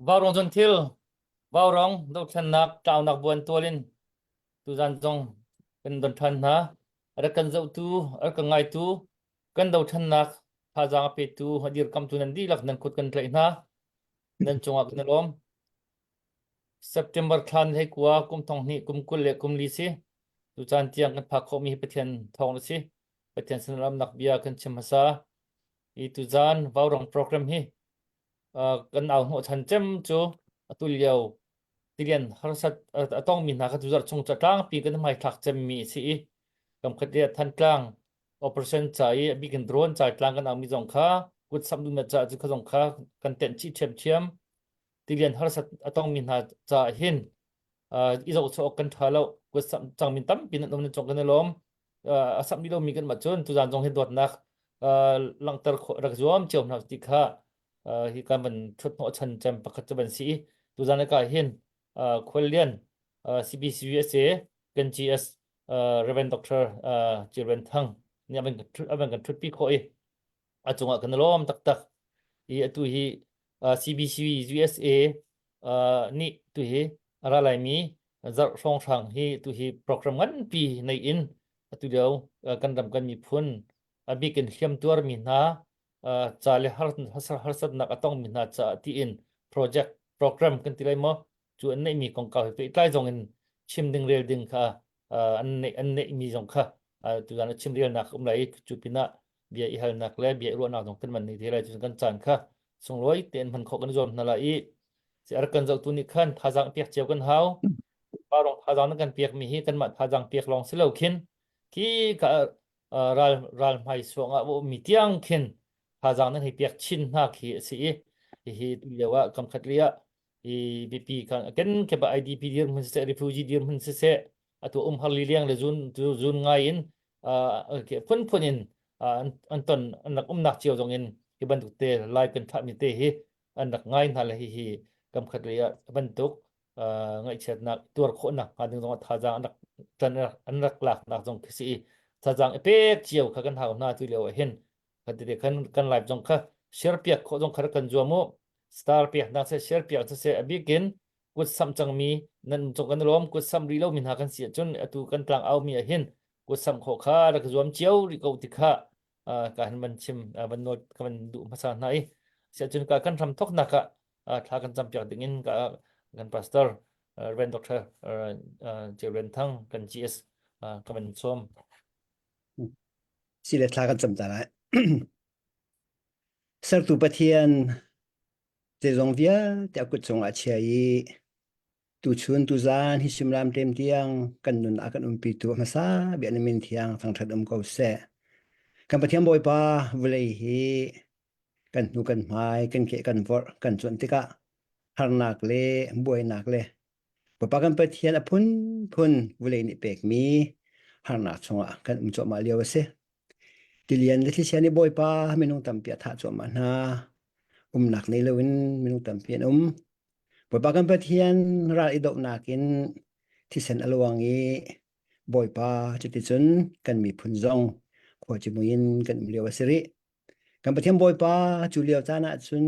Vaurawng cun thil vaurawng dothlennak tlaunak buan tual in tuzan zong kan don ṭhan hna. A rak kan zohtu, a rak kan ngaitu, kan dothlennak thazaang a petu, a dirkamtu nan dihlak nan kut kan tlaih hna. Nan cungah kan i lawm. September thla ni 19 kum thong hnih kum 20 le kum li si. Tucaan tiang kan phak khawhmi hi Pathian thawng a si. Pathian sin ramnak bia kan chim hmasa. Hi tuzan vaurawng program hi kan au hnawhchan cem cu atu lio tilian harsat a tongmi hna kha tuzarh chung ca tlangpi kan hmaithlak cemmi a si i kamkhat le Thantlang operation ca i a bik in drone ca tlang kan aumi zong kha kut samh duhnak ca cu kha zong kha kan tenh chih ṭhiamṭhiam. Tilian harsat a tongmi hna caah hin i zohchuah awk kan ṭha lo. Kut samh cangmi tampi nan um nan cung kan i lawm. A samh rih lomi kan mah cun tuzan zong hi dawtnak langhter khawh rak zuam cio hna ti kha hi kan van ṭhut hnawhchan cem pakhat cu van si i tuzan ka hin khuallian CBCUSA kan GS Reverend Dr. Chilren Thang nih a van kan ṭhutpi khawh i a cungah kan i lawm taktak i atu hi CBC USA nih tu hi a ra laimi zarh hrawnghrang hi tu hi program nganpi nei in atu lio kan ram kan miphun a bik in hliam tuarmi hna ca le harsatnak a tongmi hna caah tiin project program kan ti lai maw cu an neihmi kongkau he pehtlai zong in chim ding rel ding kha an neih an neihmi zong kha tuzan a chim relnak um lai cu pinah bia i halnak le bia i ruahnak zong kan man ni te lai cun kan caan kha sunglawi tein hman khawh kan zuam hna lai i si ar kan zohtu nih khan thazaang pek cio kan hau parong thazaang nan kan pek mi hi kanmah thazaang pek lawng si lo khin khi ka ral ral hmai suang ah mi tiang khin thazaang nan hei pek chin hna khi a si i hihi tu lio ah kam khat li ah i bipi kan ken ke ba IDP dir hmun siseh refugee dir hmun siseh atu um har li liang le zun zun ngai in ke phun phun in an ton an rak umnak cio zong in hi bantuk te lai kan thah mi te hi an rak ngai hna le hi hi kam khat lei ah bantuk ngaihchiatnak tuar khawhnak hnga ding zong ah thazaang an rak tan an rak laknak zong khi si i thazaang i pek cio kha kan hau hna tu lio ah hin kan ti kan kan live zong kha share piak khawh zong kha kan zuam u star piak nak se share piak se a bikin kut sam cangmi nan cung kan lawm kut sam ri lo mi hna kan si ahcun atu kan tlang au mi ah hin kut sam khawh kha rak zuam cio ri ko ti kha ka han van chim van nawl ka van duh hmasa hna i si ahcun ka kan ram thok nak ah thla kan cam piak ding in ka kan pastor Reverend Dr. Jerren Thang kan GS ka van sawm. Si le thla kan cam ta lai. Sertu Pathian zeizong vialte a kut cungah a chia i tuchun tuzan hi simram ṭem tiang kan nun ah kan umpitu hmasa bia na min thiang thangṭhat um ko seh. Kan Pathian Bawipa vulei hi kan hnu kan hmai kan ke kan vorh kan cuanh tikah harnak le buainak le Bawipa kan Pathian a phunphun vulei nih pekmi harnak chungah kan um cuahmah lio a si. Tilian le thlichia nih Bawipa minung tampi a thah cuahmah hna. Umnak nei loin minung tampi an um. Bawipa kan Pathian ral i dohnak in thisen a luang i Bawipa cuticun kan miphun zong khuacimui in kan um lio a si rih. Kan Pathian Bawipa cu lio caan ah cun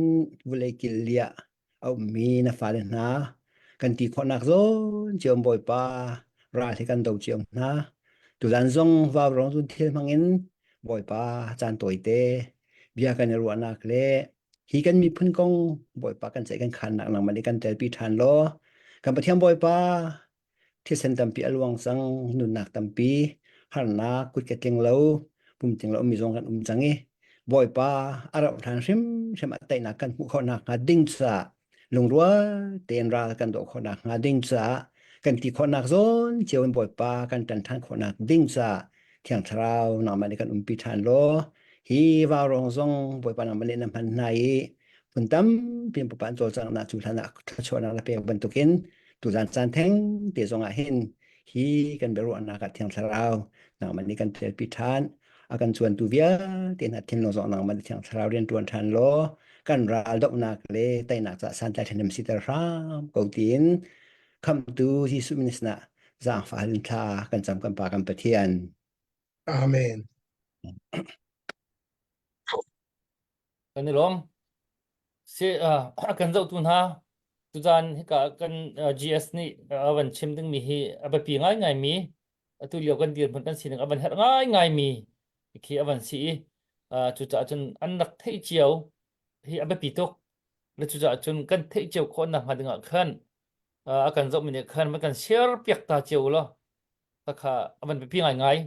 vulei kil liah a ummi na fale hna kan ti khawhnak zawn cio Bawipa ral hi kan do cio hna. Tuzan zong vaurawng zun thil hmangin Bawipa caan tawite bia kan i ruahnak le hi kan miphun kong Bawipa kan ceih kan khannak nangmah nih kan telpi ṭhan law kan Pathian Bawipa Thisen tampi a luang cang, nunnak tampi, harnak, kutka tling lo, pum tling lo mi zong kan um cang i Bawipa a rauh hlan hrimhrim ah teinak kan hmuh khawh nakhnga ding caah lungrual tein ral kan doh khawh nakhnga ding caah kan ti khawhnak zawn cio in Bawipa kan ṭan ṭhan khawhnak ding caah Thiang Thlarau nangmah nih kan umpi ṭhan law hi vaurawng zong Bawipa nangmah nih na hman hna i phun tampi in pupa an cawlcanghnak cu hlan ah thluachuahnak na pek bantukin tuzan caan theng te zong ah hin hi kan biaruahnak ah Thiang Thlarau nangmah nih kan telpi ṭhan a kan cuantu vialte hna thinlung zong nangmah nih Thiang Thlarau rian ṭuan ṭhan law kan ral dohnak le teinak ca santlai ṭhahnem siter hram ko tiin khamhtu Jesuh min sinah zaangfah in thla kan cam kan Pa kan Pathian. Amen. Kan i lawm. Si, uh, kan zohtu hna. Tuzan hika kan GS nih a van chim dingmi hi a biapi ngaingaimi atu lio kan dirhmun kan sining a van herh ngaingaimi khi a van si i cucaah cun an rak theih cio hi a biapi tuk. Le cucaah cun kan theih cio khawh nakhnga dingah khan a kan zohmi nih khan van kan share piak ta cio law khakha a van biapi ngaingai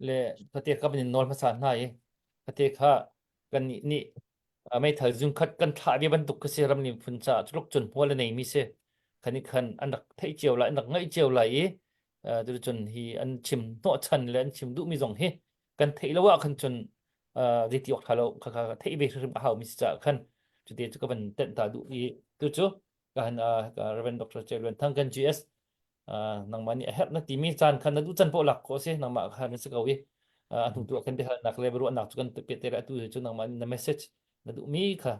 le kate ka van in nawl hmasa hna i kate kha kan nih nih meithal zungkhat kan thlah ve bantuk ka si ramlim phun caah culuk cun hmual a neimi si khan i khan an rak theih cio lai an rak ngaih cio lai i cun hi an chim hnawhchan le an chim duhmi zong hi kan theih lo ah khan cun zeiti awk tha lo kha kha theih ve hrim a haumi si caah khan cute cu ka van tenh ta duh i tu cu ka han Reverend Dr. Che Luan Thang kan GS nangmah nih a herh na timi caan khan na duh can poh lak khawh si nangmah kha na si ko i a hnu tu ah kan biahalnak le ruahnak cu kan pe te atu cu nangmah na message na duhmi kha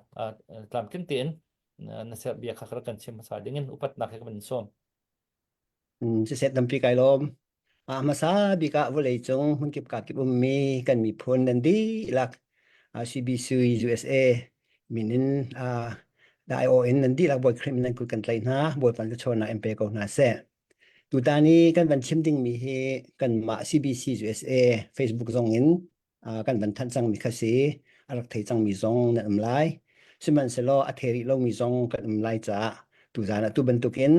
tlamtling tein na ser bia kha kan chim hmasa dingin upatnak he ka van sawm. Siseh tampi kai lawm. A hmasa bik ah vawlei cung hmunkip kakip ummi kan miphun nan dihlak CBC USA min in dai-aw in nan dihlak Bawi Khrih min nan kut kan tlaih hna. Bawipa thluachuahnak in pe ko hna seh. Tutan i kan van chim dingmi hi kanmah CBC USA Facebook zong in kan van thanh cangmi kha si a rak thei cangmi zong nan um lai. Sihmanhsehlaw a thei rih lomi zong kan um lai caah tuzaan ah tu bantukin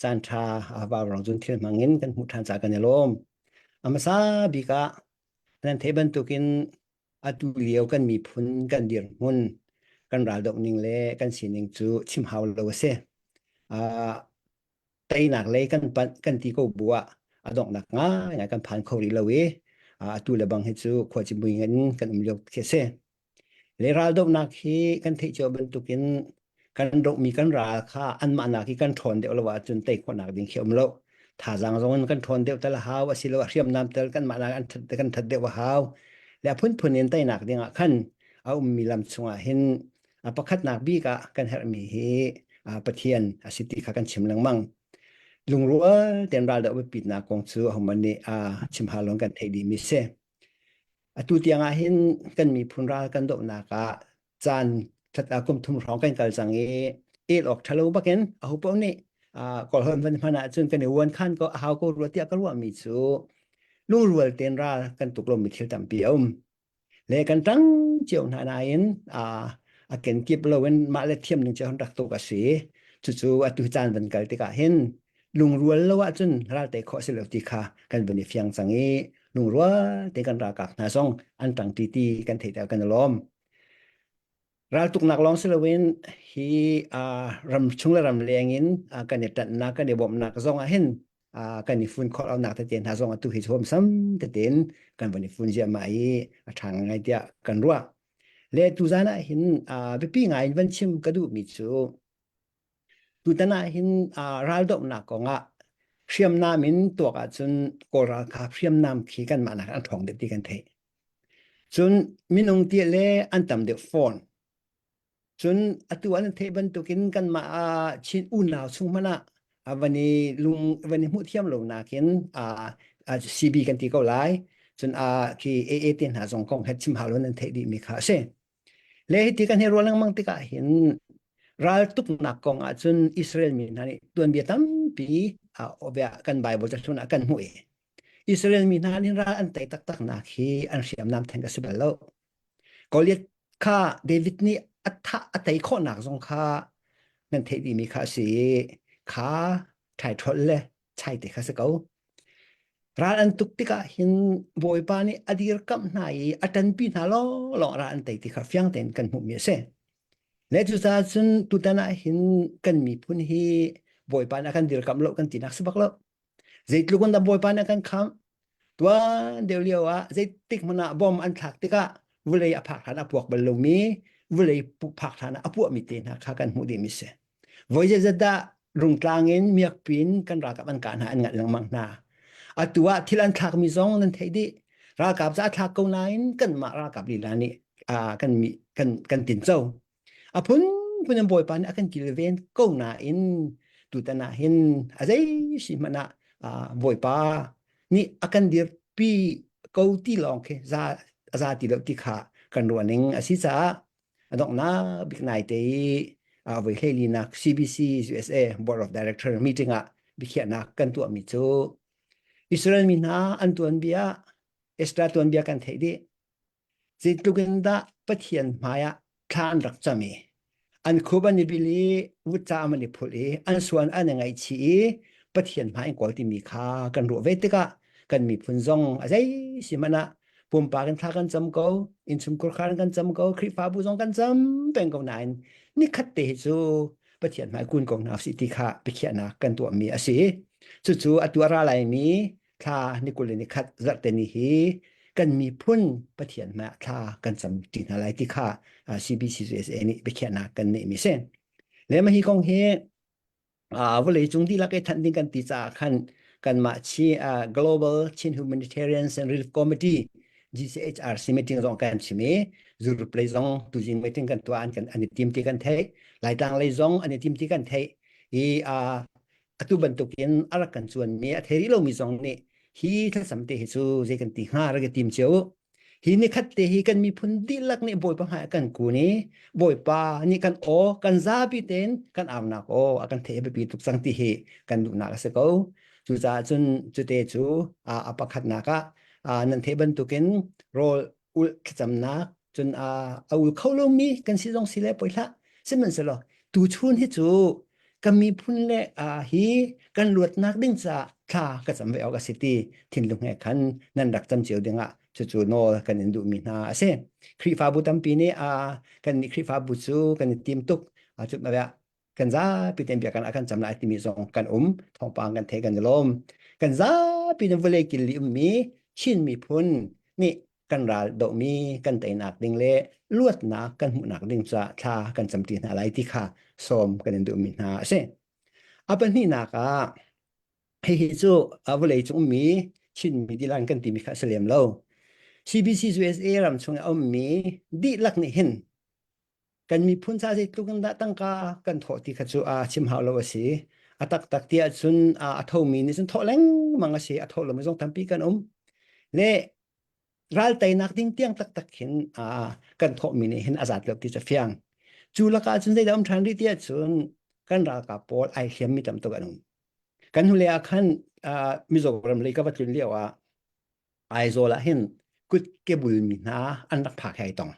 caan ṭha vaurawng cun thil hmang in kan hmuh ṭhan caah kan i lawm. A hmasa bik ah nan theih bantukin atu lio kan miphun kan dirhmun kan raldoh ning le kan sining cu chim hau lo a si. Uh, teinak lei kan panh kan ti ko bu ah a donghnak ngaingai kan phan kho rih lo i atu le bang hi cu khuacimui in kan um lio khi a si. Le raldohnak hi kan theih cio bantukin kan dohmi kan ral kha anmah nak hi kan ṭhawn deuh lo ahcun tei khawhnak ding khi um lo. Thazaang zong in kan ṭhawn deuh tel a hau asiloah hriamnam tel kanmah nak an ṭhat kan ṭhat deuh a hau. Le a phunphun in teinak ding ah khan a ummi lam chungah hin a pakhatnak bik ah kan herhmi hi Pathian a si ti kha kan chim lengmang. Lungrual tein raldoh biapitnak kong cu ahohmanh nih chim hau lo kan theih dihmi si. Atu tiang ah hin kan miphun ral kan dohnak ah caan that kum thum hrawng kan kal cang i el awk ṭhalo bakin aho paoh nih Kawlholh van hman ahcun kan i uan khan ko a hau ko rua tiah ka ruahmi cu lungrual tein ral kan tuk lomi thil tampi a um. Le kan ṭang cio hna nain a kenkip loin mah le thiam ning cio rak tuk a si. Cucu atu caan van kal tikah hin lungrual lo ahcun ral tei khawh si lo ti kha kan vun i fiang cang i lungrual te kan ralkap hna zong an ṭangṭi ti kan theih kan i lawm. Raltuknak lawng si loin hi ram chung le ram leng in kan i ṭanhnak kan i bawmhnak zong ah hin kan i fun khawh lonak tete hna zong atu hi huamsam tein kan vun i fun ziahmah i a ṭha ngai tiah kan ruah. Le tuzan ah hin biapi ngai in van chim ka duhmi cu Tutan ah hin raldohnak kongah hriamnam in tuak ahcun Kawl ralkap hriamnam khi kanmah nak an ṭhawng deuh ti kan theih. Cun minung ti le an tam deuh fawn. Cun atu an theih bantukin kanmah Chin unau chung hmanh ah van i lung van i hmuh thiam lo nakin CB kan ti ko lai. Cun khi AA te hna zong kong he chim hau lo nan theih dihmi kha a si. Le hiti kan hei ruah lengmang tikah hin raltuknak kong ahcun Israel mi hna nih tuanbia tampi kan Bible cahlun ah kan hmuh i Israel mi hna nih ral an tei taktaknak hi an hriamnam theng a si bal lo. Goliath kha David nih a thah a tei khawhnak zong kha nan theih dihmi kha a si i kha ṭhaiṭholh le chai te kha si ko. Ral an tuk tikah hin Bawipa nih a dirkamh hna i a ṭanpi hna lawnglawng ral an tei ti kha fiang tein kan hmuhmi a si. Le cucaah cun tutan ah hin kan miphun hi Bawipa nih a kan dirkamh lo kan tinak si bak lo. Zeitluk in dah Bawipa nih a kan khamh? Tuan deuh lio ah zeitik hmanh ah bom an thlak tikah vulei a phak hlan a puak bal lomi, vulei phak hlan ah a puahmi te hna kha kan hmuh dihmi si. Voi zeizat dah rungtlang in miakpi in kan ralkap an kah hna an ngalh lengmang hna. Atu ah thil an thlakmi zong nan theih dih. Ralkap ca a thlak ko nain kanmah ralkap lila nih kan kan kan tinco. A phunphun in Bawipa nih a kan kilven ko nain tutan ah hin a zei si hmanh ah Bawipa nih a kan dirpi ko ti lawng khi za a za ti lo ti kha kan ruah ning a si caah a donghnak bik nai te i. voi hleilinak CBC USA Board of Director meeting ah biakhiahnak kan tuahmi cu Israel mi hna an tuanbia Esther tuanbia kan theih dih. Zeitluk in dah Pathian hmaiah thla an rak cam i an khup an i bil i vutcaam an i phulh i an suan an i ngaihchih i Pathian hmai an kawl timi kha kan ruah ve tikah kan miphun zong a zei si hmanh ah pumpak in thla kan cam ko, innchungkhar khan kan cam ko, Khrihfabu zong kan cam peng ko nain nikhat te hi cu Pathian hmai kun ko hna usih ti kha biakhiahnak kan tuahmi a si. Cucu atu a ra laimi thla ni 21 le ni khat zarhte ni hi kan miphun Pathian hmai ah thla kan cam ṭi hna lai ti kha CBCUSA nih biakhiahnak kan neihmi si. Le mah hi kong hi vawlei cung dihlak i thanh ding kan ti caah khan kanmah chi Global Chin Humanitarians and Relief Committee GCHRC meeting zong kan chim i Europe lei zong tuzing meeting kan tuah an kan an i tim ti kan theih Laitlang lei zong an i tim ti kan theih i atu bantukin a rak kan cuanmi a thei rih lomi zong nih hi thlacam te hi cu zei kan ti hnga rak i tim cio hi nikhat te hi kan miphun dihlak nih Bawipa hmai kan kun i Bawipa nih kan aw kan zapi tein kan aunak aw a kan theih a biapi tuk cang ti hi kan duhnak a si ko. Cucaah cun cute cu a pakhatnak ah nan theih bantukin rawl ulh thlacamnak cun a ul kho lomi kan si zong si le poi hlah sihmanhsehlaw tuchun hi cu kan miphun le hi kan luatnak ding caah thla ka cam ve awk a si ti thinlung he khan nan rak cam cio dingah cucu nawl kan in duhmi hna a si Khrihfabu tampi nih kan nih Khrihfabu cu kan i tim tuk cu kan zapi tein biakinn ah kan cam lai timi zong kan um thawngpang kan thei kan i lawm kan zapi in vawlei kil li ummi Chin miphun nih kan ral dohmi kan teinak ding le luatnak kan hmuhnak ding caah thla kan camṭi hna lai ti kha sawm kan in duhmi hna a si. A pahnihnak ah hihi cu vawlei cung ummi Chinmi dihlak kan timi kha a si lem lo. CBC USA ram chung i a ummi dihlak nih hin kan miphun ca zeitluk in dah tangka kan thawh ti kha cu a chim hau lo a si. A taktak ti ahcun a thomi nih cun thawh lengmang a si. A tho lomi zong tampi kan um. Le ral teinak ding tiang taktak khin kan thawhmi nih hin a zat lo ti cu fiang. Cu lakah cun zeidah um ṭhan rih ti ahcun kan ralkap pawl ai hliammi tam tuk an um. Kan hnulei ah khan Mizoram lei ka va tlun lio ah Aizawl ah hin kut ke bulmi hna an rak phak he ai tong.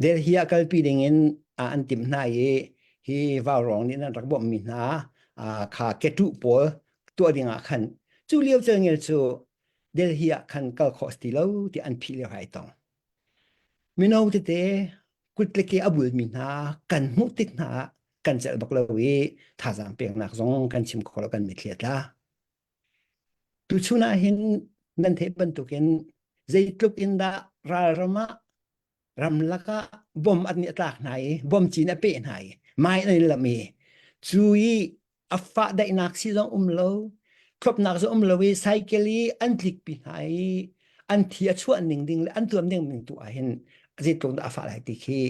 Delhi ah kalpi ding in an timh hna i hi vaurawng nih an rak bawmhmi hna kha ketuh pawl tuah ding ah khan cu lio celngel cu Delhi ah khan kal khawh ti lo ti an phih lio ai tong. Mino tete kut le ke a bulmi hna kan hmuh tik hna ah kan celh bak lo i thazaang peknak zong kan chim kho lo kan mitthli a tla. Tuchun ah hin nan theih bantukin zeitluk in dah ralram ah ramlak ah bom an nih a tlak hna i bom cin a peh hna i mai an i lamh i cu i a fah daihnak si zong um lo thlopnak zong um lo i cycle i an tlikpi hna i an thi a chuah ning ding le an tuam ding ning tu ah hin zeitluk dah a fah lai ti khi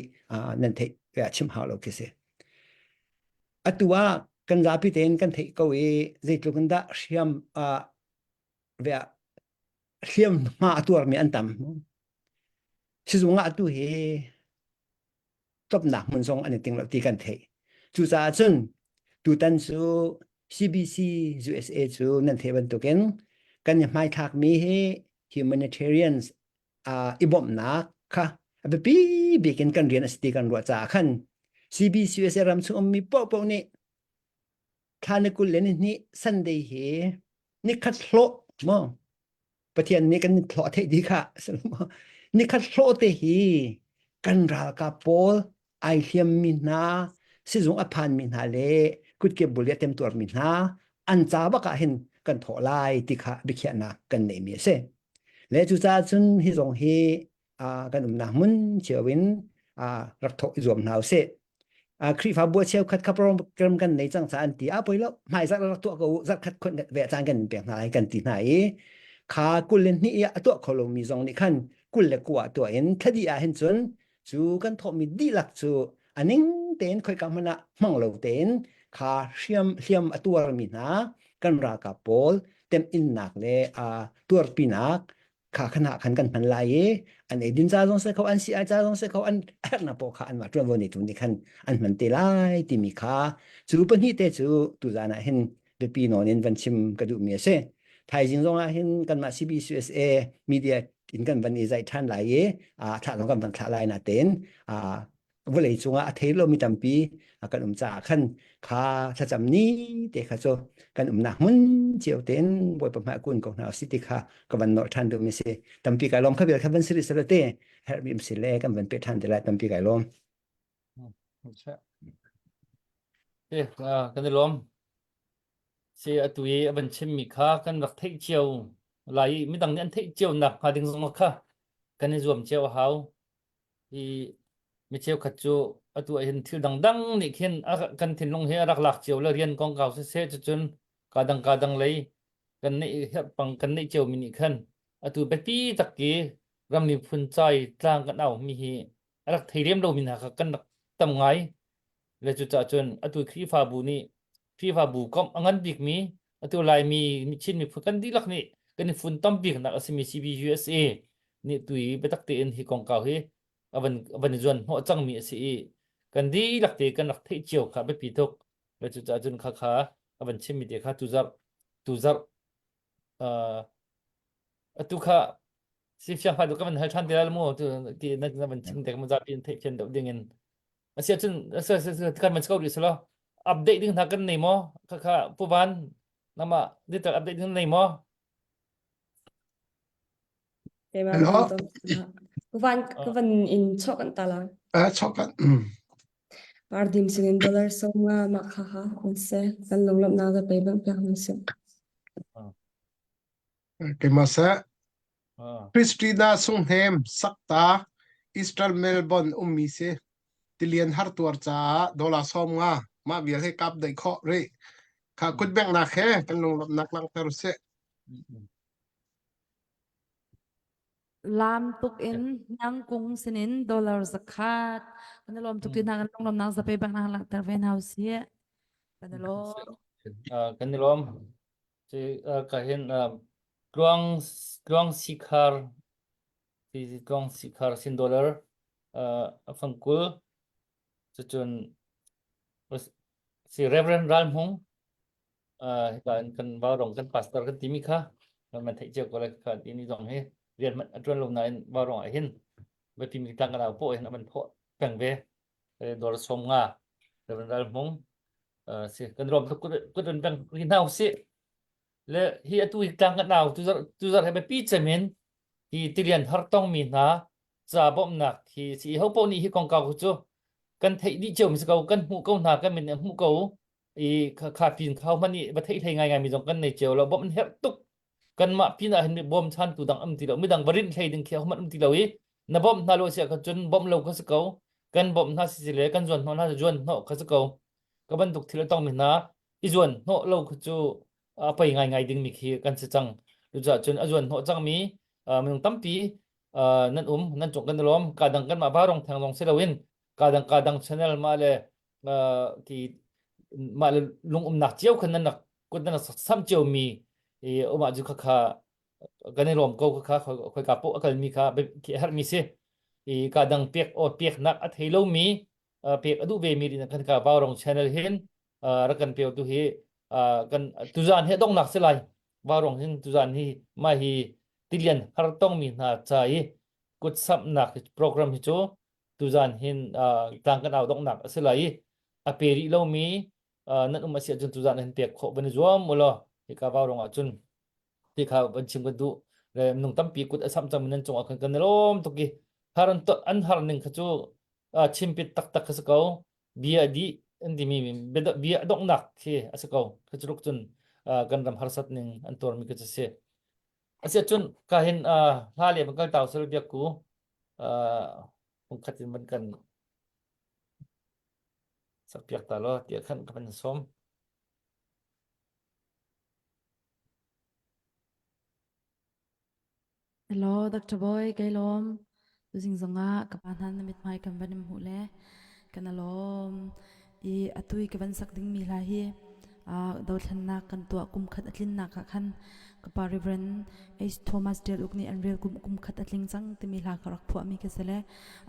nan theih chim hau lo khi si. Atu ah kan zapi tein kan theih ko i zeitluk in dah hriam uh, hliam hma a tuarmi an tam. Sizung ah atu hi tlopnak hmun zong an i ting lo ti kan theih. Cucaah cun tutan cu CBC USA cu nan theih bantukin kan i hmaithlakmi hi humanitarians uh, i bawmhnak kha a biapi bik in kan rian a si ti kan ruah caah khan CBCUSA ram chung ummi paohpaoh nih thla ni 22 Sunday hi nikhat hlawh maw Pathian nih kan hlawh a theih dih kha nikhat hlawh te hi kan ralkap pawl ai hliammi hna sizung a phanmi hna le kutke bul i a temtuarmi hna an ca bak ah hin kan thawh lai ti kha biakhiahnak kan neihmi a si. Le cucaah cun hi zong hi kan umnak hmun cio in rak thawh i zuam hna usih. Khrihfabu a cheukhat kha program kan nei cang caah an ti a poi lo hmai zarh rak tuah ko u zarh khat khon ve caan kan pek hna lai kan ti hna i kha 22 i a tuah kho lomi zong nih khan 29 tuah in thladi ah hin cun cu kan thawhmi dihlak cu a ning tein khoika hmanh ah hmang lo tein kha hriam hliam a tuarmi hna kan ralkap pawl temhinnak le a tuarpinak. Kha khana khan kan hman lai i an eidin ca zong se kho an si ai ca zong se kho an herhnak poh kha anmah ṭuanvo neitu nih khan an hman te lai timi kha cu pahnih te cu tuzan ah hin biapi nawn in van chim ka duhmi a si. Thaizing zong ah hin kanmah CBCUSA media in kan van i zaih ṭhan lai i thlah zong kan van thlah lai natein vawlei cungah a thei lomi tampi kan um caah khan kha thlacam ni te kha cu kan umnak hmun cio tein Bawipa hmai kun ko hna usih ti kha ka van nawl ṭhan duhmi si. Tampi kai lawm kha vial kha van si rih seh te herhmi um si le kan van pe ṭhan te lai tampi kai lawm. Kan i lawm. Si atu i a van chimmi kha kan rak theih cio lai i midang nih an theih cio nak hnga ding zong kha kan i zuam cio a hau. Hi mi cheukhat cu atu ah hin thil dangdang nih khin kan thinlung hi a rak lak cio le rian kongkau siseh cucun ka dang ka dang lei kan neih herhpang kan neih cio mi nih khan atu biapi tak i ram miphun cai tlang kan au mi hi a rak thei lem lomi hna kha kan rak tam ngai. Le cucaah cun atu Khrihfabu nih Khrihfabu komh a ngan bikmi atu Laimi Chin miphun kan dihlak nih kan i funtom biknak a simi CBUSA nih tui biatak tein hi kongkau hi a van a van i zuan hnawh cangmi a si i kan dihlak te kan rak theih cio kha biapi tuk. Le cucaah cun kha kha a van chimmi te kha tuzarh tuzarh uh, atu kha sifiang fai ka van hal than te lai mu tu ti na na van chim te ka zapi in theih fian deuh ding in asia cun kan man ko rih selo update ding hna kan nei maw kha kha puvan nama digital update ding nei maw Hello. Van ka van in chok an tala. Eh chok an. Pardim sinin dollar so nga ma kha ha on se kan lunglawm na ga pe bang piak nan se. Keimah seh Christina Sunghnem sakta Eastern Melbourne ummi si. Tilian har tuar caah dollar 50 mah vial he kap daih khawh rih. Kha kutbengnak he kan lunglawmhnak langhter usih. Lam tuk in nang kung sinin dollar zakhat kan i lawm tuk ti hna kan lunglawmnak zape bak na langhter ve hna usih. Kan i lawm. Kan i lawm. Ci ka hin tluang tluang sikhar ti tluang sikhar sin dollar a fangkul cucun si Reverend Ral Hmung hika in kan vaurong kan pastor kan timi kha man theih cio ko lai kha ti ni zong hi rian hmanh a ṭuan lo nain vaurong ah hin biapi mi tlang kan au pawh hin a van phawh peng ve dollar 50 Reverend Ral Hmung si kan rom tuk kut run bang ri hna usih le hi atu hi tlang kan au tuzar tuzar he biapi cem in hi tilian har tong mi hna ca bawmhnak hi si ho po nih hi kongkau cu kan theih dih cio mi si ko kan hmuh ko hna kan min hmuh ko i kha pin khau hman i va theih hlei ngai ngai mi zong kan nei cio lo bawmh an herh tuk kanmah pinah hin bawm chantu dang um ti lo midang va rinh hlei ding khi hman um ti lo i na bawmh hna lo sia kha cun bawmh lo kha si ko kan bawmh hna si le kan zuan hnawh hna zuan hnawh kha si ko ka bantuk thil a tong mi hna i zuan hnawh lo kha cu a pei ngai ngai ding mi khi kan si cang cucaah cun a zuan hnawh cang mi minung tampi nan um nan cung kan lawm ka dang kan mah varong thang zong si loin ka dang ka dang channel mah le ki mah le lung umnak cio khan nan rak kut nan rak sam cio mi i umah cu kha kha kan i lawm ko kha kha khoi ka po a kal mi kha ki a herh mi si i ka dang pek o pek nak a thei lo mi pek a duh ve mi din kan ka Vaurong channel hin rak kan peu tu hi kan tuzan hi dongnak si lai Vaurong hin tuzan hi ma hi tilian har tong mi hna cha i kut samnak program hi cu tuzan hin tlang kan au donghnak a si lai i a pe rih lomi nan um a si ahcun tuzan hin pek khawh van i zuam u law hika vaurong ah cun ti kha van chim kan duh le minung tampi kut a samh cang nan cungah khan kan i lawm tuk i har an an har ning kha cu chimpit taktak kha si ko bia dih an timi bia donghnak khi a si ko kha cu cun kan ram harsat ning an tuarmi kha cu si Asiahcun ka hin hla le van kal tau sel biak ku khat in van kan sakpiak ta law tiah khan ka van sawm. Hello, Dr. Boy, kai lawm. Tuzing zongah ka pa hna na mithmai kan van in hmuh le kan alawm. I atui ka van sak dingmi hla hi. Dothlennak kan tuah kum khat a tlinnak ah khan ka pa Reverend H. Thomas Tial Uk nih an rel kum kum khat a tling cang timi hla ka rak phuahmi ka si le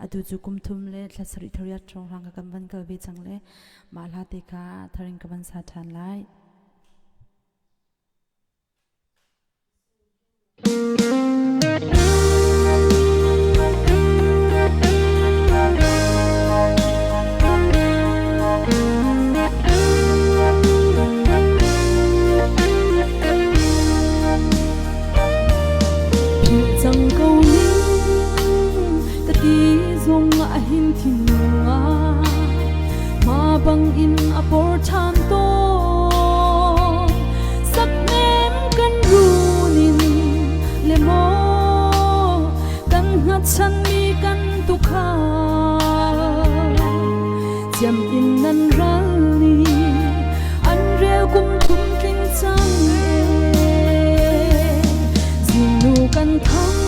atu cu kum thum le thla sarih thariat hrawnghrang ka kan van kal ve cang le mah hla te kha tharing ka van sa ṭhan lai. Philh cang ko ning ka ti zong ah hin thinlung ah ma bang in a por ṭhan tawn. Saknem kan runin le maw kan hngatchanmi kan tukhal ciam in nan ral ni an rel kum thum tling cang e zingnu kan thang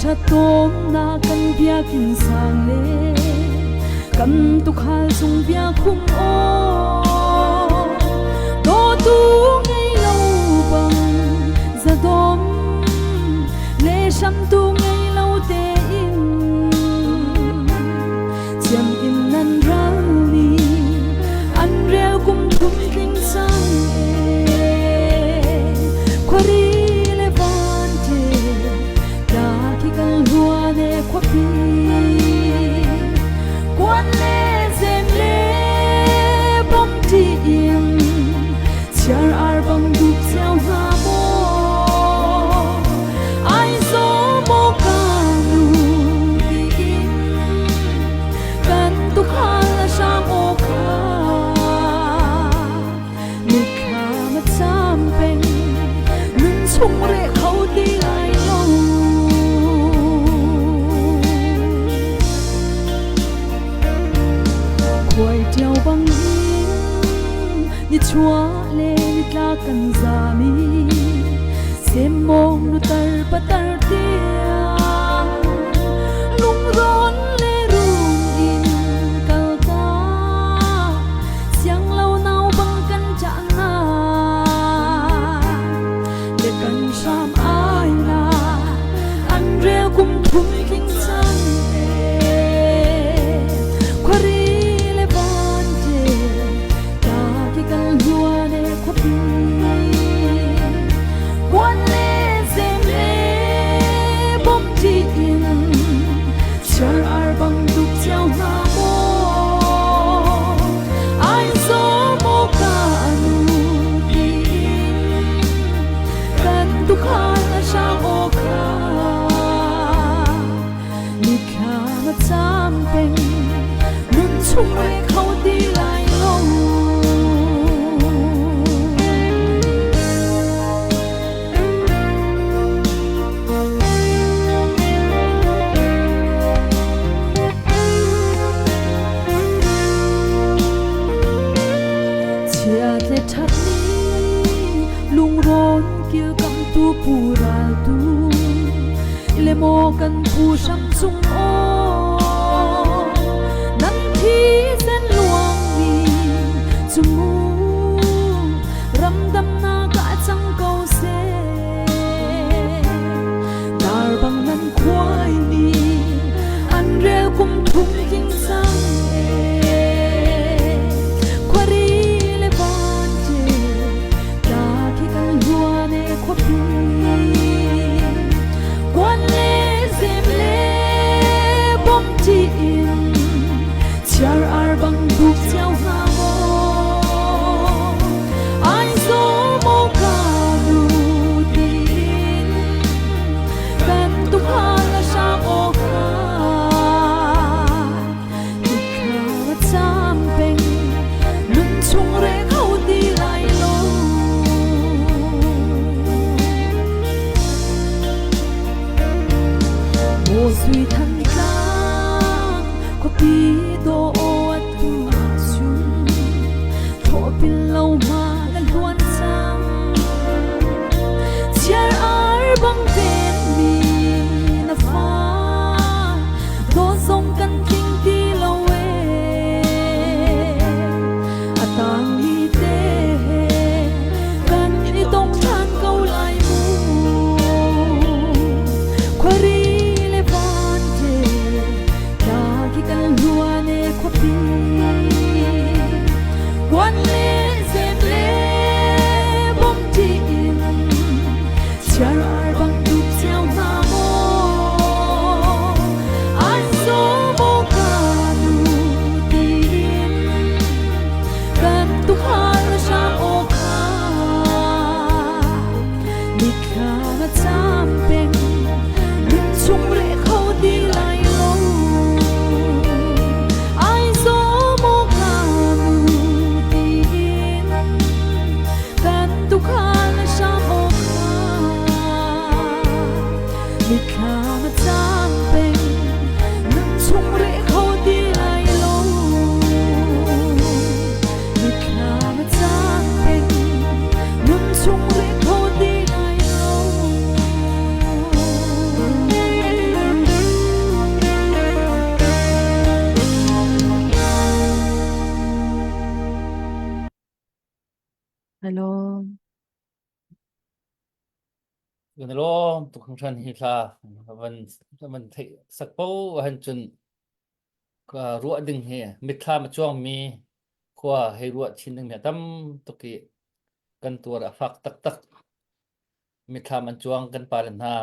thatom na kan biakin sang le kan tukhal cung bia khum aw dawtu ngei lo bang zadom le hramtu ngei lo tein chiam in nan ral ni an rel kum thum tling cang e khuari le van te ta khi kal hua ne khuapi quan le zem le bom ti in chiar ar bang dup chiao hna maw ai zo mo ka nu ti in kan tu khal a sham o kha mitthla ma cham peng nun chung re kho ti lai lo. Khuai ṭio bang in nichuah le nitlak kan zam i semmawng nutar patar tiang lungrawn le rum in kal ta siang lo nau bang kan ṭah na le kan hram ai na an rel kum thum tling cang e khuari le van te ta ki kal hua le khuapi kuan le zem le bom ti in char ar bang duk chiao hna maw ai zo mo ka nu ti in kan tukhal a sham o kha mithla na cham peng nun chung re kho ti lai lo. Chiat le ṭhat ni lungrawn kilkamtu pu raltu le maw kan pu hram cung aw nan thi sen luang mi cu mu ramdamnak ah cang ko seh dar bang nan khuai ni an rel kum thum tling cang e khuari le van te ta khi kal hua ne khuapi quan le zem le bom ti in chiar ar bang buk chiao hna maw ai zo mo ka nu ti in kan tu hal a sham o kha Mitthla cham peng nun chung re kho ti lai lo. Maw sui than tlang khuapi do atu ahcun thawhpil lo ma na hluan cang chiar ar bang ven mi na fa dawt zong kan tling ti lo e a tangmi te. Hello. Kan lawm tuk hringhran hi thla van van theih sak po han cun ruah ding hi mitthlam a cuangmi khua hei ruah chin ding mi a tam tuk i kan tuar a fak taktak. Mitthlam an cuang kan pale hna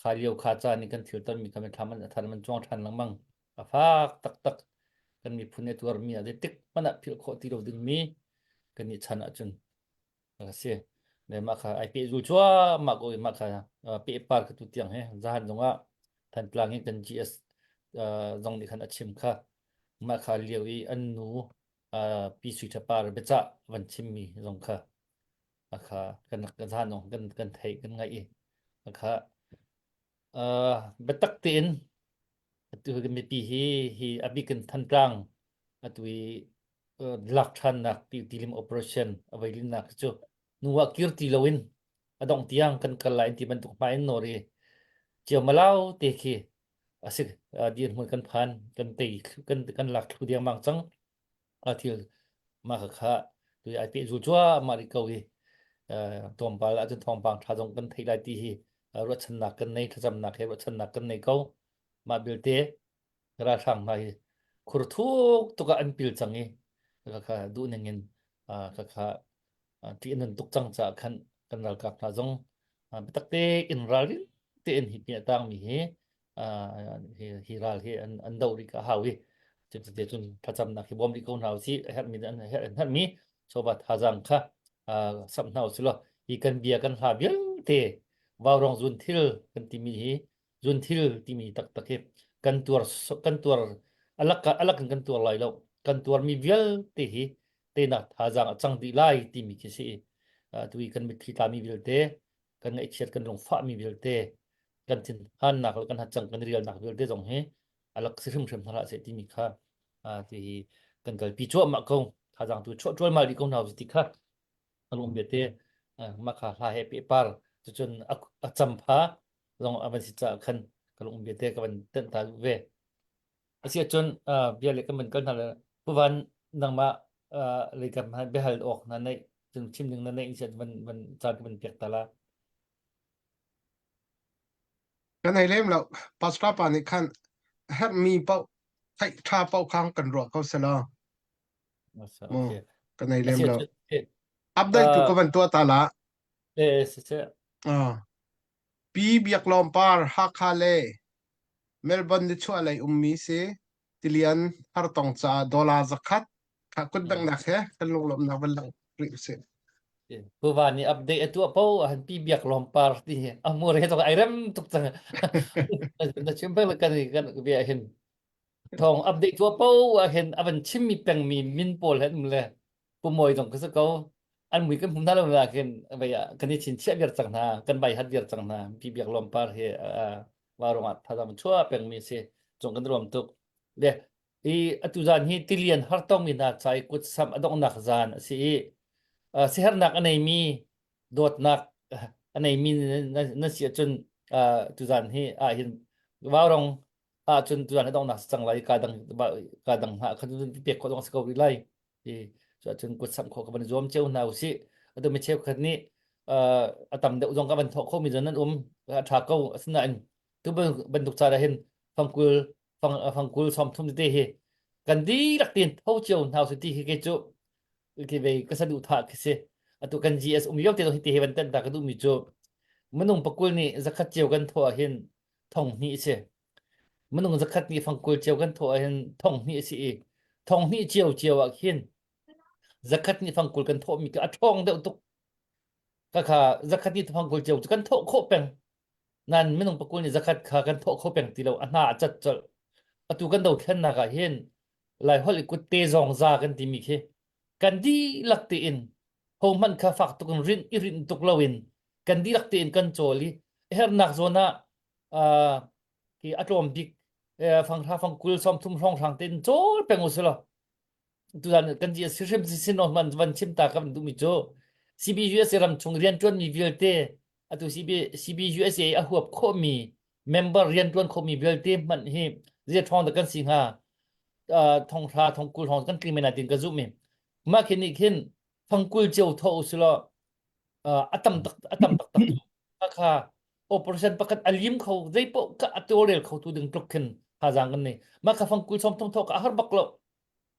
kha lio kha caan i kan thil tonmi kha mitthlam an thar an cuang ṭhan lengmang. A fak taktak kan miphun i tuarmi a zeitik hmanh ah philh khawh ti lo dingmi kan i chan ahcun a si. Le mah kha ai pehzul cuahmah ko i mah kha pehpar kha tu tiang he zahan zongah Thantlang i kan GS zong nih khan a chim kha mah kha lio i an nu Pi Sui Ṭha Par biacah van chimmi zong kha a kha kan rak kan zan kan kan theih kan ngaih i a kha biatak tein atu hi mipi hi hi a bik in Thantlang atu i lak ṭhannak tilim operation a veilinnak cu nu ah kir ti loin a dongh tiang kan kal lai ti bantuk hma in nawr i ciamalau te khi a si dirhmun kan phan kan tei kan kan lak thlu dengmang cang a thil mah kha kha tu ai pe zul cuahmah rih ko i tlawmpal ahcun thawngpang ṭha zong kan theih lai ti hi ruahchannak kan nei thlacamnak he ruahchannak kan nei ko mah belte ralhrang hna hi khur thuk tuk ah an pil cang i kha kha duh ning in kha kha ṭih an nun tuk cang caah khan kan ralkap hna zong biatak tein ralrin tein hi pi a tangmi hi hi, hi ral hi an, an doh rih ka hau i cuti cun thlacamnak hi bawm rih ko hna usih a herhmi an herhmi chawva thazaang kha samh hna usih law hi kan bia kan hla vialte vaurong zun thil kan timi hi zun thil timi taktak hi kan tuar kan tuar alak alak in kan tuar lai lo kan tuarmi vialte hi teinak thazaang a cang dih lai timi khi si tu i kan mitthli tlami vialte kan ngaihchiat kan lungfahmi vialte kan thinhannak le kan hacang kan rialnak vialte zong hi alak si hrimhrim hna hlah seh timi kha ti hi kan kalpi cuahmah ko thazaang tu chuah ṭualmal rih ko hna ti kha a lung biate mah kha hla he pehpar cucun a campha zong a van si caah khan ka lung biate ka van tenh ta ve a si ahcun bia le kan van kal hna le puvan nangmah lei kam biahal awk na neih cun chim ding na neih sian van van caan ka van pek ta la Kan ei lem lo. Pastor pa nih khan a herhmi paoh theih ṭha paoh kha kan ruah ko selaw. Mu kan ei lem lo. Update tu ka van tuah ta la. Eh, si si. Ah. Pi Biak Lawm Par Hakha le Melbourne nichuahlei ummi si. Tilian hartong caah dollar 100 kha kut benghnak he kan lunglawmhnak van lang rih usih. Puva nih update a tuah po han pi biak lawm par ti a mur he tok ai rem tuk cang na chim peng kan kan bia hin thong update tuah po a hin avan chim mi peng mi min pawl hen le pumoi dong ka ko an mui kan hmu hna lo na khin vai kan i chin chiah viar cang hna kan bai hat viar cang hna pi biak lawm par he wa rong ah thazam chua peng mi si chung kan ruam tuk le i atu zan hi tilian hartongmi hna ca i kut sam a donghnak zan a si i siaherhnak a neimi dawtnak a neimi na si ahcun tuzan hi ah hin vaurong ahcun tuzan a donghnak si cang lai ka dang ka dang hna khan pek khawh zong si ko rih lai i cuahcun kut samh khawh ka van zuam cio hna usih atu mi cheukhat nih a tam deuh zong ka van thawh khomi zong nan um a ṭha ko asinain tu bantuk ca ah hin fangkul fang fangkul 30 tete hi kan dihlak tin tho cio hna su ti hi kei cu ki ve ka saduh thah khi si atu kan GS um lio te hi ti hi van tan ta ka duh mi cu minung pakul nih zakhat cio kan thawh ah hin thong hnih si minung zakhat nih fangkul cio kan thawh ah hin thong hnih si i thong hnih cio cio ah khin zakhat nih fangkul kan thawh mi ka a ṭhawng deuh tuk ka kha zakhat nih fangkul cio cu kan thawh khawh peng Nan minung pakul nih zakhat kha kan thawh kho peng ti lo a hna a cat colh. Atu kan dothlennak ah hin Laiholh i kutte zawng za kan timi khi kan dihlak tein hohmanh kha fak tuk in rinh i rinh tuk loin kan dihlak tein kan cawl i hernak zawn ah uh, hi a tlawm bik fanghra fangkul 30 hrawnghrang tein cawl peng u silo tuzan kan ji si hrim sin man van chim ta ka van duhmi cu CBUSA ram chung rianṭuanmi vialte atu CB CBUSA a huap khawhmi member rianṭuan khawhmi vialte hmanh hi zia ṭhawng dah kan si hnga thonghra thongkul hrawng kan tling men tin ka zumh mi mah khi nih khin Fangkul cio thawh usulaw a tam tak a tam taktak cu. Kha operation pakhat a lim kho zei paoh ka a tawlrel kho tu ding tluk khin thazaang kan nei. Mah kha fangkul 30 thawh ka a har bak lo.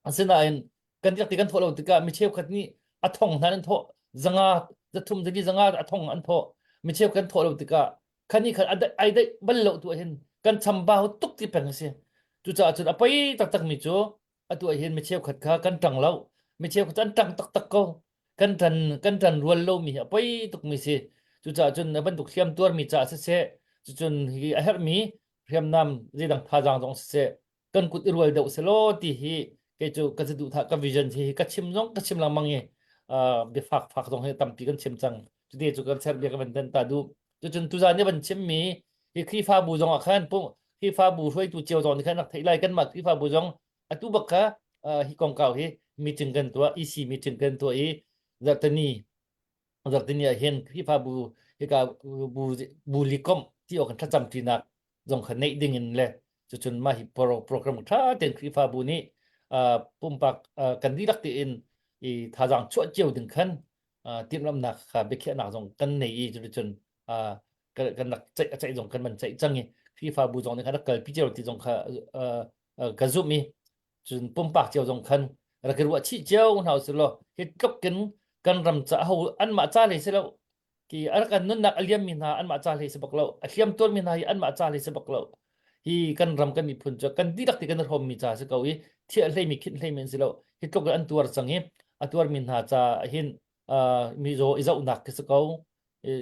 Asinain kan rak ti kan thawh lo tikah mi cheukhat nih a thong hna an thawh zanga zathum zali zanga a thong an thawh mi cheu kan thawh lo tikah khani khan ai daih bal lo tu hin kan chambau tuk ti peng a si. Cucaah cun a poi taktak mi cu atu ah hin mi cheukhat kha kan ṭang lo mi cheukhat an ṭang taktak ko kan ṭan kan ṭan rual lomi hi a poi tukmi si cucaah cun a bantuk hliam tuarmi caah siseh cucun hi a herhmi hriamnam zeidang thazaang zong siseh kan kut i rual deuh selaw ti hi kei cu ka duhthah ka vision hi ka chim zong ka chim lengmang i biafak fak zong hi tampi kan chim cang cuti cu kan ser bia ka van tan ta duh cucun tuzan ni van chimmi hi Khrihfabu zong ah khan Khrihfabu hruaitu cio zong nih khan rak theih lai kanmah Khrihfabu zong atu bak kha hi kongkau hi meeting kan tuah EC meeting kan tuah i zarhteni zarhteni ah hin Khrihfabu hika bu bu likomh ti awk kan thlacam ṭinak zong kha neih ding in le cucun mah hi program ṭha tein Khrihfabu nih pumpak kan dihlak tein i thazaang chuah cio ding khan timhlamhnak kha biakhiahnak zong kan nei i cuticun kan rak ceih a ceih zong kan man ceih cang i Khrihfabu zong nih khan rak kalpi cio ti zong kha ka zumh i cun pumpak cio zong khan rak i ruah chih cio hna usih law hi tluk in kan ram ca ho anmah ca hlei si lo ki a rak an nunnak a liammi hna anmah ca hlei si bak lo a hliam tuarmi hna hi anmah ca hlei si bak lo hi kan ram kan miphun cu kan dihlak ti kan i hrawmmi ca si ko i thiah hleimi khinh hleimi an si lo hi tluk in an tuar cang i a tuarmi hna ca hin mizaw i zohnak khi si ko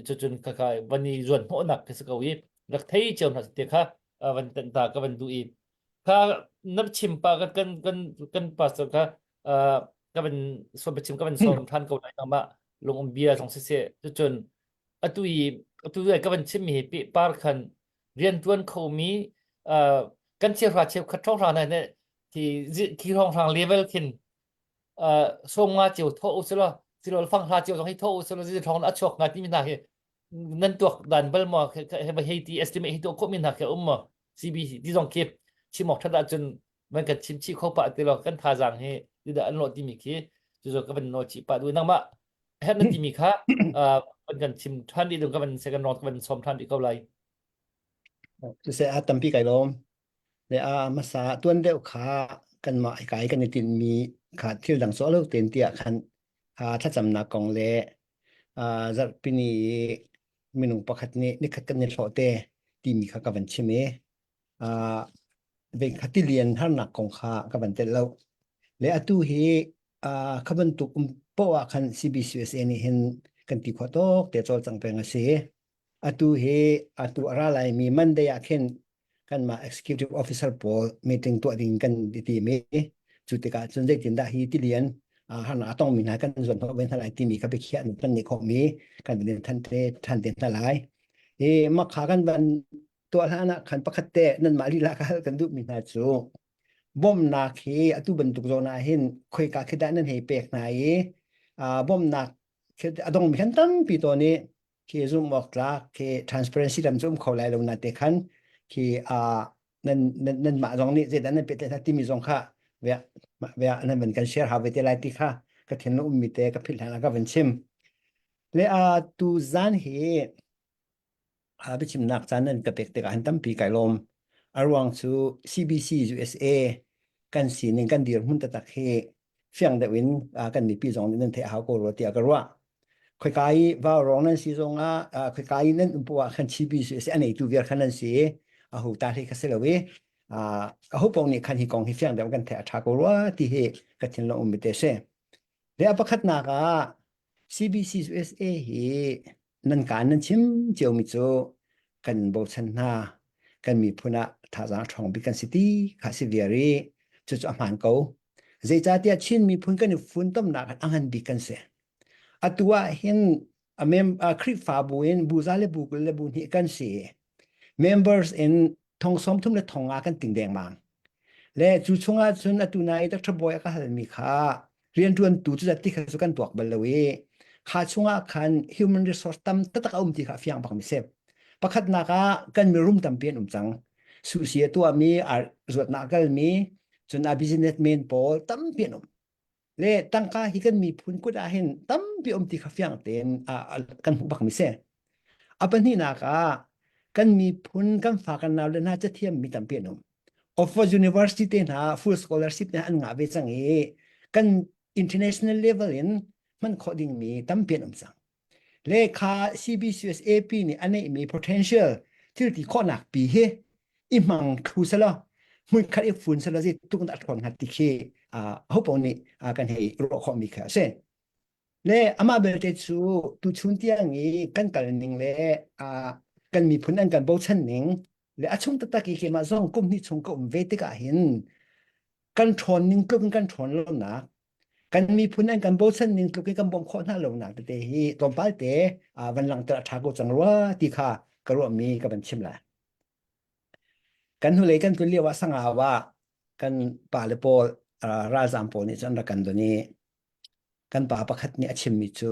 cucun khakha van i zuan hnawhnak khi si ko i rak thei cio hna te kha van tenh ta ka van duh i kha na chim pa kan kan kan kan pastor kha ka van som chim ka van som than ko lai nangmah lung um bia zong siseh cucun atu i atu i ka van chim mi hi pe par khan rian tuan kho mi kan cheuhra cheukhat hrawnghrang hna nih khi khi hrawnghrang level khin sawm nga cio thawh u silo silo fang hla cio zong hi thawh u silo zi thong a chuak nga timi hna hi nan tuak dan bal maw hei ti estimate hi tuah khawh mi hna khi um maw CB ti zong khi chim awk that ahcun man kan chim chih kho pah ti lo kan thazaang hi ti dah an lawh timi khi cu zo ka van nawl chih pah du nangmah herh na timi kha van kan chim than dih ding ka van second round ka van som than dih ko lai Siseh a tampi kai lawm. Le a hmasa tuan deuh kha kanmah kai kan i tinhmi kha thil dang sawh lo tein tiah khan thlacamnak kong le zarhpini i minung pakhat nih nikhat kan i hlawh te timi kha ka van chim i vei kha tilian harnak kong kha ka van telh lo. Le atu hi kha bantuk um poah ah khan CBCUSA nih hin kan ti khawh tawk te cawlcang peng a si. Atu hi atu a ra laimi Monday ah khin kanmah executive officer pawl meeting tuah ding kan i tim i cu tikah cun zeitindah hi tilian harnak a tongmi hna kan zuan hnawh ve hna lai timi kha biakhiah kan nih khawhmi kan van than te than te hna lai. I makha kan van tuah hlan ah khan pakhat te nanmah lila ka hal kan duhmi hna cu bawmhnak hi atu bantuk zawn ah hin khoika khi dah nan hei pek hna i bawmhnak a dongmi khan tampi tawn i khi zumh awk tlak khi transparency lam cu um kho lai lo na te khan khi nan nan nan mah zong nih zeidah nan pet hna timi zong kha ve ve nan van kan share hau ve te lai ti kha ka thinlung ummi te ka philh hlan ka van chim le a tu zan hi a biachimnak caan nan ka pek tikah han tampi kai lawm a ruang cu CBC USA kan sining kan dirhmun taktak hi fiang deuh in kan mipi zong nih nan theih a hau ko rua tiah ka ruah khoika i vaurawng nan si zong ah khoika i nan um poah khan CBC a neitu vial khan nan si i a hu ta hi kha si lo i a hu pong nih khan hi kong hi fiang deuh kan theih a ṭha ko rua ti hi ka thinlung um mi te si le a pakhatnak ah CBC USA hi nan kaan nan chim ciomi cu kan bochan hna kan miphun ah thazaang ṭhawng bik kan si ti kha si viar i cucu a hmaan ko zeicahtiah Chin miphun kan i funtomnak a ngan bik kan si atu ah hin a mem a Khrihfabu in bu za le bu 20 le bu hnih kan si members in thong 30 le thong nga kan ting dengmang Le cu chungah cun atu nai Dr. Bawi a ka halmi kha rianṭuantu cu ti kha cu kan tuak bal lo i kha chungah khan human resource tam taktak a um ti kha a fiang bakmi si. Pakhatnak ah kan mirum tampi an um cang. Susi a tuahmi, zuatnak a kalmi, cun a businessman pawl tampi an um. Le tangka hi kan miphun kut ah hin tampi um ti kha fiang tein kan hmuh bak mi si. A pahnihnak ah kan miphun kan fa kan nau le hna cathiam mi tampi an um. Oxford University te hna full scholarship hna an ngah ve cang i kan international level in hman khawh dingmi tampi an um cang. Le kha CBCUSAP nih a neihmi potential thil ti khawhnak pi hi i hmang thlu selaw hmunkhat i fun selaw zei tuk a ṭhawn hnga ti khi ho paoh nih kan hei ruah khawhmi kha a si. Le amah belte cu tuchun tiang i kan kal ning le kan miphun an kan bochan ning le a chung taktak i keimah zong kum hnih chung ka um ve tikah hin kan ṭhawn ning tluk in kan ṭhawn lonak kan miphun an kan bochan ning tluk in kan bawmh khawh hna lonak tete hi tlawmpal te van langhter a ṭha ko cang rua ti kha ka ruahmi ka van chim lai. Kan hnulei kan tlun lio ah Sangau ah kan pale pawl ralzaam pawl nih cun rak kan don i kan pa pakhat nih a chimmi cu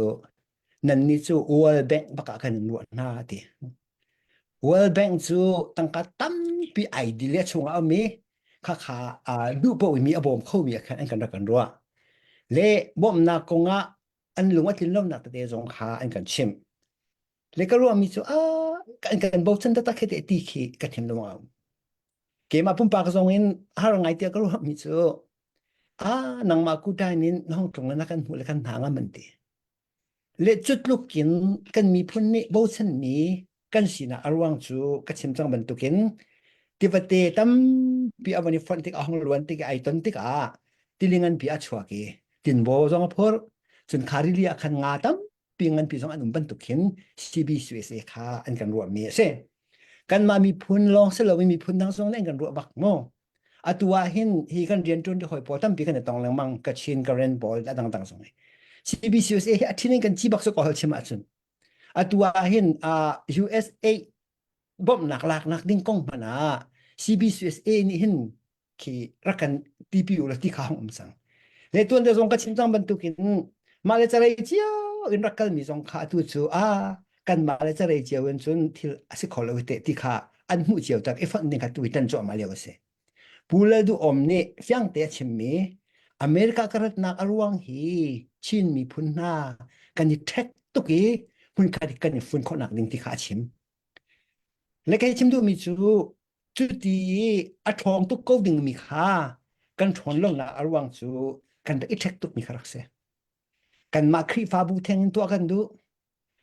nannih cu World Bank bak ah kan in ruah hna a ti. World Bank cu tangka tampi ai dil i a chungah a um i khakha duh paoh mi a bawm khomi ah khan an kan rak kan ruah. Le bawmhnak kongah an lung a tlin lonak tete zong kha an kan chimh. Le ka ruahmi cu a kan kan bochan taktak khi te ti khi ka thinlung a um. Keimah pumpak zong in har ngai tiah ka ruahmi cu a nangmah kutain in na hong tlung na kan hmuh le kan hna ngam an ti. Le cu tluk in kan miphun nih bochanmi kan sinak a ruang cu ka chim cang bantukin tivate tampi a van i fonh tik a hong luan tik i ai ton tikah tili nganpi a chuak i tinbaw zong a phurh cun kha rili ah khan nga tam pi nganpi zong an um bantuk khin CBCUSA kha an kan ruahmi a si. Kanmah miphun lawng si loin miphun dang zong nih an kan ruah bak mu. Atu ah hin hi kan rianṭuan hawi pawl tampi kan i tong lengmang Kachin, Karen pawl a dangdang zong hi. CBCUSA hi a thin in kan ci bak su ko hal chim ahcun. Atu ah hin uh, USA bawmhnak laknak ding kong hmanh ah CBCUSA nih hin khi rak kan tipi u la ti kha hong um cang. Le tuan te zong ka chim cang bantukin mah le carei cio in rak kalmi zong kha atu cu a kan mah le carei cio in cun thil a si kho lo te ti kha an hmuh cio tak i fonh ding kha tu hi tan cuahmah lio a si. Pu Lal Duh Om nih fiang te a chimmi America ka ratnak a ruang hi Chin miphun hna kan i ṭhek tuk i hmunkhat kan i fun khawhnak ding ti kha a chim. Le kei chim duhmi cu cuti i a ṭhawng tuk ko dingmi kha kan ṭhawn lonak a ruang cu kan rak i ṭhek tukmi kha rak si. Kanmah Khrihfabu theng in tuah kan duh.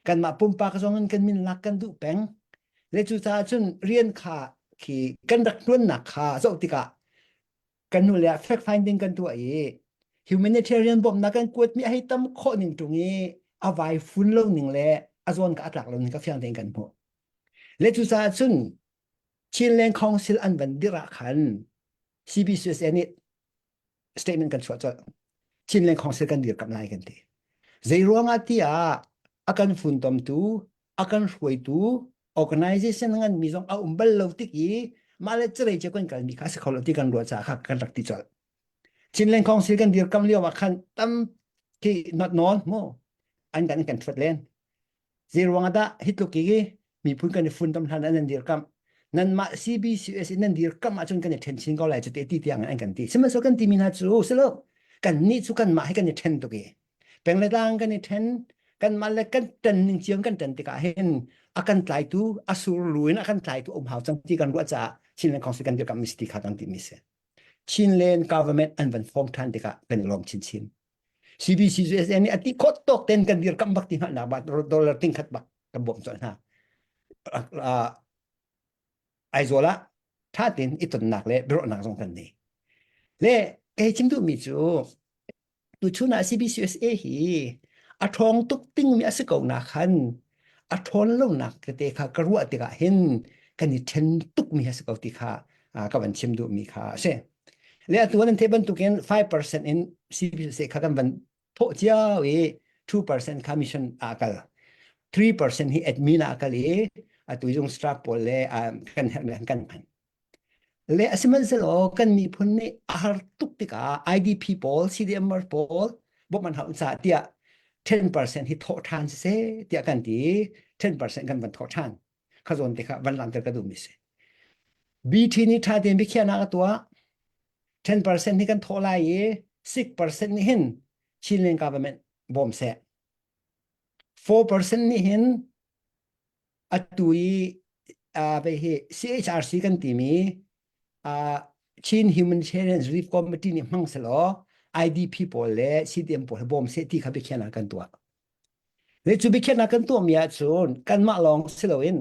Kanmah pumpak zong in kan min lak kan duh peng. Le cucaah cun rian kha khi kan rak ṭuannak kha zoh tikah kan hnu le ah fact finding kan tuah i humanitarian bawmhnak kan kuatmi a hei tam khawh ning ṭung i a vai fun lo ning le a zawn ka a tlak lo ning ka fiang tein kan hmuh. Le cucaah cun Chinland Council an van dirh ah khan CBCUSA nih statement kan chuah colh. Chinland Council kan dirkamh lai kan ti. Zei ruangah tiah a kan funtomtu, a kan hruaitu organization ngan mi zong a um bal lo tik i mah le cerei cio kan kalmi kha a si kho lo ti kan ruah caah kha kan rak ti colh. Chinland Council kan dirkam lio ah khan tam khi not nawn mu an kan kan thuat len. Zei ruangah dah hi tluk i miphun kan i funtom hlan ah nan dirkamh? Nanmah CBCUS in nan dirkamh ahcun kan i ṭhen chin ko lai cu te ti tiang an kan ti. Sihmanhsehlaw kan timi hna cu silo kannih cu kanmah hi kan i ṭhen tuk i peng le tlang kan i ṭhen kanmah le kan ṭan ning cio kan ṭan tikah hin a kan tlaitu a surlu in a kan tlaitu um hau cang ti kan ruah caah Chinland Council kan dirkamh mi si ti kha kan timi si. Chinland government an van form ṭhan tikah kan i lawm chinchin. CBCUSA nih a ti khawt tawk ten kan dirkamh bak ti hngalhnak ba dollar ting khat bak kan bawmh colh hna. Aizawl ah tha tein i tonnak le biaruahnak zong kan nei. Le kei chim duhmi cu tuchun ah CBCUSA hi a ṭhawng tuk dingmi a si ko na khan a ṭhawn lonak tete kha ka ruah tikah hin kan i ṭhen tukmi a si ko ti kha ka van chim duhmi kha a si. Le atu nan theih bantukin 5% in CBC kha kan van thawh cio i 2% kha mission ah kal. 3% hi admin ah kal i atu zung staff pawl le kan herhmi an kan hman. Le asihmanhsehlaw kan miphun nih a har tuk tikah IDP pawl, CDMR pawl bawmh an hauh caah tiah 10% hi thawh ṭhan siseh tiah kan ti 10% kan van thawh ṭhan. Kha zawn te kha van langhter ka duhmi si. BT nih ṭha tein biakhiahnak a tuah. 10% hi kan thawh lai i 6% nih hin Chinland government bawm seh. 4% nih hin atu i uh, hi CHRC kan timi uh, Chin Humanitarian Relief Committee nih hmang selaw IDP pawl le CDM pawl bawm seh ti kha biakhiahnak kan tuah. Le cu biakhiahnak kan tuahmi ahcun kanmah lawng si loin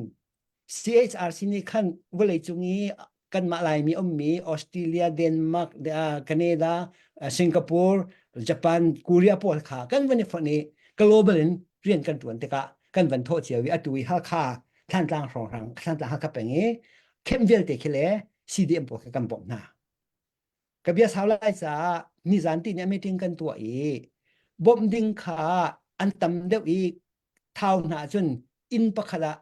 CHRC nih khan vawleicung i kanmah Laimi ummi Australia, Denmark, Canada, Singapore, Japan, Korea pawl kha kan van i fonh i global in rian kan ṭuan tikah kan van thawh cio i atu i Halkha Thantlang hrawnghrang Thantlang Halkha peng i camp vialte khi le CDM pawl kha kan bawmh hna. Ka bia sau lai caah nizan ti nih meeting kan tuah i bawmh ding kha an tam deuh i thau hna ahcun inn pakhat ah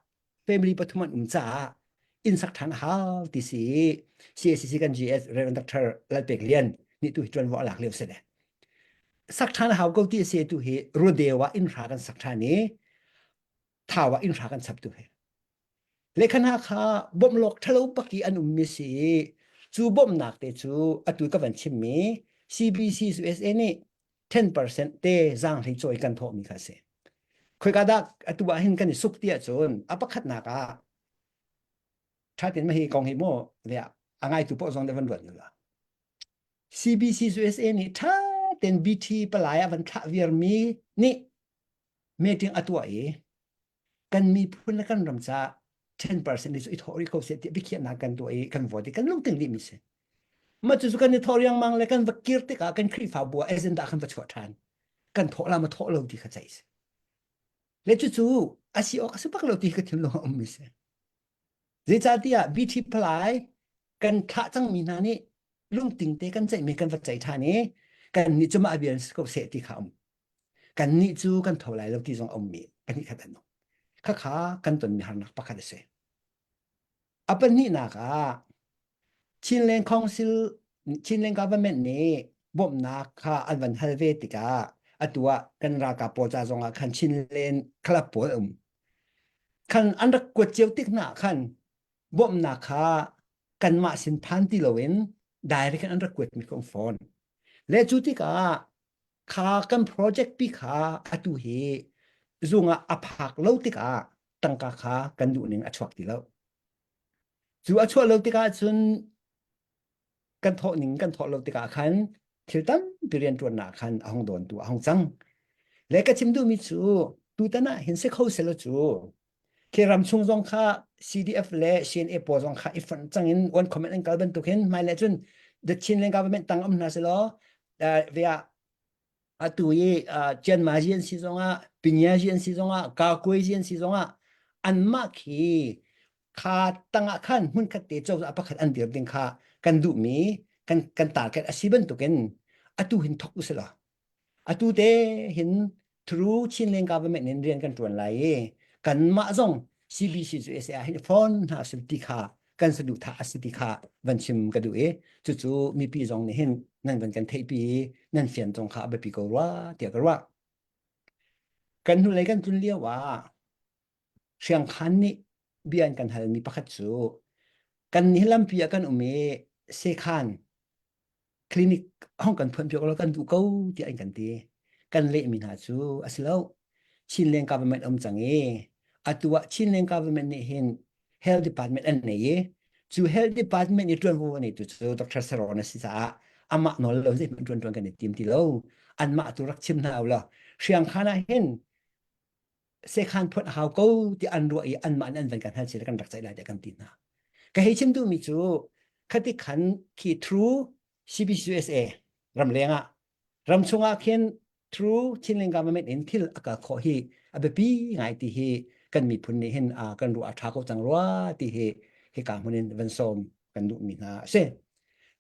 family pathum an um caah inn sak ṭhan a hau ti si CACC kan GS Reverend Dr. Lalpek Lian nih tu hi ṭuanvo a lak lio si le sak ṭhan a hau ko ti a si tu hi Rodeo ah inn hra kan sak ṭhan i Thau ah inn hra kan chap tu hi Lehkha hna kha bawmh lawk ṭhalo bak i an ummi si i cu bawmhnak te cu atu ka van chimmi CBC USA nih 10% te zaanghlei cawi kan thawhmi kha a si. Khoika dah atu ah hin kan i suk ti ahcun a pakhatnak ah ṭha tein mah hi kong hi mu a ngaitu paoh zong nih van ruat la. CBC USA nih ṭha tein BT palai a van thlah viarmi nih meeting a tuah i kan miphun le kan ram caah 10% hi cu i thawh rih ko seh tiah biakhiahnak kan tuah i kan vote i kan lungtling dihmi si. Mah cucu kan i thawh riangmang le kan va kir tikah kan Khrihfabu ah agenda kan va chuah ṭhan. Kan thawh la ma thawh lo ti kha ceih si. Le cucu a si awk a si bak lo ti ka thinlung a ummi si. Zeicahtiah BT palai kan thlah cangmi hna nih lungting te kan ceihmi kan va ceih ṭhan i kan nih cu mah vial si ko seh ti kha um. Kannih cu kan tho lai lo ti zong a ummi pahnih khat an um. Khakha kan tonmi harnak pakhat a si. A pahnihnak ah Chinland Council Chinland government nih bawmhnak kha an van hal ve tikah atu ah kan ralkap pawl ca zong ah khan Chinland club pawl a um. Khan an rak kuat cio tik hna khan bawmhnak kha kanmah sin phan ti loin direct in an rak kuatmi ka um fawn. Le cu tikah kha kan project pi kha atu hi zung ah a phak lo tikah tangka kha kan duh ning a chuak ti lo. Cu a chuah lo tikah cun kan thawh ning kan thawh lo tikah khan thil tampi rianṭuannak khan a hung dawntu a hung cang. Le ka chim duhmi cu tutan ah hin si kho selaw cu khi ram chung zong kha CDF le CNA pawl zong kha i fonh cang in one comment an kal bantuk hin hmailei cun the Chinland government tang um hna selaw via atu i Chianma zi an si zongah Pinya zi an si zongah Kakwe zi an si zongah anmah khi kha tangah khan hmunkhat te cozah pakhat an dir ding kha kan duhmi kan kan target a si bantukin atu hin thok usila Atu te hin through Chinland government in rian kan ṭuan lai i kanmah zong CBC cu SA hin phone hna sul ti kha kan saduhthah a si ti kha van chim ka duh i cucu mipi zong nih hin nan van kan theihpi i nan fian zong kha a biapi ko rua tiah ka ruah. Kan hnulei kan tlun lio ah Hriangkhan nih bia an kan halmi pakhat cu kan nih lampi ah kan um i sekhan clinic hong kan phuan piak law kan duh ko tiah an kan ti. Kan lehmi hna cu a si lo. Chinland government um cang i atu ah Chinland government nih hin health department an nei i cu health department i ṭuanvo a neitu cu Dr. Saron a si caah amah nawl lo zeihmanh ṭuan ṭuan kan i tim ti lo. Anmah tu rak chim hna u law Hriangkhan ah hin sekhan phot a hau ko ti an ruah i anmah nih an van kan hal si kan rak ceih lai tiah kan ti hna. Ka hei chim duhmi cu khati khan khi through CBCUSA ramleng ah ram chungah khin through Chinland government in thil a kal khawh hi a biapi ngai ti hi kan miphun nih hin kan ruah a ṭha ko cang rua ti hi hika hmun in van sawm kan duhmi hna a si.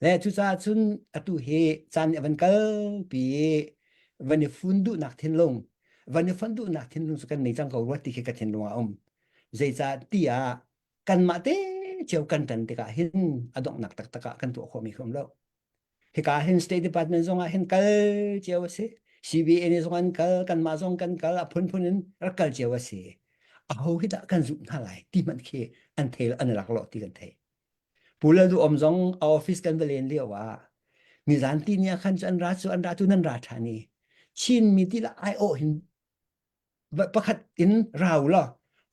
Le cucaah cun atu hi caan nih a van kalpi i van i fun duhnak thinlung van i fonh duhnak thinlung cu kan nei cang ko rua ti khi ka thinlung ah a um. Zeicah tiah kanmah te cio kan ṭan tikah hin a donghnak taktak ah kan tuah khawhmi khi um lo. Hika hin State Department zong ah hin kal cio a si. CBA nih zong an kal, kanmah zong kan kal, a phunphun in rak kal cio a si. Aho hi dah kan zumh hna lai ti hmanh khi an thei an rak lawh ti kan thei. Pu Lal Duh Om zong a office kan va len lio ah nizan ti ni ah khan cu an ra cu an ra cu nan ra ṭhan i. Chinmi ti la ai awh hin pakhat in rau la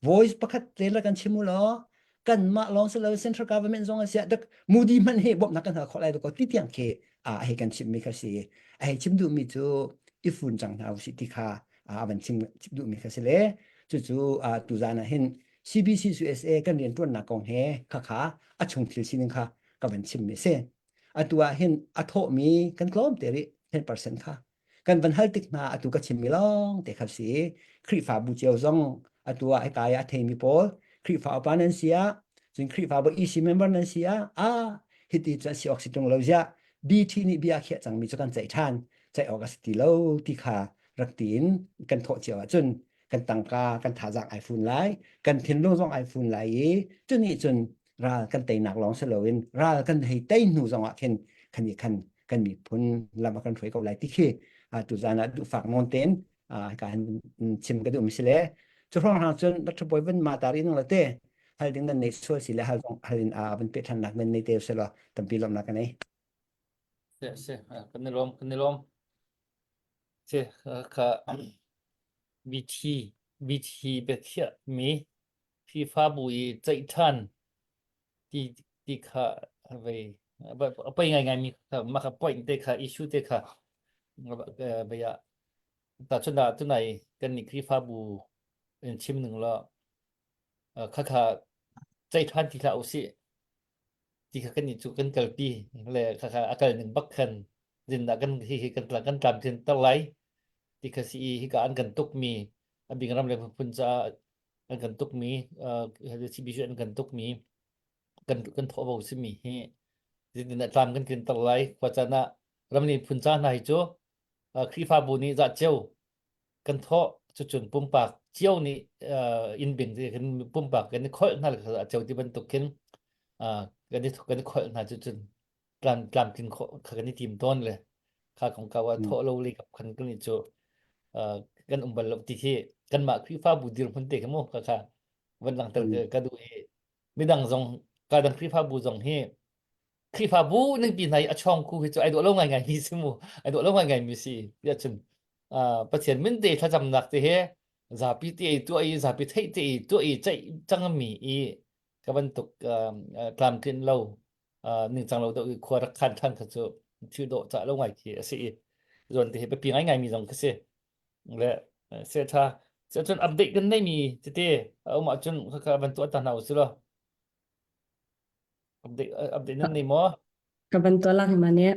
voice pakhat te la kan chim u law kan mah lawng si lo central government zong a sia dak Modi hmanh he bawmhnak kan hal khawh lai ko ti tiang khi a hei kan chim mi kha si a hei chim duh mi cu i fun cang hna usih ti kha a van chim duh mi kha si le cucu tuzan ah hin CBC USA kan rian ṭuannak kong he khakha a chung thil sining kha ka van chim mi si atu ah hin a thawhmi kan tlawm te rih 10% kha kan van hal tik hna atu ka chimmi lawng te kha si Khrihfabu cio zong atu ah hika i a theimi pawl Khrihfa upa nan si ah cun Khrihfabu EC member nan si ah ah hiti cu si awk si tung lo ziah BT nih bia khiah cangmi cu kan ceih ṭhan ceih awk a si ti lo ti kha rak tiin kan thawh cio ahcun kan tangka kan thazaang ai fun lai kan thinlung zong ai fun lai i cunih cun ral kan teinak lawng si loin ral kan hei tei hnu zong ah khin khan i khan kan miphun lam a kan hruai ko lai ti khi tuzan ah duhfak nawn tein ka han chim ka duh mi si le cu hrawng hang cun Dr. Bawi van ma tar in la te hal ding nan nei sual si le hal zong hal in a van pe than nak nan nei te se lo tampi lawmnak ka nei Se se kan ni lawm kan ni lawm se kha BT BT biakhiah mi Khrihfabu i ceih ṭhan ti ti kha vei a poi ngaingai mi kha mah kha point te kha issue te kha vei ah tahchun ah tunai kan nih Khrihfabu in chim ning law kha kha ceih ṭhan ti hlah usih ti kha kan nih cu kan kalpi le kha kha a kal ning bak khan zindah kan hi hi kan kan tlamtlin ter lai ti kha si i hika an kan tukmi a bing ram le phun caah an kan tukmi CBC an kan tukmi kan kan thawhvo simi hi zeitindah tlam kan tlinter lai khua caan ah ramli phun ca hna hi cu Khrihfabu nih zah cio kan thawh cucun pumpak cio nih inn bing kan pumpak kan i kholh hna zah cio ti bantuk khin kan i kan i kholh hna cucun tlam tlamtlin khawh kha kan i tim tawn le kha kongkau ah thawh lo le kap khan kan i cu kan um bal lo ti khi kanmah Khrihfabu dirhmun te khi mu kha kha van langhter ka duh i midang zong ka dang Khrihfabu zong hi Khrihfabu ningpi hna i a chawng khu hi cu ai dawh lo ngai ngai mi si mu ai dawh lo ngai ngai mi si tiah cun Pathian min te thlacamnak te he zapi te i tuah i zapi theih te i tuah i ceih cangmi i ka bantuk tlamtlin lo ningcang lo deuh i khua rak khan ṭhan kha cu thil dawh cah lo ngai khi a si i zawn te hi biapi ngaingai mi zong khi si le se ṭha se cun update kan nei mi tete a um ahcun khakha van tuah ta hna usih law update update nan nei maw Ka van tuah lak hi ma nih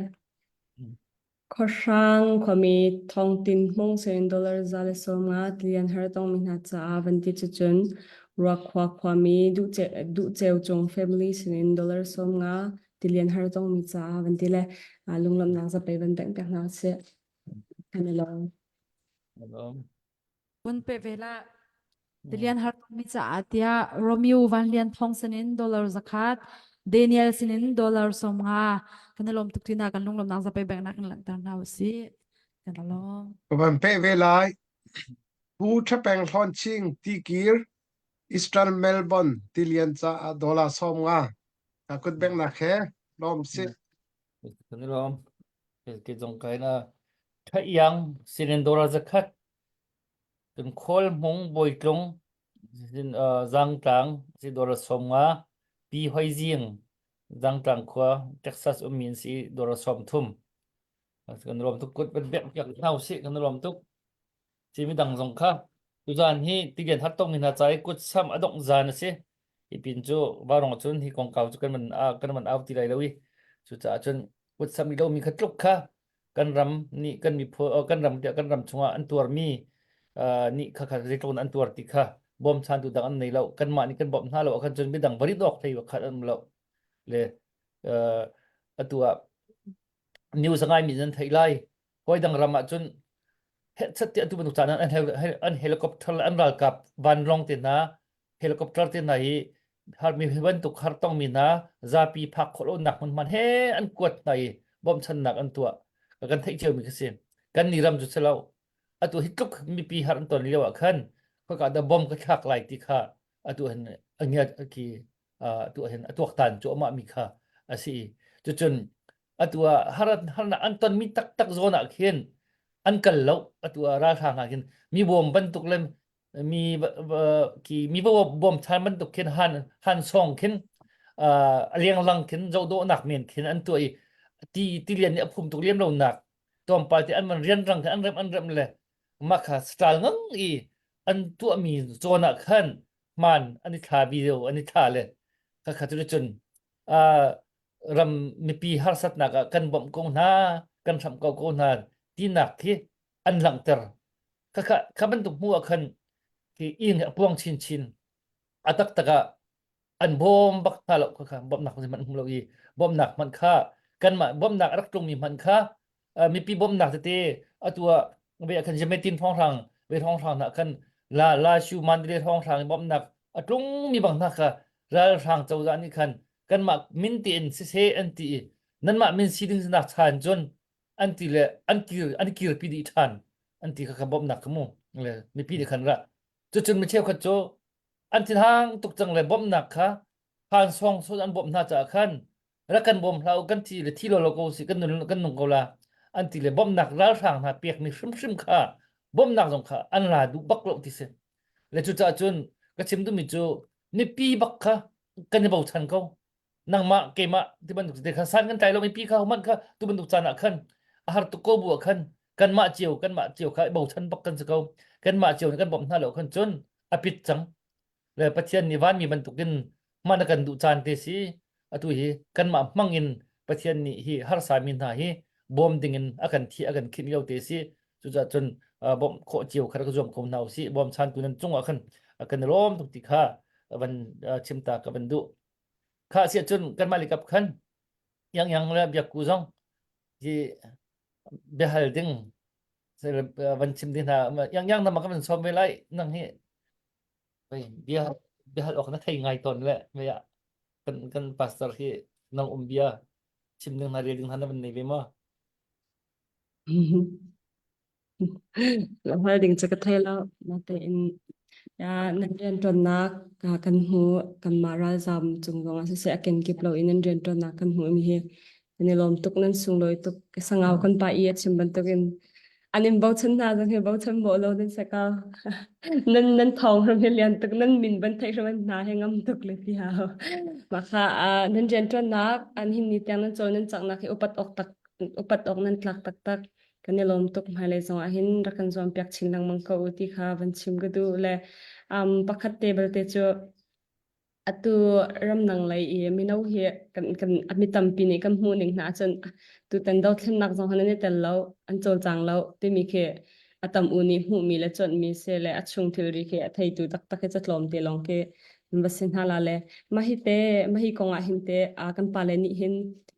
Khuahrang khuami Thawngtin Hmung sinin dollar 150 tilian har tongmi hna caah van ti cucun Ruakhua khuami Duhceu Cung family sinin dollar 50 tilian har tongmi caah van ti le lunglawmhnak zapei van bengh piak hna usih. Kan i lawm. Vun pe ve la. Tilian har mi caah tiah Romeo Van Lian Thong sinin dollar zakhat, Daniel sinin dollar 50 kan i lawm tuk tina kan lunglawmnak zapei bengnak in langhter hna usih. Kan i lawm. Ka van pe ve lai. Pu Ṭhapeng Hlawn Ching Tikir Eastern Melbourne tilian caah dollar 50 ka kut bengnak he lawm si. Kan i lawm. Ke zong kai na Ṭhaiang sinin dollar zakhat Cun Khualhmung Bawitlung Zangtlang dollar 50, Pi Hoi Zing Zangtlang khua Texas ummi an si i dollar 30. Kan lawm tuk kut van bek piak hna usih kan lawm tuk. Ci midang zong kha tuzan hi tilian har tong hna ca i kut sam a dongh zan a si. Hi pin cu varong cun hi kongkau cu kan van kan van au ti lai lo i cucaah cun kut sam i lomi kha tluk kha kan ram nih kan miphun kan ram tiah kan ram chungah an tuarmi nih kha kha zeitluk in an tuar ti kha bawmchantu dang an nei lo kanmah nih kan bawmh hna lo ahkhan cun midang va rit awk hlei khat an um lo le atu ah news a ngaimi nan theih lai hawi dang ram ah cun hetchat tiah atu bantuk caan ah an helicopter le an ralkap vanlawng te hna helicopter te hna hi harmi bantuk har tongmi hna zapi phak khawh lonak hmunhman he an kuat hna i bawmchannak an tuah kan theih ciomi khi si kan ni ram cu si lo atu hi tluk mipi har an ton lio ah khan khoika dah bom ka thlak lai ti kha atu hin a ngiat ki atu hin a tuaktan cu amah mi kha a si cucun atu ah har harnak an ton mi taktak zawn ah khin. An kal lo atu ah ralhrang hna khin mi bawm bantuk le mi ki mi bawm chan bantuk khin han han song khin a lenglang khin zohdawhnak men khin an tuah i ti tilian nih a phum tuk lem lo nak tlawmpal te an man rianrang khin an rem an rem le mah kha style ngang i an tuahmi zawn ah khan hmaan an i thla video an i thla le kha kha cu cun ram mipi harsatnak ah kan bawmh ko hna kan hramh ko ko hna tinak khi an langhter kha kha kha bantuk hmu ah khan khi ing a puang chinchin a taktak ah an bawm bak hna lo kha kha bawmhnak hmanh hmu lo i bawmhnak hmanh kha kanmah bawmhnak a rak tlungmi hmanh kha mipi bawmhnak tete atu ah ve khan Jemetin thawnghrang ve thawnghrang hna khan la la shu Mandalay thawnghrang bawmhnak a tlungmi bang hna kha ralhrang cozah nih khan kanmah min tein siseh an ti i nanmah min si ding nak chan cun an ti le an kir an kirpi dih ṭhan an ti kha kha bawmhnak kha mu le mipi nih khan ra cucun mi cheukhat cu an thinhang tuk cang le bawmhnak kha phan song sun an bawmh hna caah khan rak kan bawm hlah u kan thi le thi lo lo ko si kan nun kan nung ko la an ti le bawmhnak ralhrang hna pekmi hrimhrim kha bawmhnak zong kha an la duh bak lo ti si le cucaah cun ka chim duhmi cu mipi bak kha kan i bochan ko nangmah keimah ti bantuk te kha san kan tlai lo mipi kha homan kha tu bantuk caan ah khan a har tuk ko bu ah khan kanmah cio kanmah cio kha i bochan bak kan si ko kanmah cio nih kan bawmh hna lo khan cun a pit cang le Pathian nih vanmi bantukin hman a kan duh caan te si atu hi kanmah hmang in Pathian nih hi harsa mi hna hi bawm dingin a kan thi a kan khinh lio te si cucaah cun bawmh khawh cio kha rak zuam ko hna usih bawm chantu nan cungah khan kan i lawm tuk ti kha van chim ta ka van duh kha si cun kanmah likap khan yang yang le biakku zong hi biahal ding van chim ding hna yang yang nama ka van sawm ve lai nang hi bia biahal awk na thei ngai tawn le me ah kan kan pastor hi nang um bia chim ding hna rel ding hna na van nei ve maw Hal ding cu ka thei lo. Natein ya nan rianṭuannak kan hmu kanmah ralzaam cung zong ah siseh a kenkip lo in nan rianṭuannak kan hmuh mi hi kan i lawm tuk nan sunglawi tuk. Sangau kan pa i a chim bantukin an in bochan hna zong hi bochan bawh lo nan si ko. Nan nan thawng hram hi lian tuk nan min ban theih hram hna he ngam tuk le ti hau. Mah kha nan rianṭuannak an hin ni tiang nan cawl nan caknak hi upat awk tak upat awk nan tlak taktak. Kan i lawm tuk hmailei zong ah hin rak kan zuampiak chin lengmang ko u ti kha van chim ka duh le um, pakhat te belte cu atu ramdang lei i mino hi kan kan mi tampi nih kan hmuh ning hna ahcun tutan dothlennak zong han an i tel lo an cawlcang lo timi khi a tam u nih hmuhmi le chawnhmi si le a chung thilri khi a theitu taktak hi catlawm te lawng khi va si hna la le mah hi te mah hi kong ah hin te kan pale nih hin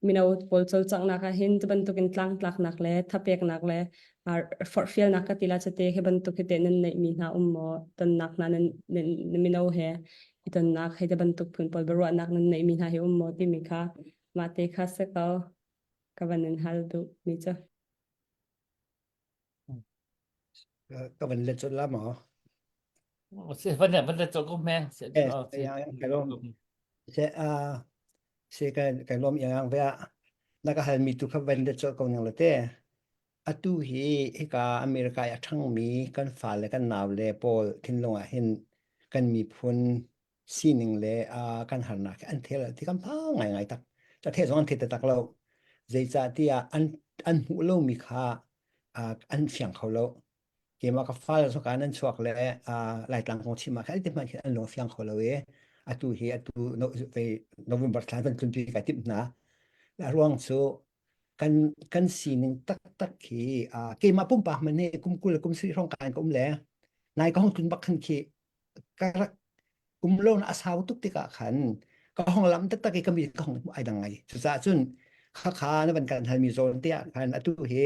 mino pawl cawlcanghnak ah hin cu bantukin tlangtlaknak le thapeknak le forhfialnak ka ti la cate hi bantuk hi te nan neihmi hna um maw tonnak hna nan mino he i tonnak hei te bantuk phun pawl biaruahnak nan neihmi hna hi um maw timi kha mah te kha se ko ka van in hal duh mi cu Ka van let cot la maw? Se van van let cot ko me. Se Eh, kai lom. Se a se kai kai lom yang ve a na ka hal mi tu kha van let cot ko nang le te. Atu hi hika America i a ṭhangmi kan fale kan naule pawl thinlung ah hin kan miphun sining le kan harnak hi an thel ti kan phang ngaingai tak. Ta the zong an the tak lo. Zeicah tiah an an hmuh lomi kha an fiang kho lo. Keimah ka fale zong nan chuak le Laitlang kong chim ah khan ti hmanh an lung fiang kho lo i atu hi atu November thla van tlunpi kai timh hna. A ruang cu kan kan sining taktak khi keimah pumpak man nih kum 20 kum 30 hrawng kan ka um le nai ka hong tlun bak khan khi ka rak um lo na a sau tuk tikah khan ka hong lam taktak i ka mi ka hong ai dang ngai cucaah cun khakha na van kan halmi zawn te ah khan atu hi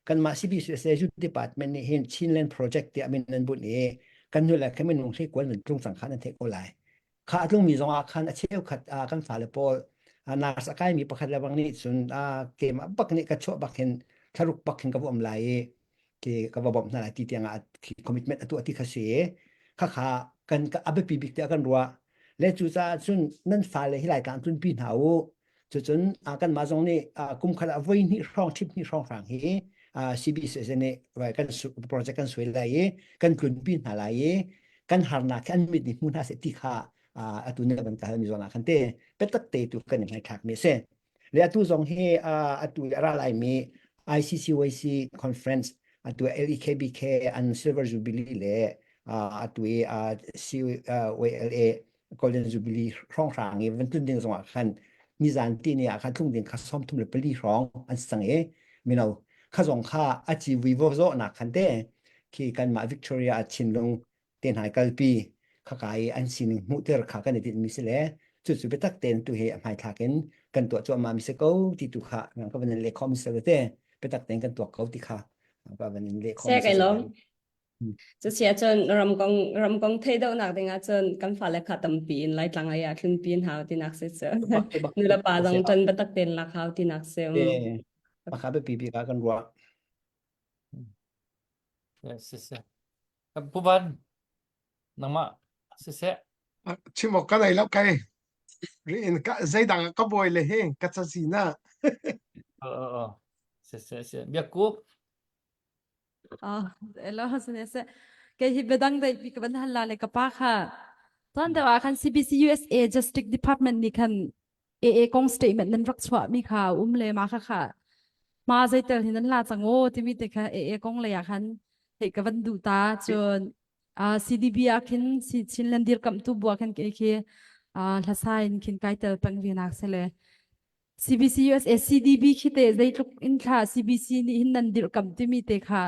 kanmah CBCSA Youth Department nih hin Chinland Project tiah min nan bunh i kan hnu le khan minung hlei kuan nan tlung cang kha nan theih ko lai kha a tlungmi zong ah khan a cheukhat kan fale pawl nurse a kaimi pakhat le bang nih cun keimah bak nih ka chuah bak hin thlaruk bak hin ka va um lai i ke ka va bawmh hna lai ti tiang ah commitment a tuah ti kha si khakha kan a biapi bik tiah kan ruah le cucaah cun nan fale hi Laitlang tlunpi hna u cucun kanmah zong nih kum khat ah voi hnih hrawng ṭhip hnih hrawng hrang hi. CBCS nih kan project kan suai lai i kan tlunpi hna lai i kan harnak khi an mit nih hmu hna seh ti kha atu na van ka halmi zawn ah khan te biatak te tu kan i hmaithlak mi a si. Le atu zong hi atu a ra laimi ICCYC conference atu LEKBK an Silver Jubilee le atu i CYLA Golden Jubilee hrawnghrang i van tlun ding zongah khan nizan ti ni ah khan tlung ding kha 34 hrawng an si cang i mino kha zong kha a civui vo zawhnak khan te khi kanmah Victoria a Chinlung te hna kalpi khaka i an sining hmuhter kha kan i tinhmi si le cucu biatak tein tu hi a hmaithlak in kan tuah cuahmah mi si ko ti tu kha ka van in leh khawh mi si te biatak tein kan tuak ko ti kha ka van in leh khawh mi si. Cusi ahcun ramkong ramkong theih deuhnak ding ahcun kan fale kha tampi in Laitlang lei ah tlunpi in hau tinak si cu. Nu le pa zong ṭan biatak tein lak hau tinak si. Pakha biapi bik ah kan ruah. Siseh. Pu Van, nangmah siseh. Chim awk ka nei lo kai. Riin ka zeidang ka bawi le hi ka cazin ah. Oh, oh, siseh, siseh. Biakku. Ah, elo sine se. Kei hi biadang dei pi ka van hal la le ka pa kha. Tuan deuh ah khan CBC USA Justice Department nih khan AA kong statement nan rak chuah mi kha um le ma kha kha ma zeitel hin nan la cang o timi te kha AA kong lei ah khan hei ka van duh ta cun CDB ah khin si Chinland dirkamh tu bua khan ke khi hlasa in khin kai tel peng ve nak se le CBC USA CDB khi te zeitluk in thla CBC nih hin nan dirkamh timi te kha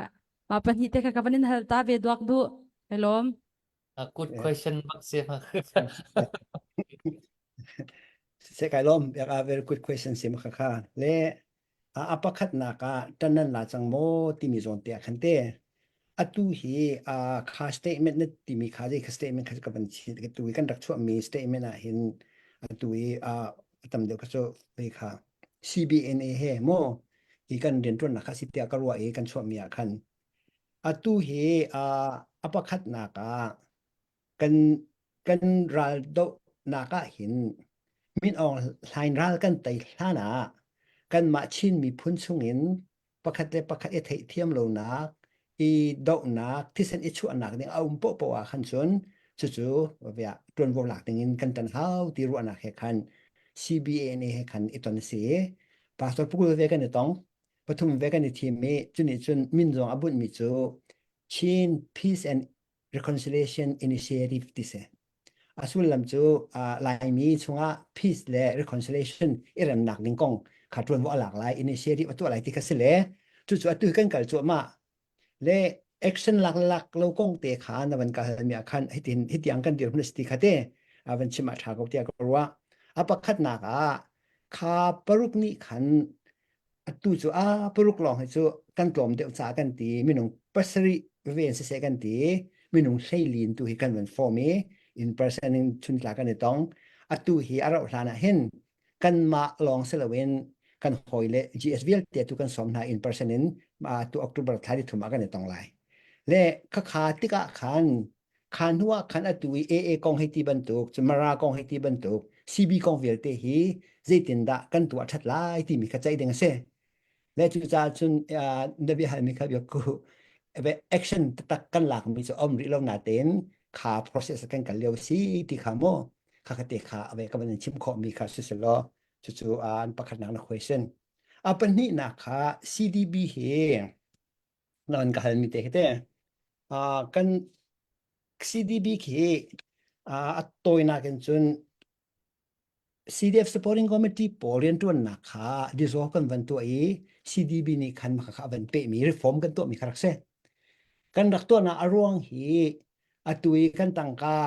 ma pahnih te kha ka van in hal ta ve duak du helom A good question bak si ma. Se kai lom yak a very good question si ma kha kha le a a pakhat nak ah tan nan la chang mo timi zawn te khan te atu hi a kha statement na timi kha dei kha statement kha ka van chi tu kan rak chuah mi statement ah hin atu i a tam deuh kha chu ve kha CBNA he mo hi kan rian tuan nak kha si tia ka ruah i kan chuah mi ah khan Atu hi a pakhatnak ah kan kan raldohnak ah hin Min Aung Hlaing ral kan tei hlan ah kanmah Chin miphun chungin pakhat le pakhat i theihthiam lonak, i dohnak, thisen i chuahnak ding a um paohpaoh ah khan cun cucu ṭuanvo lak dingin kan ṭan hau ti ruahnak he khan CBNA he khan i ton a si i Pastor Pukul ve kan i tong. Pathum ve kan i thim i cunih cun min zong a bunhmi cu Chin Peace and Reconciliation Initiative ti si. A sullam cu uh, Laimi chungah peace le reconciliation i remnak ding kong kha ṭuanvo a lak lai initiative a tuah lai ti kha si le cucu atu kan kal cuahmah le action lak lak lo kong te kha na van ka halmi ah khan hitin hitiang kan dirhmun a si ti kha te a van chim ah ṭha ko tiah ka ruah. A pakhatnak ah kha paruk nih khan Atu cu a paruk lawng hi cu kan tlawm deuh caah kan ti minung pasarih veve in siseh kan ti minung hleilin tu hi kan van form i in person in chuntla kan i tong atu hi a rauh hlan ah hin kanmah lawng si loin kan hawi le GS vialte tu kan sawm hna in person in tu October thla ni thum ah kan i tong lai le khakha tikah khan Kha hnu ah khan atu i AA kong hei ti bantuk, cun Mara kong hei ti bantuk, CB kong vialte hi zeitindah kan tuah ṭhat lai timi kha ceih ding a si. Le cucaah cun uh, na bia halmi kha biakku action taktak kan lakmi cu um rih lo natein kha process kan kal lio si ti kha mu kha kha te kha ave ka van in chim khawhmi kha si selaw cucu an pakhatnak na question. A pahnihnak kha CDB hi nan ka halmi te hi te uh, kan CDB khi uh, a tawinak in cun CDF Supporting Committee pawl rianṭuannak kha dissolve kan van tuah i CDB nih khan maka kha van pehmi reform kan tuahmi kha rak si. Kan rak tuahnak a ruang hi atu i kan tangka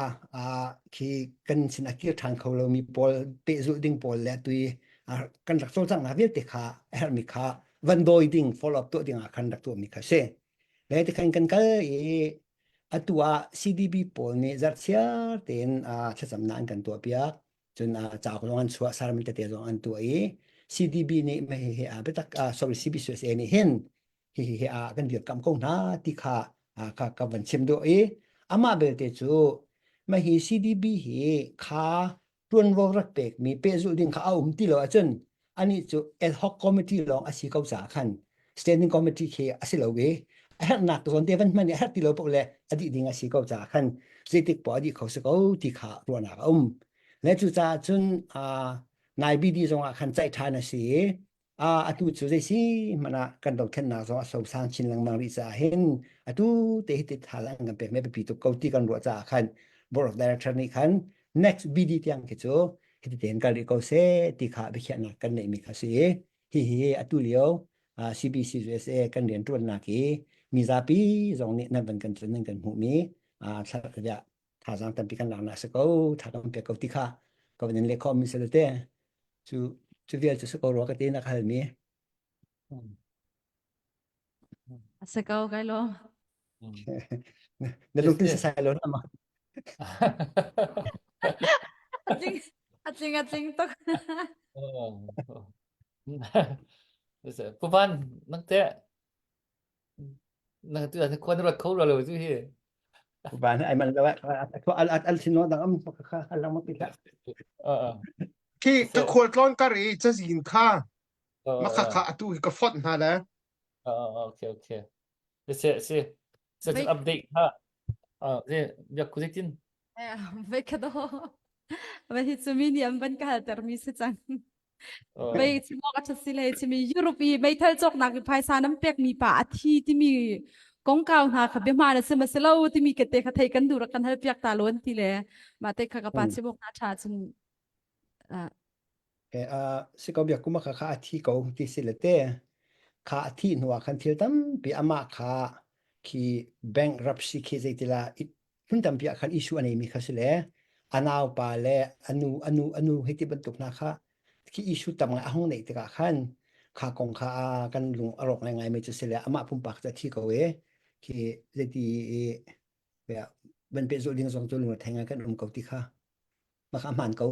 uh, khi kan sin a kir ṭhan kho lomi pawl pehzulh ding pawl le atu i uh, kan rak cawlcanghnak vialte kha a herhmi kha van dawi ding follow up tuah ding ah khan rak tuahmi kha si. Le tikhan kan kal i atu ah CDB pawl nih zarhchiar tein uh, thlacamnak an kan tuahpiak. Cun uh, cauk zong an chuah, sermon tete zong an tuah i CDB nih hihi uh, biatak uh, sorry CBCUSA nih hin hihi hi ah kan dirkamh ko hna ti kha ka ka van chim duh i amah belte cu mah hi CDB hi kha tuanvo rak pekmi pehzulh ding kha a um ti lo ahcun anih cu ad hoc committee lawng a si ko caah khan. Standing committee khi a si lo i a herhnak zawn te van hman i a herh ti lo paoh le a dih ding a si ko caah khan zeitik poah a dih kho si ko ti kha ruahnak a um. Le cucaah cun nai BD zong ah khan ceih ṭhan a si i atu cu zei si hmanh ah kan dothlennak zong a sosang chin lengmang rih caah hin atu te hi tithal an kan pek me biapi tuk ko ti kan ruah caah khan board of director nih khan next BD tiang khi cu hiti tein kal rih ko seh ti kha biakhiahnak kan neihmi kha si i hihi atu lio CBC USA kan rianṭuannak i mizapi zong nih nan van kan nan kan hmuhmi thazaang tampi kan laknak si ko tha kan pek ko ti kha ka van in leh khawh mi si te cu cu vial cu si ko rua ka ti na ka halmi A si ko kai lo. Na lungthin sasai lo na ma. Atling atling atling tuk. Pu Van, nang te nang tu an khuan rat kho lo tu hi. Pu Van ai man lo al al sin no dang am kha al lang ma pi la. Khi ka khual tlawn kar i cazin kha Maka kha atu hi ka fonh hna le. Okay, okay. Si, si. Si, update ha. Ah, si, biak ku zeitin? Ve ka do. Ve hi cu mi nih an van ka halter mi si cang. Ve chimok a si le chimi Europe i meithal cawknak i phaisa nam pek mi pa a thi timi kongkau hna kha bia hmaan a si ma si lo timi ka te kha thei kan duh rak kan hal piak ta lo an ti le mah te kha ka pa chimok na tha cun Si ko biak kum kha kha a thi ko ti si le te kha a thih hnu ah khan thil tampi amah kha khi bankruptcy khi zeitila hmun tampi ah khan issue a neimi kha si le a naupa le anu anu anu hei ti bantuk hna kha khi issue tam ngai a hung neih tikah khan kha kong kha kan lung a rawk ngai mi cu si le amah pumpak cu a thi ko e khi zeiti i van pehzulh ding zong cu lung thei ngai kan um ko ti kha mah kha a hmaan ko.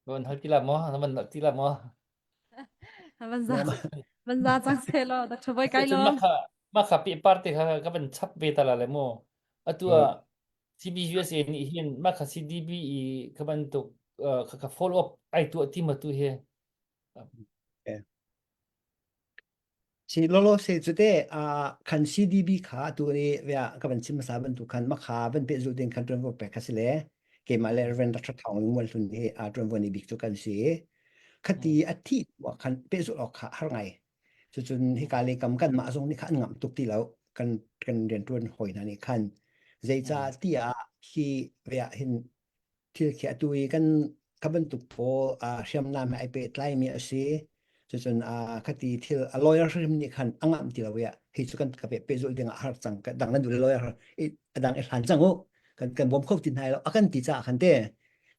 Van hal ti la maw? Van ti la maw? Van za van za cang se law Dr. Boy kai lo. Mah kha pe parte kha ka van chap ve ta la le mu. Atu ah CBUSA nih hin mah kha CDB i ka bantuk kha ka follow up ai tuah ti ma tu hi. Si lolo se cu te khan CDB kha atu ni via ka van chim hmasa bantuk khan makha van pehzulh ding khan ṭuanvo pek kha si le keimah le Reverend Dr. Thawng Lung Mual Hlun hi a ṭuanvo ni bik cu kan si. Khati a thih wa khan pehzulh awk kha har ngai. Cucun hika le kam kan mah zong nih kha an ngamh tuk ti lo kan kan rianṭuan hawi hna nih khan zeicah tiah hi via hin thil khi atu i kan kha bantuk pawl hriamnam he ai pehtlaimi a si. Cucun khati thil a lawyer hrim nih khan a ngamh ti lo i hi cu kan ka pe pehzulh ding ah har cang dang nan duh le lawyer a dang i hlan cang u kan kan bawm kho ti hna lo a kan ti caah khan te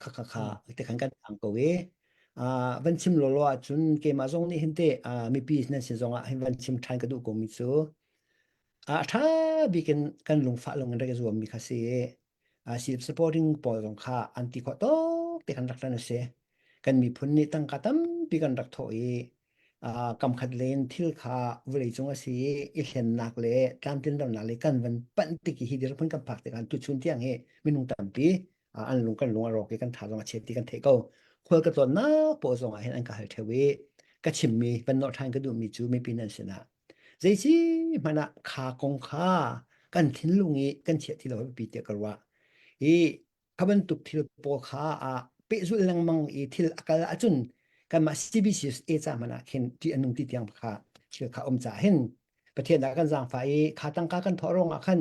kha kha kha te khan kan ang ko i van chim lawlaw ahcun keimah zong nih hin te mipi nan sin zong ah hin van chim ṭhan ka duh ko mi cu a ṭha bik in kan lungfah lung in rak i zuam mi kha si self supporting pawl zong kha an ti khawh tawk te kan rak ṭan a si. Kan miphun nih tangka tampi kan rak thawh i kam khat len thil kha vawleicung a si i i hlennak le tlamtlinlonak le kan van panh tik i hi dirhmun kan phak tikah tuchun tiang hi minung tampi an lung kan lung a rawk i kan tha zong a chiat ti kan theih ko. Khual ka tlawnnak paoh zong ah hin an ka hal ṭheo i ka chimmi van nawh ṭhan ka duhmi cu mipi nan sinah Zeici hmanh ah kha kong kha kan thinlung i kan chiah ti lo a biapi tiah ka ruah. I kha bantuk thil pawl kha a pehzulh lengmang i thil a kal ahcun kanmah CBCUSA ca hmanh ah khin ṭih a nung ti tiang kha thil kha um caah hin Pathian dah kan zaangfah i kha tangka kan thawh ruangah khan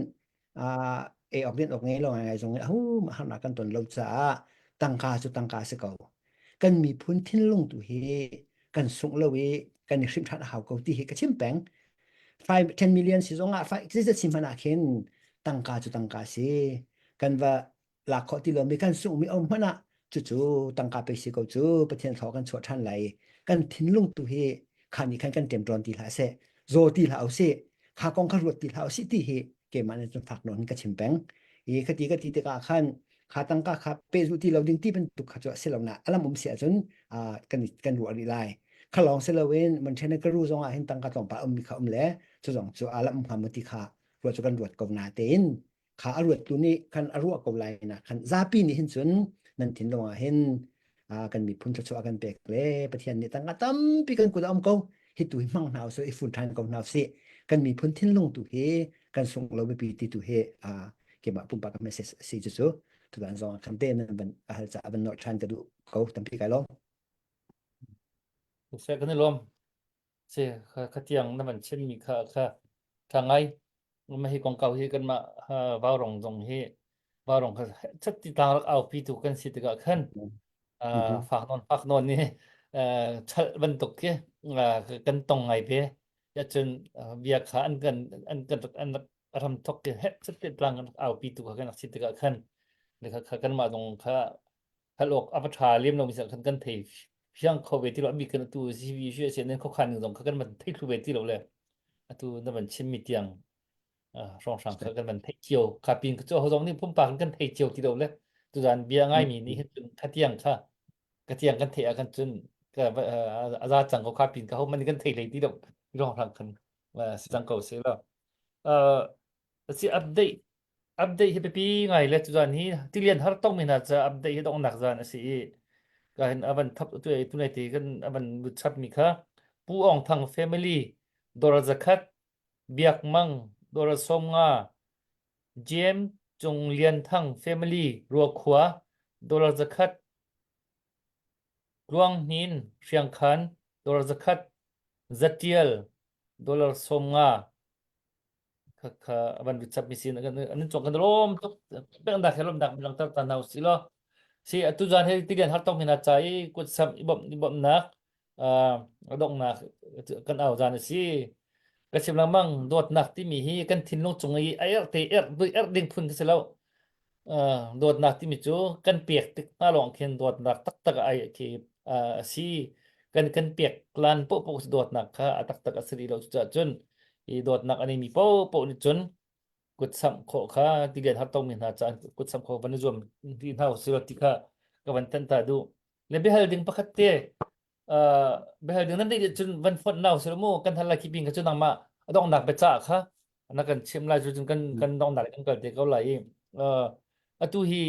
ei awk din awk ngei lo ngai zong in ahu harnak kan ton lo caah tangka cu tangka a si ko. Kan miphun thinlung tu hi kan sungh lo i kan i hrimh ṭhan a hau ko ti hi ka chim peng. 5 10 million si zong ah 5 zeizat si hmanh ah khin tangka cu tangka si. Kan va lak khawh ti lomi kan sunghmi a um hmanh ah cucu tangka pe si ko cu Pathian thlaw kan chuah ṭhan lai. Kan thinlung tu hi kha nih khan kan ṭemṭawn ti hlah seh, zaw ti hlah usih, kha kong kha ruat ti hlah usih ti hi keimah nih cun fak nawn in ka chim peng. I khati ka ti tikah khan kha tangka kha pehzulh ti lo ding ti bantuk kha cu a si lo na alam um si ahcun kan kan ruah rih lai. Kha lawng si loin Montenegro zong ah hin tangka tlawmpal ummi kha um le cu zong cu alam um hnga maw ti kha ruah cu kan ruat ko na tein kha a ruattu nih khan a ruah ko lai na khan zapi nih hin cun nan thinlung ah hin. Kan miphun thluachuah kan pek le Pathian nih tangka tampi kan kut ah um ko. Hi tu hi hmang hna usih i fun ṭhan ko hna usih. Kan miphun thinlung tu hi kan sung lo biapi ti tu hi keimah pumpak ka message a si cucu tutan zong ah khan te nan van hal caah van nolh ṭhan ka duh ko tampi kai lawm. Seh kan i lawm. Si kha tiang na van chimmi kha kha tha ngai. Ma hi kongkau hi kanmah vaurong zong hi vaurong kha chatti tlang rak aupi tu kan si tikah khan fak nawn fak nawn ni chal bantuk khi kan tong ngai ve. Ya cun bia kha an kan an kan an ram thok ki he chatti tlang kan aupi tu kha kan si tikah khan kha kha kanmah zong kha hal awk a va ṭha lem lo mi khan kan thei fiang kho ve ti lo a bik kan atu CV shi a si nan khokhan ning zong kha kan van thei thlu ve ti lo le atu na van chim mi tiang hrawnghrang kha kan van thei cio kha pin cu ho zong nih pumpak in kan thei cio ti lo le tuzan bia ngai mi nih hin cun kha tiang kha ka tiang kan thei ah kan cun ka a za cang ko kha pin ka ho man kan thei hlei ti lo hrawnghrang khan si cang ko se lo si update Update hi biapi ngai le tuzan hi tilian har tongmi hna ca update hi donghnak zan a si i ka hin a van thap tu tu nai te kan a van lut chap mi kha Pu Aung Thang family dora zakhat Biak Mang dora 50 James Cung Lian Thang family Ruakhua dollar zakhat Tluang Hnin Hriangkhan dollar zakhat Zatial dollar 50 kha van lut chap mi sin an chong kan rom tuk pek dak he rom dak lang tar ta nau si lo si atu zan he tilian har tong hina cha i kut sam i bom i bom nak adong nak kan au zan si ka chim langmang dawt nak ti mi hi kan thinlung chung i er te er er ding phun si lo dawtnak timi cu kan pek tik hna lawng khin dawtnak taktak ai khi a si kan kan pek lan poh poh dawtnak kha a taktak a si rih lo cucaah cun i dawtnak a neimi poh nih cun kut samh khawh kha tilian har tongmi hna caah kut samh khawh van i zuam rih hna usih law ti kha ka van thanh ta duh le biahal ding pakhat te biahal ding nan neih cun van fonh nau sila mu kan hal lai khi pin kha cu nangmah a donghnak biacah kha na kan chim lai cu cun kan kan donghnak kan kal te ko lai i atu hi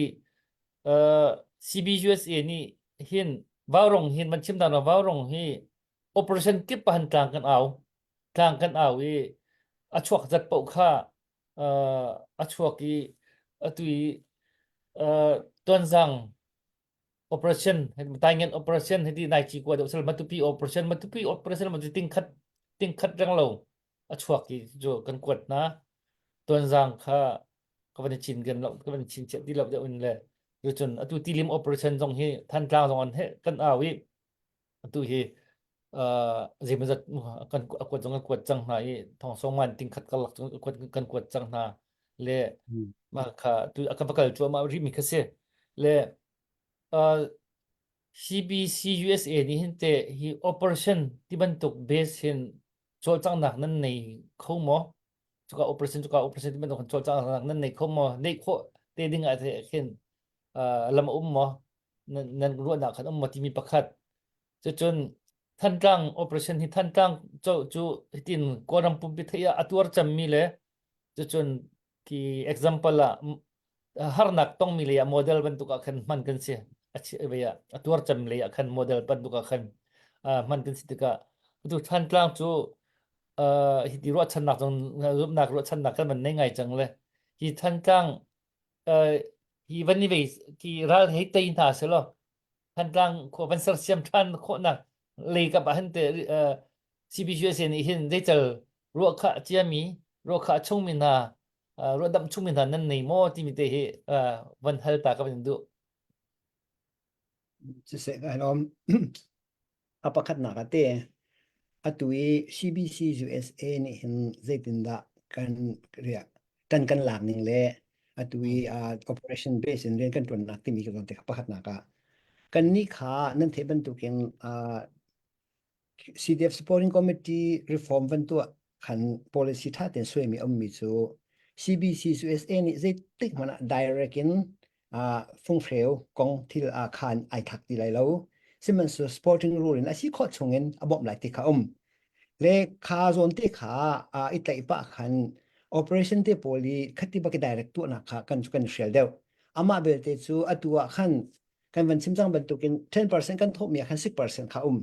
CBUSA nih hin vaurong hin van chim dan vaurong hi operation kip pahan tlang kan au tlang kan au i a chuak zat paoh kha a chuak i atu i tuanzang operation taingen operation hiti nai chi kwa deuh sel matupi operation matupi operation ma ting khat ting khat reng lo a chuak i cu kan kuat na tuanzang kha ka van chin gen lo ka van chin chiah ti lo deuh in le cu cun atu tilim operation zong hi thantlang zong an he kan au i atu hi zeimazat kan a kuat zong kan kuat cang hna i thong song man ting khat karlak zong kan kuat cang hna le mah kha tu a ka va kal cuahmah rih mi kha si le CBC USA nih hin te hi operation ti bantuk base hin cawlcanghnak nan nei kho maw cuka operation cuka operation ti bantuk cawlcanghnak nan nei kho maw neih khawh te ding ah khin lam a um maw nan ruahnak khan um maw timi pakhat cucun Thantlang operation hi Thantlang cu cu hitin Kawlram pumpi theih ah a tuar cemmi le cucun ki example ah harnak tongmi lei ah model bantuk ah khan hman kan si a chi ve ah a tuar cem lei ah khan model bantuk ah khan hman kan si tikah tu Thantlang cu hiti ruahchannak zong zumhnak ruahchannak kan van nei ngai cang le hi Thantlang hi van i vei ki ral hei tei hna selaw Thantlang khua van sersiam ṭhan khawhnak lei kap ah hin te CBCUSA nih hin zeical ruahkhah ciami ruahkhah chungmi hna ruahdamh chungmi hna nan nei maw timi te hi van hal ta ka van duh. Siseh ka lawm. A pakhatnak ah te atu i CBC USA nih hin zeitindah kan riah kan kan lak ning le atu i uh, operation base in rian kan ṭuannak timi ka zawn te kha pakhatnak ah kan nih kha nan theih bantukin uh, CDF Supporting Committee reform van tuah khan policy ṭha tein suaimi a ummi cu CBC USA nih zeitik hmanh ah direct in uh, funghreu kong thil uh, khan ai thak ti lai lo. Sihmanhsehlaw supporting rule in a si khawh chungin a bawmh lai ti kha um. Le kha zawn te kha uh, i tlaih pah khan operation te pawl i khati bak i direct tuahnak kha kan kan hrial deuh. Amah belte cu atu ah khan. Kan van chim cang bantukin 10% kan thawhmi ah khan 6% kha um.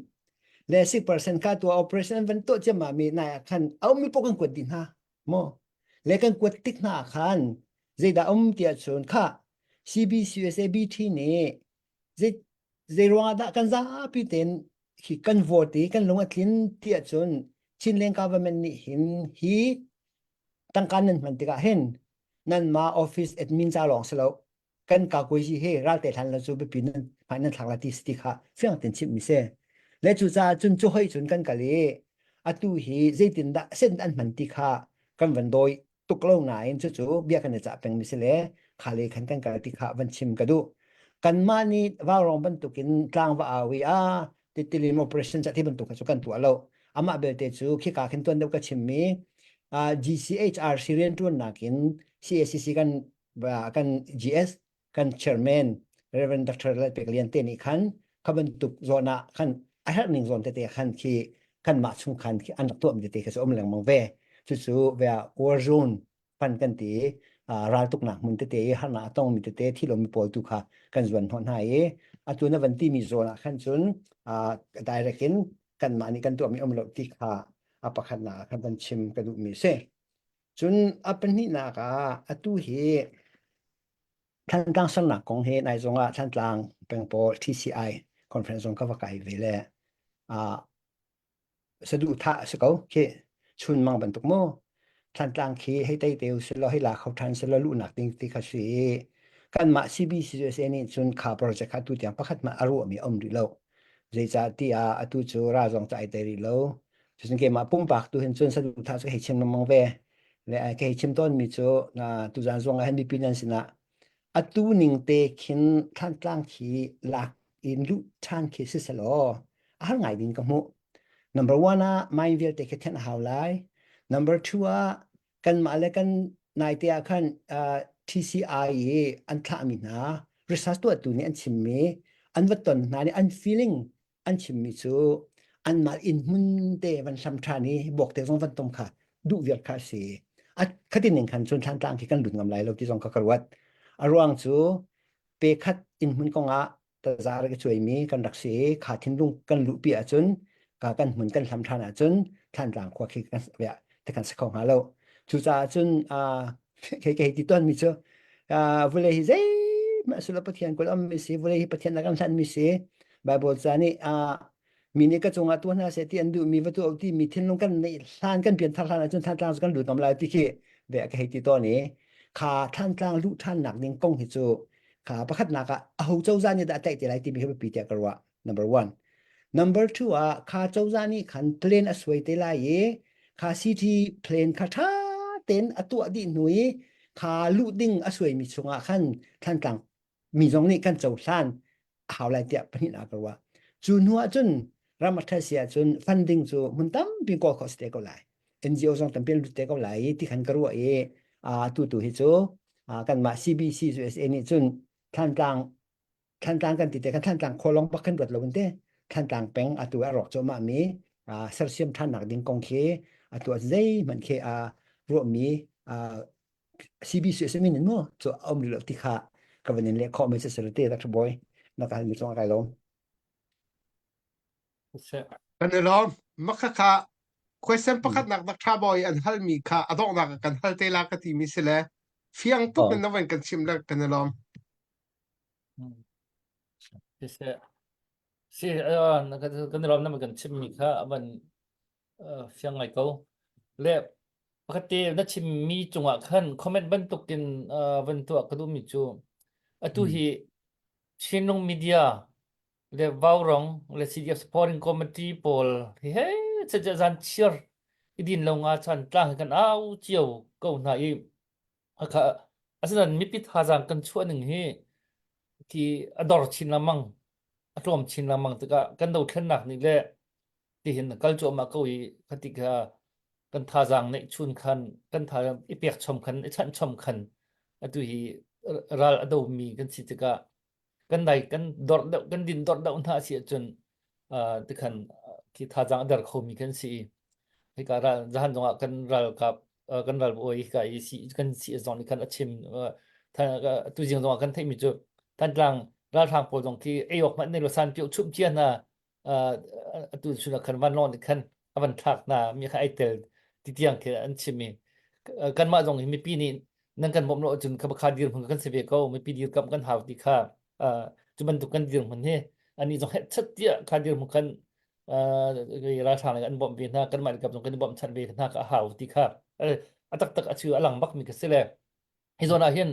Le 6% kha tua operation an van tuah ciammam mi nai ah khan a ummi paoh kan kuat dih hna. Maw? Le kan kuat tik hna ah khan zeidah um tiah cun kha CBCUSABT nih zei zei ruangah dah kan zapi tein hi kan vote i kan lung a tlin tiah cun Chinland government nih hin hi tangka nan hman tikah hin nanmah office admin ca lawng si lo kan kakuazi he ralte hlan lo cu biapi nan hmai nan thlak la ti ti kha fiang ten chimh mi si le cu caah cun cu hoi cun kan kal i atu hi zeitindah sen an hman ti kha kan van dawi tuk lo nain cucu bia kan i cah peng mi si le kha le khan kan kal ti kha van chim ka duh kanmah nih vaurawng bantukin tlang va au i a titilim operation ca ti bantuk kha cu kan tuah lo amah belte cu khika khin tuan deuh ka chim mi GCHRC rianṭuannak in CACC kan kan GS kan chairman Reverend Dr. Lalpek Lian te nih khan kha bantuk zawn ah khan a herh ning zawn tete khan khi kanmah chung khan khi an rak tuahmi tete kha cu um lengmang ve cucu ve war zone fund kan ti raltuknak hmun tete i harnak a tongmi tete thi lomi pawl tu kha kan zuan hnawh hna i atu na van timi zawn ah khan cun direct in kanmah nih kan tuahmi um lo ti kha a pakhatnak ah khan van chim ka duhmi si. Cun a pahnihnak ah atu hi Thantlang sernak kong hi nai zong ah Thantlang peng pawl TCI conference zong ka va kai ve le uh, saduhthah a si ko khi chunmang bantuk mu Thantlang khi hei tei te usih law hei la kho ṭhan seh law luhnak ding ti kha si i kanmah CBCUSA nih cun kha project kha atu tiang pakhat hmanh a ruahmi a um rih lo. Zeicah tiah atu cu ra zong ca ai tei rih lo. Cucun keimah pumpak tu hin cun saduhthah cu ka hei chim lengmang ve. Le ka hei chim tawnmi cu na tuzaan zong ah hin mipi nan sinah atu ning te khin Thantlang khi lak in luh ṭhan khi si selaw a har ngai ding ka hmuh. Number one ah mine vialte khi thenh a hau lai. Number two ah kanmah le kan naite ah khan uh, TCI i an thlahmi hna research tuahtu nih an chimmi an va ton hna nih an feeling an chimmi cu anmah inn hmun te van hlam ṭhan i buak te zong van tom kha duh viar kha a si. A khatin ning khan cun Thlantlang khi kan lut ngam lai lo ti zong kha ka ruat. A ruang cu pe khat inn hmun kongah taza rak i cuaimi kan rak si i kha thinlung kan luhpi ahcun ka kan hmun kan hlam ṭhan ahcun Thlantlang khua khi kan te kan si kho hnga lo. Cucaah cun kei kei ti tawnmi cu vulei hi zeihmanh a Pathian kul ammi si vulei hi Pathian a kan hlanhmi si Bible ca nih mi nih ka cungah tuah hna seh ti an duhmi va tuah ti mi thinlung kan neih hlan kan pianthar hlan ahcun Thantlang cu kan lut ngam lai ti khi ve ka hei ti tawn i kha Thantlang luh ṭhannak ding kong hi cu kha pakhatnak ah aho cozah nih dah a tlaih te lai timi hi biapi tiah ka ruah number one number two ah kha cozah nih khan plan a suai te lai i kha city plan kha ṭha tein a tuah dih hnu i kha luh ding a suaimi chungah khan Thantlang mi zong nih kan cohlan a hau lai tiah pahnihnak ka ruah. Cu hnu ah cun ram a ṭhat si ahcun funding cu hmun tampi kawl khawh si te ko lai. NGO zong tampi an lut te ko lai i ti khan ka ruah i atu tu hi cu kanmah CBC USA nih cun Thantlang Thantlang kan ti te kan Thantlang khua lawng bak kan ruat lo in te Thantlang peng atu a rawk cuahmah mi sersiam ṭhannak ding kong khi atu ah zeihmanh khi ruahmi CBC a simi nin mu cu a um rih lo ti kha ka van in leh khawh mi si te Dr. Boy na ka hal mi cung kai lawm. Kan i lawm. Makha kha question pakhat nak Dr. Boy an hal mi kha a donghnak ah kan hal te la ka ti mi si le fiang tuk in na van kan chim le kan i lawm. Si si kan i lawm na kan chim mi kha avan fiang ngai ko. Le pakhat te na chimmi cungah khan comment bantukin van tuah ka duhmi cu atu hi Chinlung Media le Vaurong le CDF Supporting Committee pawl hi he che zan chiar i din lo nga chan tlang hi kan au cio ko hna i Hakha asinain mipi thazaang kan chuah ning hi khi a dor chin lengmang a tlawm chin lengmang tikah kan dothlennak nih le tihin kal cuahmah ko i khati kha kan thazaang neih chun khan kan thazaang i pek chom khan i chanh chom khan atu hi ral a domi kan si tikah kan dai kan dor deuh kan din dor deuh hna si ahcun tikhan khi thazaang a der khomi kan si i hika ral zahan zongah kan ralkap kan ralbawi hika i si kan si zong nih khan a chim tu zing zongah kan theihmi cu Thantlang. Ralhrang pawl zong khi ei awk hmanh nei lo san pio chumh cia hna atu chun ah khan vanlawng nih khan a van thlak hna mi kha ai tel ti tiang khi an chim i kanmah zong hi mipi nih nan kan bawmh lo ahcun kha kha dirhmun kan si ve ko mipi dirkamh kan hau ti kha cu bantuk kan dirhmun hi ani zong het chat tiah kha dirhmun kan ralhrang nih an bawmh ve hna kanmah kap zong kan i bawmh chan ve hna ka hau ti kha a taktak a chu a lang bak mi ka si le hi zawn ah hin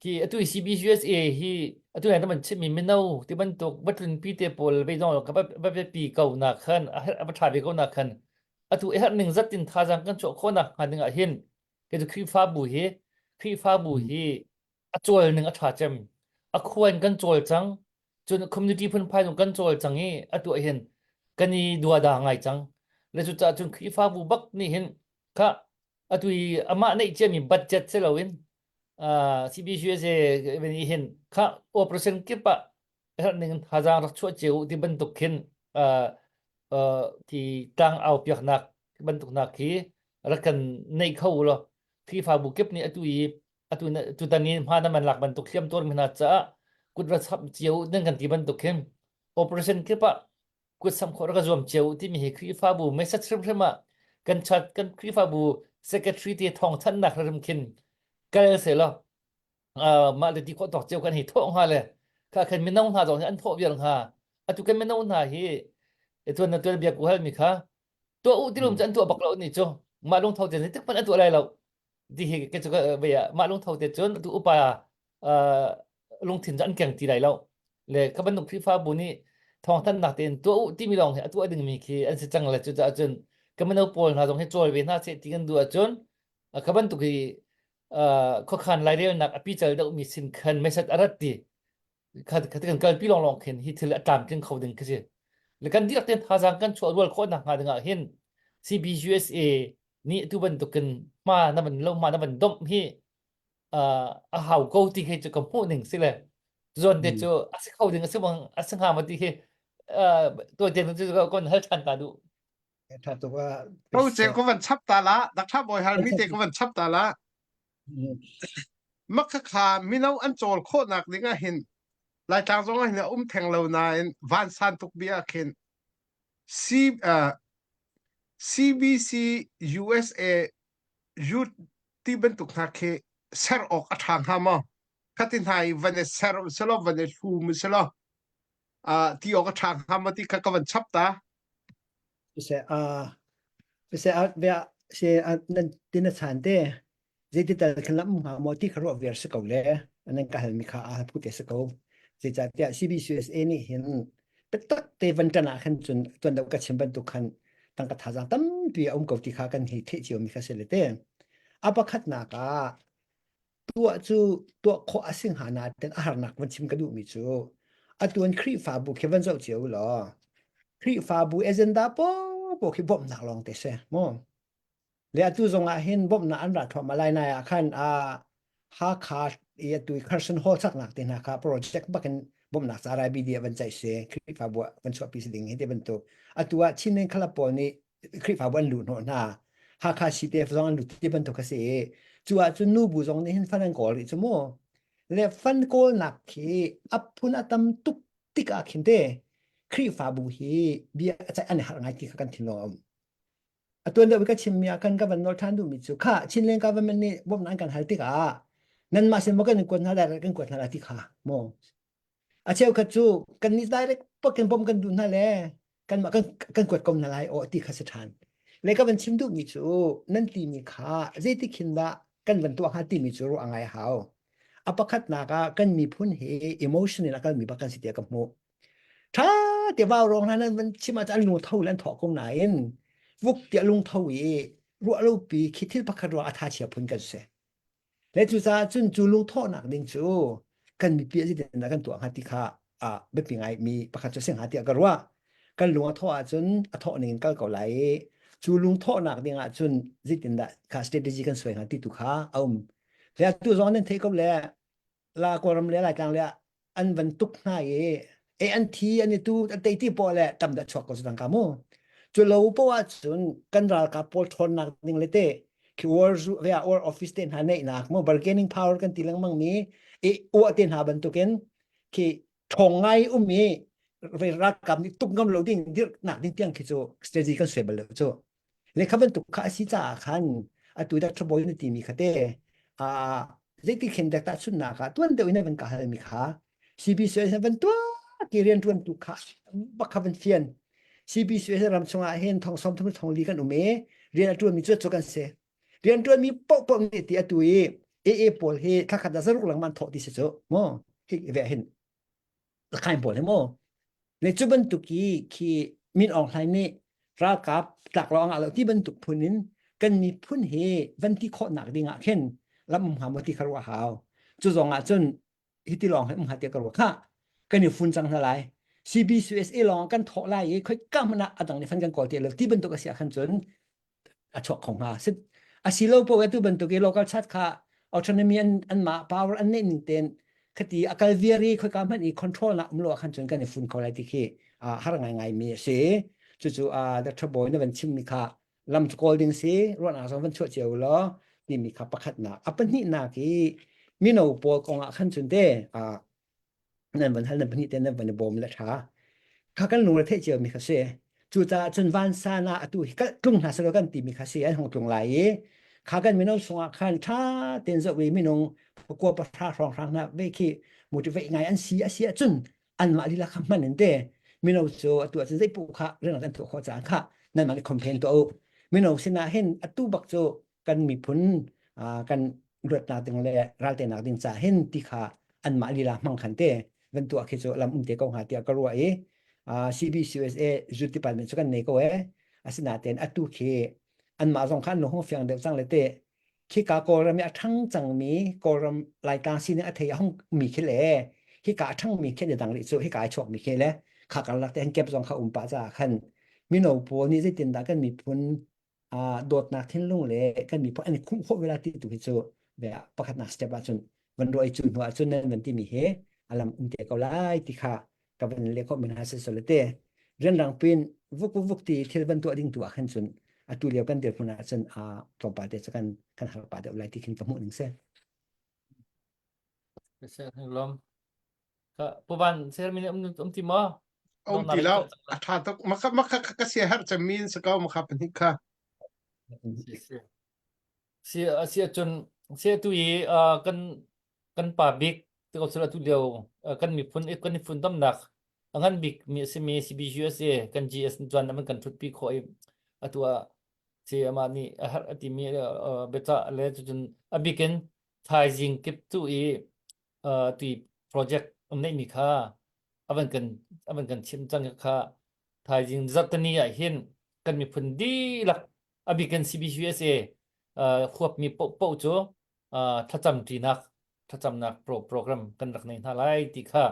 Khi atu i CBCUSA hi atu nan man chimmi mino ti bantuk va tlunpi te pawl ve zong ka va biapi ko na khan a herh a va ṭha ve ko na khan atu i herh ning zat in thazaang kan chuah khawh nak hnga ding ah hin kei cu Khrihfabu hi Khrihfabu hi a cawl ning a ṭha cem a khua in kan cawl cang cun community phunphai zong kan cawl cang i atu ah hin kan i duada ngai cang le cucaah cun Khrihfabu bak nih hin kha atu i amah neih ciami budget si loin CBCUSA nih hin kha operation kip ah herh ning thazaang rak chuah cio ti bantuk khin ti tlang au piaknak bantuk nak khi rak kan nei kho law Khrihfabu kip nih atu i atu tutan i hma na man lak bantuk hliam tuar mi hna caah kut ra chap cio nan kan ti bantuk khin operation kip ah kut sam khawh rak zuam cio timi hi Khrihfabu message hrimhrim ah kan chat kan Khrihfabu secretary te thawng thannak hrim khin kal se law mah le ti khawh tawk cio kan hi thawh hnga le kha khan mino hna zong hi an thawh vial hnga atu kan mino hna hi tuan na tuan bia ku hal mi kha tuah u tilum cu an tuah bak lo ni cu mah lungtho te tik hmanh an tuah lai lo ti hi ke cu ve mah lungtho te cun tu upa lungthin cu an keng ti lai lo le ka bantuk Khrihfabu nih thawngthanhnak tein tuah u timi lawng hi a tuah dingmi khi an si cang le cucaah cun ka mino pawl hna zong hi cawl ve hna seh ti kan duh ahcun ka bantuk hi khuakhan lairelnak a pical deuhmi sin khan message a rat ti kha kan kalpi lawng lawng khin hi thil a tlamtling kho ding khi si le kan dihlak tein thazaang kan chuah rual khawh nak hnga ding ah hin CBUSA nih tu bantukin hma na van lo hma na van domh hi a hau ko ti khi cu ka hmuh ning si le zawn te cu a si kho ding a si bang a si hnga ma ti khi tuah te cu kon hal than ta duh Tha tuk a Ko ce ko van chap ta la Dr. Bawi hal mi te ko van chap ta la Makhakha mino an cawl khawhnak ding ah hin Laitlang zong ah hin a um theng lo nain vansan tuk bia khin C, uh, CBC USA youth ti bantuk hna khi ser awk a ṭha hnga maw? Khati hna i van i ser selaw van i hlum selaw uh, ti awk a ṭha hnga maw ti kha ka van chap ta. Se a se a bia se a nan tin a chan te zeiti tal khan lam hnga maw ti kha ruah viar si ko le nan ka hal mi kha a phu te si ko zeicahtiah CBCUSA nih hin biatak te van ṭan ah khan cun tuan deuh ka chim bantuk khan tangka thazaang tampi a um ko ti kha kan hei theih cio mi kha si le te a pakhatnak ah tuah cu tuah khawh a si hnga nain a harnak van chim ka duhmi cu atu an Khrihfabu khi van zoh cio law Khrihfabu agenda popo khi bawmhnak lawng te si mu Le atu zong ah hin bawmhnak an ra thluahmah lai nai ah khan a Hakha i atu i Carson Hall saknak te hna kha project bak in bawmhnak ca rai BD ah van ceih si Khrihfabu ah van chuahpi si ding hi ti bantuk atu ah Chinland Club pawl nih Khrihfabu an luh hnawh hna Hakha CTF zong an lut ti bantuk a si i cu ah cun nubu zong nih hin fan an kawl rih cu mu le fan kawlnak khi a phun a tam tuk tik ah khin te Khrihfabu hi bia a ceih an i harh ngai ti kha kan thinlung a um A tuan deuh i ka chimmi ah khan ka van nawl ṭhan duhmi cu kha Chinland government nih bawmhnak an kan hal tikah nanmah sin maw kan in kuat hna direct kan kuat hna lai ti kha maw a cheukhat cu kannih direct pakin bawmh kan duh hna le kanmah kan kan kuat ko hna lai aw ti kha si ṭhan le ka van chim duhmi cu nan timi kha zeitik hin dah kan van tuah hnga timi cu ruah ngai a hau a pakhatnak ah kan miphun hi emotion in a kalmi bak kan si tiah ka hmuh Ṭha te vau rawng hna nan van chim ahcun an lungtho le an thawh ko nain vuk tiah lungtho i ruah lopi khi thil pakhat ruah a tha chia phun kan si. Le cucaah cun cu lungthawhnak ding cu kan mipi a zeitin dah kan tuah hnga ti kha ah biapi ngai mi pakhat cu a si hnga tiah ka ruah. Kan lung a thawh ahcun a thawh ning in kal ko lai i cu lungthawhnak ding ahcun zeitindah kha strategy kan suai hnga ti tu kha a um. Le atu zong nan theih ko le la Kawlram le Laitlang le an van tuk hna i e an thi an i tu an tei ti pawl le tam dah chuak ko su tangka mu cu lo po ahcun kan ralkap pawl ṭhawnnak ding le te khi war zu vea war office te hna neihnak mu bargaining power kan ti lengmang mi i uah te hna bantukin. Khi ṭhawng ngai um i ralkap nih tuk ngam lo ding dirhnak ding tiang khi cu strategy kan suai bal lo cu. Le kha bantuk kha a si caah khan atu Dr. Boy na timi kha te a zeiti khin dek tahchunhnak ah tuan deuh in van ka halmi kha CBC van tuah ti rian tuan tu kha bak kha van fian CBC ram chungah hin thong som thum thong li kan um i rian a tuanmi cu cu kan si rian tuanmi paohpaoh nih ti atu i AA pawl hi thlakhat ah zaruk lengmang thawh ti si cu mu hi ve hin lakhain pawl hi mu le cu bantuk i khi Min Aung Hlaing nih ralkap tlak lawng ah lo ti bantuk phun in kan miphun hi van ti khawhnak ding ah khin lam um hnga maw ti kha ruah hau cu zong ah cun hiti lawng hi um hnga tiah ka ruah khah kan i fun cang hna lai CBCUSA lawng kan thawh lai i khoi ka hmanh ah a dang nih fan kan kawl ti lo ti bantuk a si ah khan cun a chuak kho hnga. A si lo poh atu bantuk i local chat kha autonomy an anmah power an neih ning ten khati a kal viar i khoika hmanh i control nak um lo ah khan cun kan i fun kho lai ti khi har ngai ngai mi a si. Cucu Dr. Boy na van chim mi kha lam cu kawl ding si ruahnak zong van chuah cio law timi kha pakhatnak. A pahnihnak i mino pawl kong ah khan cun te nan van hal nan pahnih te nan van i bawm le ṭha kha kan lungre theih cio mi kha si cucaah cun vansan ah atu hi tlung hna selaw kan timi kha si an hung tlung lai i kha kan mino chungah khan ṭha tein zoh i minung pakua pahra hrawnghrang hna ve khi motivate ngai an si a si ahcun anmah lila kha hman in te mino cu atu ahcun zei puh kha rian kan tuah khawh caah kha nanmah nih complain tuah u mino sinah hin atu bak cu kan miphun kan luatnak ding le raltenak ding ca hin ti kha anmah lila hmang khan te van tuah khi cu lam um te ko hnga tiah ka ruah i CBCUSA youth department cu kan nei ko e asinain atu khi anmah zong kha an lung hung fiang deuh cang le te khika Kawlram i a ṭhang cangmi Kawlram Laitlang sining a thei a hung mi khi le hika a ṭhangmi khi an dang rih cu hika ai chuakmi khi le kha karlak te han kep zong kha um pah caah khan mino pawl nih zeitindah kan miphun dawtnak thinlung le kan miphun an i khumh khawh ve la ti tu hi cu pakhatnak step ahcun van ruah i cu hnu ahcun nan van timi hi alam um te ko lai ti kha ka van le khawh min ha se so le te rianrang pin vuk vuk ti thil van tuah ding tu ah khan cun atu lio kan dirhmun ah cun a tlawmpal te cu kan kan har pa deuh lai ti khin ka hmuh ning se Lom. Pu Van ser min um um ti maw? Um ti lo. A tha tuk. Maka maka ka sia har cem min sa ko maka pahnih kha. Si si cun si tu i kan kan pa bik ti ko sila tu lio kan miphun kan miphun damnak a ngan bik mi a simi CBUSA kan GS chuan man kan thut pi kho i atu ah si ama nih a har a timi biacah le cucun a bikin thaizing kip tu i tui project um neihmi kha avan kan avan kan chim cang kha thaizing zarhtani ah hin kan miphun dihlak a bikin CBCUSA huapmi paohpaoh cu thlacam ṭinak thlacamnak pro program kan rak nei hna lai ti kha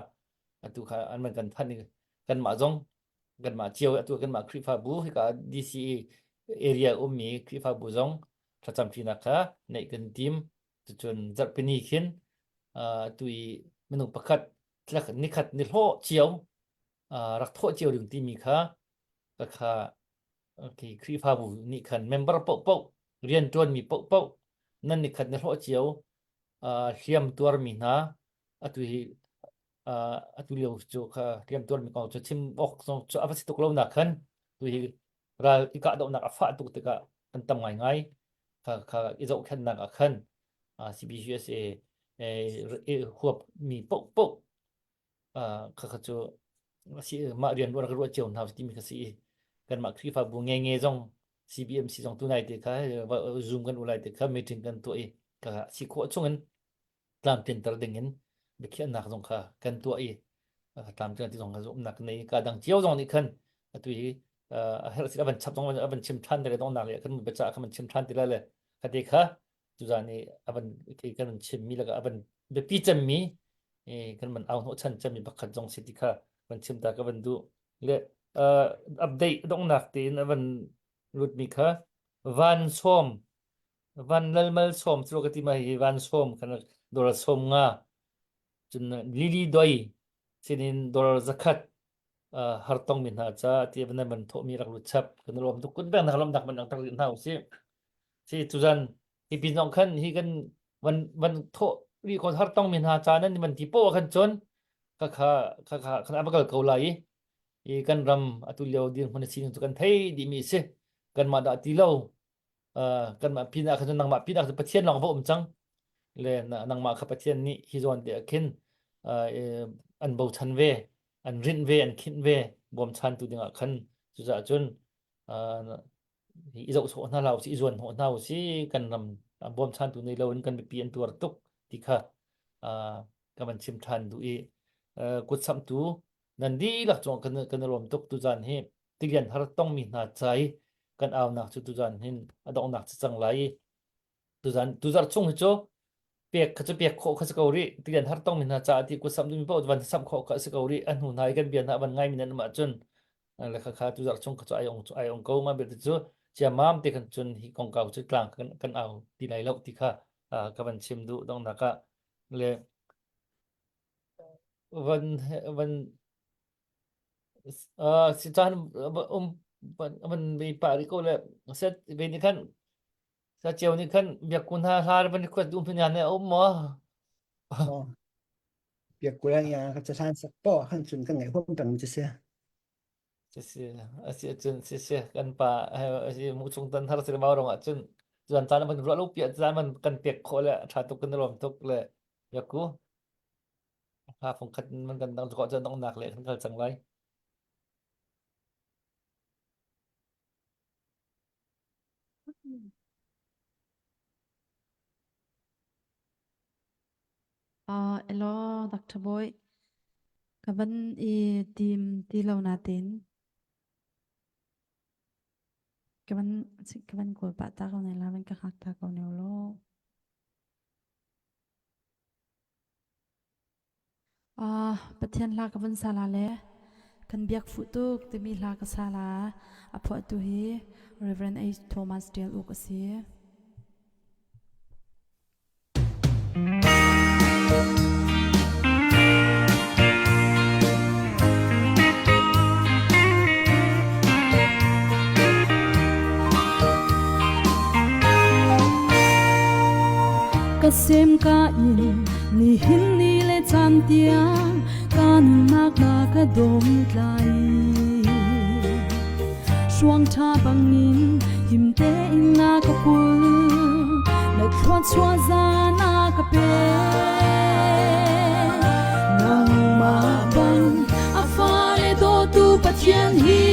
atu kha an man kan thanh i kanmah zong kanmah cio atu kanmah Khrihfabu hika DCE area ummi Khrihfabu zong thlacam ṭinak kha neih kan tim Cucun zarhpini khin atu i minung pakhat nikhat ni hlawh cio rak thawh cio ding timi kha kha okay, Khrihfabu nih khan member paohpaoh rianṭuanmi paohpaoh nan nikhat ni hlawh cio hliam tuarmi hna atu hi atu lio cu kha hliam tuarmi kong cu chim awk zong cu a va si tuk lo nak khan tu hi ral i kahdohnak a fah tuk tikah kan tam ngaingai kha kha i zohkhenhnak ah khan CBCUSA huap mi paohpaoh kha kha cu si mah rian rak ruah cio hna timi kha si i kanmah Khrihfabu nge nge zong CBMC zong tunai te kha Zoom kan ulai te kha meeting kan tuah i kha si khawh chungin tlamtlinter ding in biakhiahnak zong kha kan tuah i tlamtling ti zong kha zumhnak nei ka dang cio zong nih khan atu hi a herh si a van chap zong a van chim than te dongnak le kan biaca kha van chim than ti la le khate kha tuzan i a van kan van chim mi la a van biapi cemmi kan van au hnawh chan cemmi pakhat zong si ti kha van chim ta ka van duh le update dongnak tein a van lut mi kha van sawm Van lal mal sawm cu ka ti ma hi van sawm kan dollar sawm nga cun lili doi sinin dollar zakhat har tong mi hna ca ti van man thawh mi rak lut chap kan lawm tuk kun beng na lawm dak man ang tak hna u si si tuzan hi pin zong khan hi kan van van thawh ri ko har tong mi hna ca nan van ti po khan cun. Kha kha kha kha khan a va kal ko lai i i kan ram atu lio dirhmun a sining cu kan thei dihmi a si. Kanmah dah ti lo kanmah pin ah khan cun nangmah pin ah cun Pathian lawng va um cang. Le nangmah kha Pathian nih hi zawn te ah khin an bochan ve, an rinh ve, an khinh ve bawmchantu dingah khan cucaah cun i zohsawh hna hlah usih, i zuanhnawh hna usih, kan ram bawmchantu nei loin kan mipi an tuar tuk ti kha ka van chim ṭhan duh i kutsamhtu nan dihlak cungah kan kan i lawm tuk tuzan hi tilian har tongmi hna ca i kan aunak cu tuzan hin a donghnak si cang lai i tuzan tuzarh chung hi cu pek kha cu pek khawh kha si ko rih tilian har tongmi hna caah ti kutsamh duhmi paoh van samh khawh kha si ko rih a hnu hna i kan bia hna van ngaimi nan um ahcun le kha kha tuzarh chung kha cu ai ong ai ong ko ma belte cu ciamam te khan cun hi kongkau cu tlang kan kan au ti lai lo ti kha ka van chim duh donghnak ah le van van si caan um van van ve pa ri ko le set ve ni khan sa cheu ni khan biak kun ha hla van request dum phin ne um mo biak kulang ya ka chasan sak po khan chun kan ngai huam tang chi se Si asi cun si si kan pa asi mu chung tan har sir mau rong ah cun zuan caan man ruah lo pia caan man kan pek khawh le tha tuk kan rom tuk le yaku ha phong khat man kan dang ko cun dong nak le kan kal cang lai. Elaw Dr. Bawi, ka van i tim ti lo natin ka van ka van kawl pah ta ko ne la van ka hngak ta ko ne law. Pathian hla ka van sa la le kan biak fuh tuk timi hla ka sa la a phuahtu hi Reverend H. Thomas Tial Uk a si. Ka sem ka in nihin ni le caan tiang ka nunnak na ka dawm tlai Hruang ṭha bangin him tein na ka pul na thluachuah za na ka pe Nangmah bang a fale dawtu Pathian hi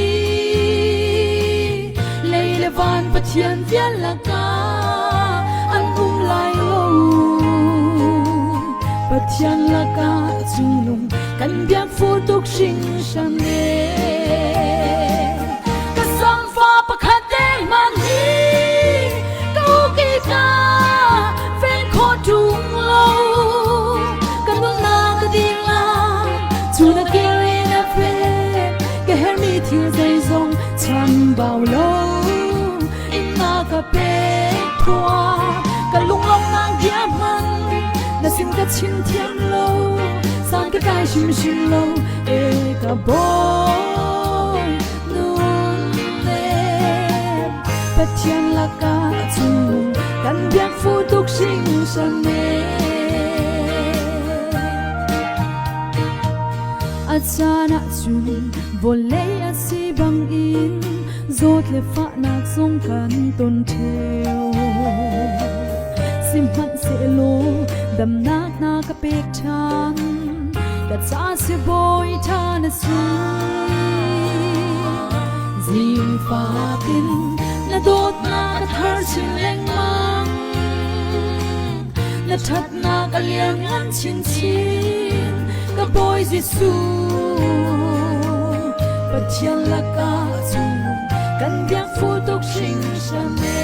lei le van Pathian vial lakah an um lai lo Pathian lakah cungnung kan biak fu tuk hringhran e Ka samfa pakhat deng man hi ka uki ka ven kho tung lo ka nunnak ka ding la chu na kirin a fe ka hermi thil zeizong chambau lo in na ka pek thua ka lunglawmnak bia hman na sin ka chim thiam lo san ka kai hrim hrim lo e ka bawi nun ne Pathian lakah chung kan biak fu tuk hringhran ne A caan ahcun vawlei a si bangin zawt le fahnak zong kan ton ṭheo. Sihmanhsehlaw damnak na ka pek ṭhan, ka ca sibawi ṭha na si. Zing fatin na dawtnak a thar chin lengmang, na ṭhatnak a lianngan chinchin, ka Bawi Jesuh. Pathian lakah cun kan biak fu tuk hringhran e.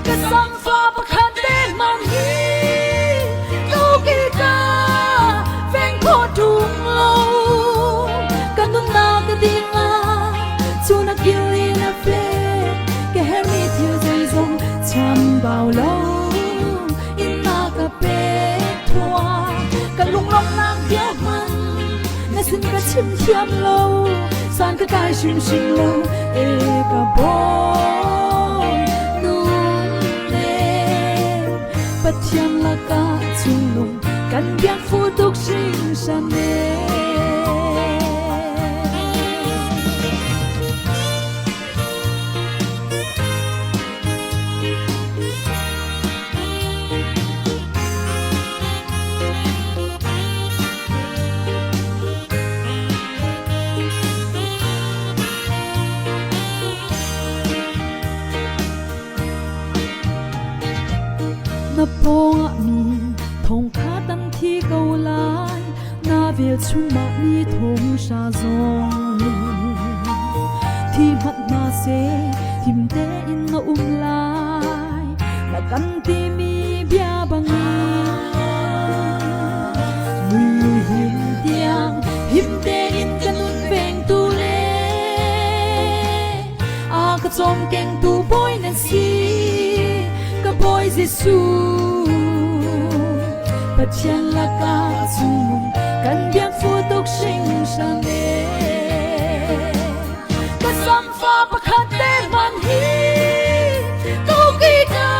Ka samfa pakhat te hmanh hi ka ki ka veng kho ṭung lo. Ka nunnak ka ding ah cu na kil in a fe ka hermi thil zeizong chambau lo in na ka pek thua ka lunglawmhnak bia hman na sin ka chim thiam lo san ka kai hrimhrim lo e ka bawi nun ne Pathian lakah cungnung. Kan biak fu tuk hringhran e. Na pawngah mi thong kha tam thi ko lai na velchum ah mi thong hra zong thi hmanh hna seh him tein na um lai na kan timi bia bangin Nihin tiang him tein ka nun vengtu le a ka cawmkengtu bawi na si ka bawi Jesuh Pathian lakah chung kan biak fu tuk hringhran e ka samfa pakhat te hman hi ko ki ka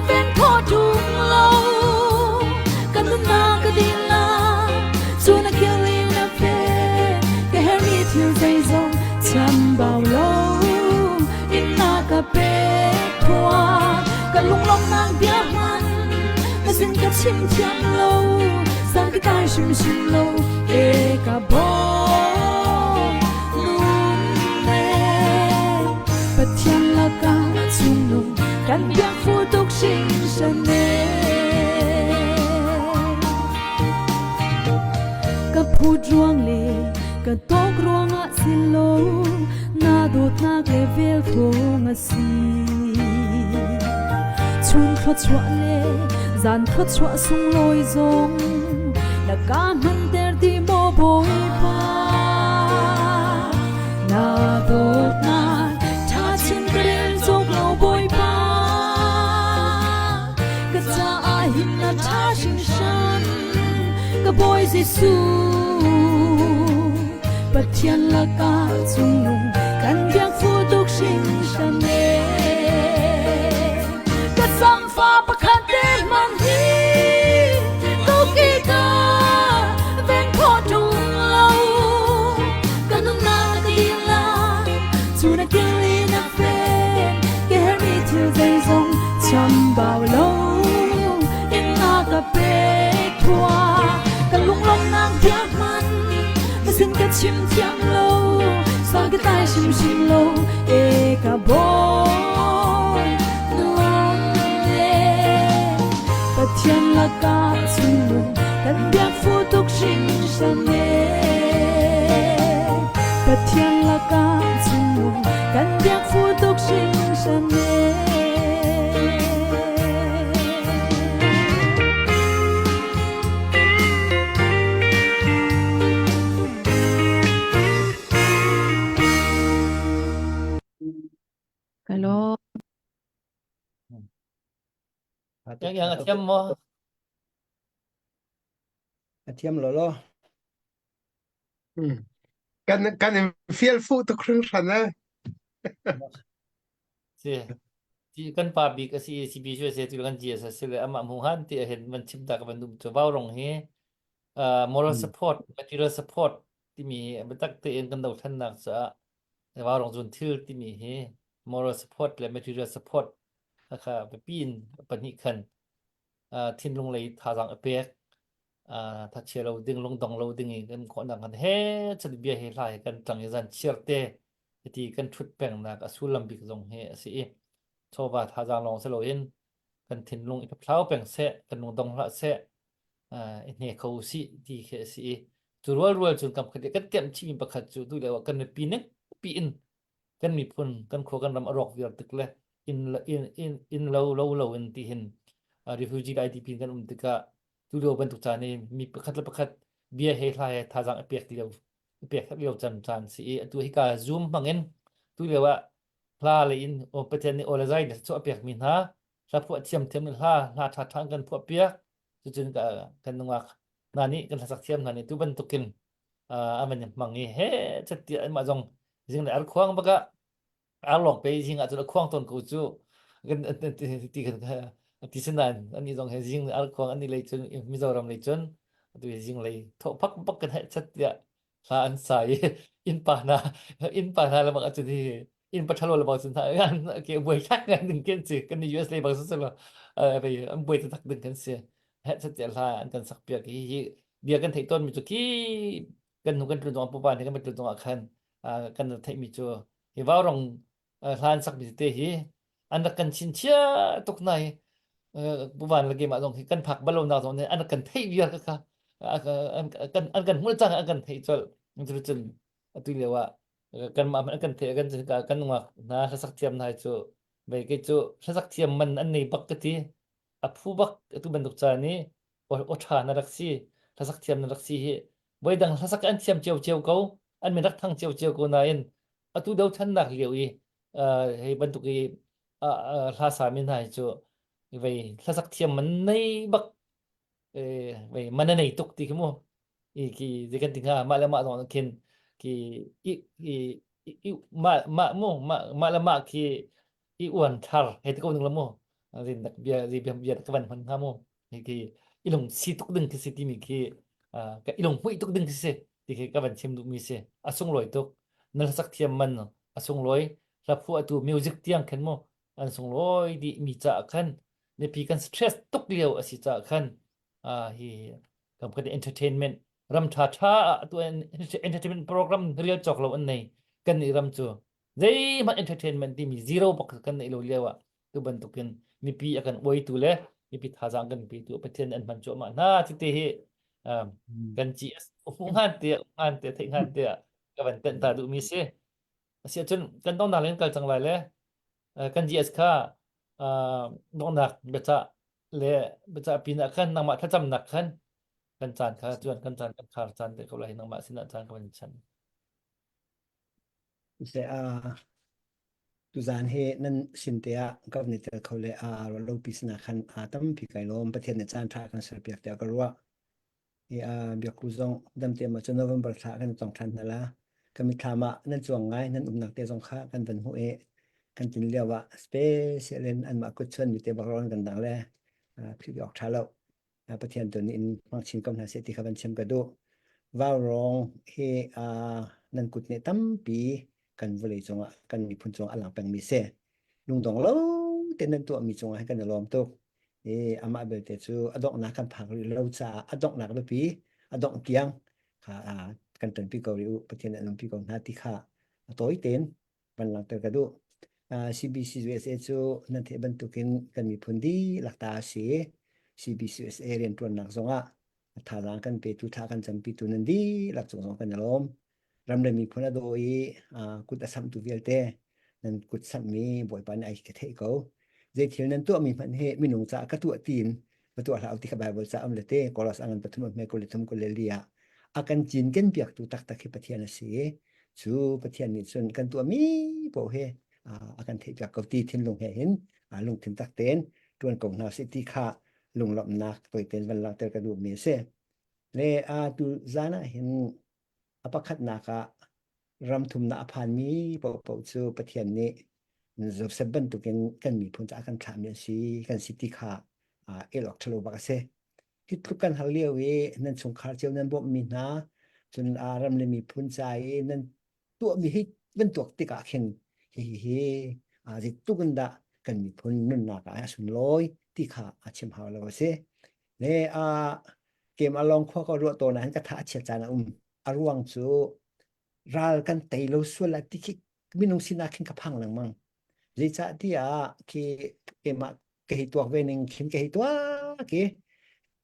ven kho tung lo ka nunnak ka dinnak cu na killing na fe ka hermi thil zeizong chambau lo in na ka pek thua ka lunglawmnak bia hman na sin ka chim thiam lo sang ka tai hrim hrim lo e ka bawm nun ne Pathian lakah chungnung kan biak fu tuk hringhran ne Ka phut ruang le ka tok ruangah si lo na dawtnak le vel thawng a si Chun thluachuah le zan thluachuah sunglawi zong na ka hmanter ti maw Bawipa Na dawtnak ṭha chin ka rel cawk lo Bawipa Ka caah hin na ṭha hringhran ka Bawi Jesuh Pathian lakah cungnung kan biak fu tuk hringhran e Ka samfa pakhat te hmanh hi tuki ka ven kho ṭung lo ka nunnak ka ding lai cu na kili na fen ka hermi thil zeizong chambau lo in na ka pek thua ka lunglawmnak bia hman na sin ka chim thiam lo sa ka tai hrimhrim lo e ka bawi nuam le Pathian lakah chungnung kan biak fu tuk hringhran e Pathian lakah chungnung kan biak fu tuk hringhran e Hello. Yang yang a thiam maw? A thiam lo lo. Kan kan in fial fu tuk hringhran eh. Si. Ti kan pa bik a si CB cu a si tu kan GS a si le amah hmu han ti hin van chim ta ka van dum cu vau rong hi uh, moral support material support timi biatak tein kan dothlennak caah vau rong zun thil timi hi moral support le material support kha biapi in pahnih khan uh, thinlung lei thazaang a pek uh, thachia lo ding lungdong lo ding i kan khawhnak kan he chan bia he hla he kan tang i zan chiar te hiti kan thut pengnak a sullam bik zong hi a si i chawva thazaang lawng si loin kan thinlung i phlau peng seh kan lungdong hlah seh i hne kho si ti khi a si i cu rual rual cun kam khat kan tiam chihmi pakhat cu tu lio ah kan mipi ning pi in kan miphun kan khua kan ram a rawk viar tik le in in in in lo lo lo in ti hin refugee IDP kan um tikah tu lio bantuk caan i mi pakhat le pakhat bia he hla he thazaang i pek lio i pek lio caan caan si i atu hika zoom hmang in tu lio ah hla le in o Pathian nih aw le zai chu a pek mi hna hla phuah thiam thiam in hla hla tha tha kan phuah piak cucun ka kan nungak hna nih kan hlasak thiam hna nih tu bantukin a van hmang i he chat mah zong zing le ar khuang baka ar lawng pe zing ah cun a khuang tawn ko cu kan ti kan. Ti sinain ani zong he zing arkhuang ani lei cun Mizoram lei cun atu hi zing lei thawh phak bak kan heh chat tiah hla an sa i innpa hna innpa hna le bak acun hi innpa thalo le bak cun hna ke buai thak ngai ding kan si kan ni US lei bak su lo vei an buai tak ding kan si heh chat tiah hla an kan sak piak hi hi bia kan theih tawn mi cu ki kan nu kan tlun zong pupa nih kan tlun zong ah khan kan theih mi cu hi vaurong hla an sak mi te hi an rak kan chinchia tuk nai buvan le game ah zong hi kan phak balo nak zong nih an rak kan theih viar ka kha an kan an kan hmul cang an kan theih colh cu cun atu lio ah kan mah an kan theih kan kan nungak hna hlasak thiam hna cu vei ke cu hlasak thiam man an nei bak ka ti a phu bak atu bantuk ca ni aw tha na rak si hlasak thiam na rak si hi voidang hlasak an thiam cio cio ko an min rak thang cio cio ko nain atu dothlannak lio i hei bantuk i hla sami hna hi cu vei hlasak thiam man nei bak vei man nei tuk ti khi mu i ki zei kan ti hnga mah le mah zong khin ki i i i mah mah mu mah mah le mah khi i uan thar hei ti ko ning la mu zin dak bia zi bia bia ka van hman hnga mu hi khi i lung si tuk ding khi si timi khi ka i lung hmuih tuk ding khi si ti khi ka van chim duhmi si a sunglawi tuk na hlasak thiam man a sunglawi hla phuahtu music tiang khan mu an sunglawi dih mi caah khan mipi kan stress tuk lio a si caah khan hi kam kan entertainment ram tha tha ah tu entertainment program real cawk lo an nei kan ni ram cu zeihmanh entertainment timi zero bak kan neih lo lio ah tu bantukin mipi a kan uaitu le mipi thazaang kan petu Pathian an hman cuahmah hna tete hi kan ci ngan te ngan te theih ngan te ka van tenh ta duhmi si asi ahcun kan donghnak len kal cang lai le kan GS kha donghnak biacah le biacah pin ah khan nangmah thlacamnak khan kan caan kha cuan kan caan kan khar caan te ko lai nangmah sinah caan ka van chan Se a tuzaan hi nan sin te ah ka van i tel kho le a ruahlopi sinah khan aa tampi kai lawm. Pathian nih caan ṭha kan serpiak tiah ka ruah. I a biakku zong damte maw cu November thla kan tong ṭhan hna la. Ka mitthlam ah nan cuang ngai, nan umnak te zong kha kan van hmuh i kan tin lio ah special in anmah kut chuan mi te bak rawn kan dang le philh awk ṭha lo. Pathian tu nih in hmang chin ko hna seh ti kha van chim ka duh. Vaurawng hi nan kut nih tampi kan vawlei cungah kan miphun cungah a lang pengmi si. Lungdong lo tein nan tuahmi cungah hin kan i lawm tuk. I amah belte cu a donghnak kan phak rih lo caah a donghnak biapi a dongh tiang kha kan ṭanpi ko rih u Pathian nih an umpi ko hna ti kha a tawi tein van langhter ka duh. CBC USA cu nan theih bantukin kan miphun dihlak ta a si. CBC USA rianṭuannak zongah thazaang kan petu, thla kan campitu nan dihlak cung zong kan i lawm. Ram le miphun a daw i kut a samhtu vialte nan kut samhmi Bawipa nih ai ka theih ko. Zei thil nan tuahmi hmanh hi minung caah ka tuah tiin va tuah hlah u ti kha Bible ca um le te Kolos angan pathum a hme 23 24 ah a kan cinken piaktu taktak hi Pathian a si i cu Pathian nih cun kan tuahmi paoh hi a kan theihpiak ko ti thinlung he hin lungthin tak tein ṭuan ko hna sih ti kha lunglawmhnak toiten van langhter ka duhmi a si. Le a tu zan ah hin a pakhatnak ah ram thumnak a phanmi paohpaoh cu Pathian nih Joseph bantukin kan miphun caah kan thlahmi an si kan si ti kha el awk ṭhalo bak a si. Hi tluk kan har lio i nan chungkhar cio nan bawmhmi hna cun ram le miphun ca i nan tuahmi hi van tuak tikah khin hihi hi zeitluk in dah kan miphun nunnak ah a sunlawi ti kha a chim hau lo a si. Le a kem along khua ka ruah tawn ah hin ka tha a chiat caan a um. A ruang cu ral kan tei lo sual ah ti khi minung sinak khin ka phang lengmang. Zeicah tiah khi keimah ka hei tuak ve ning khin ka hei tuak i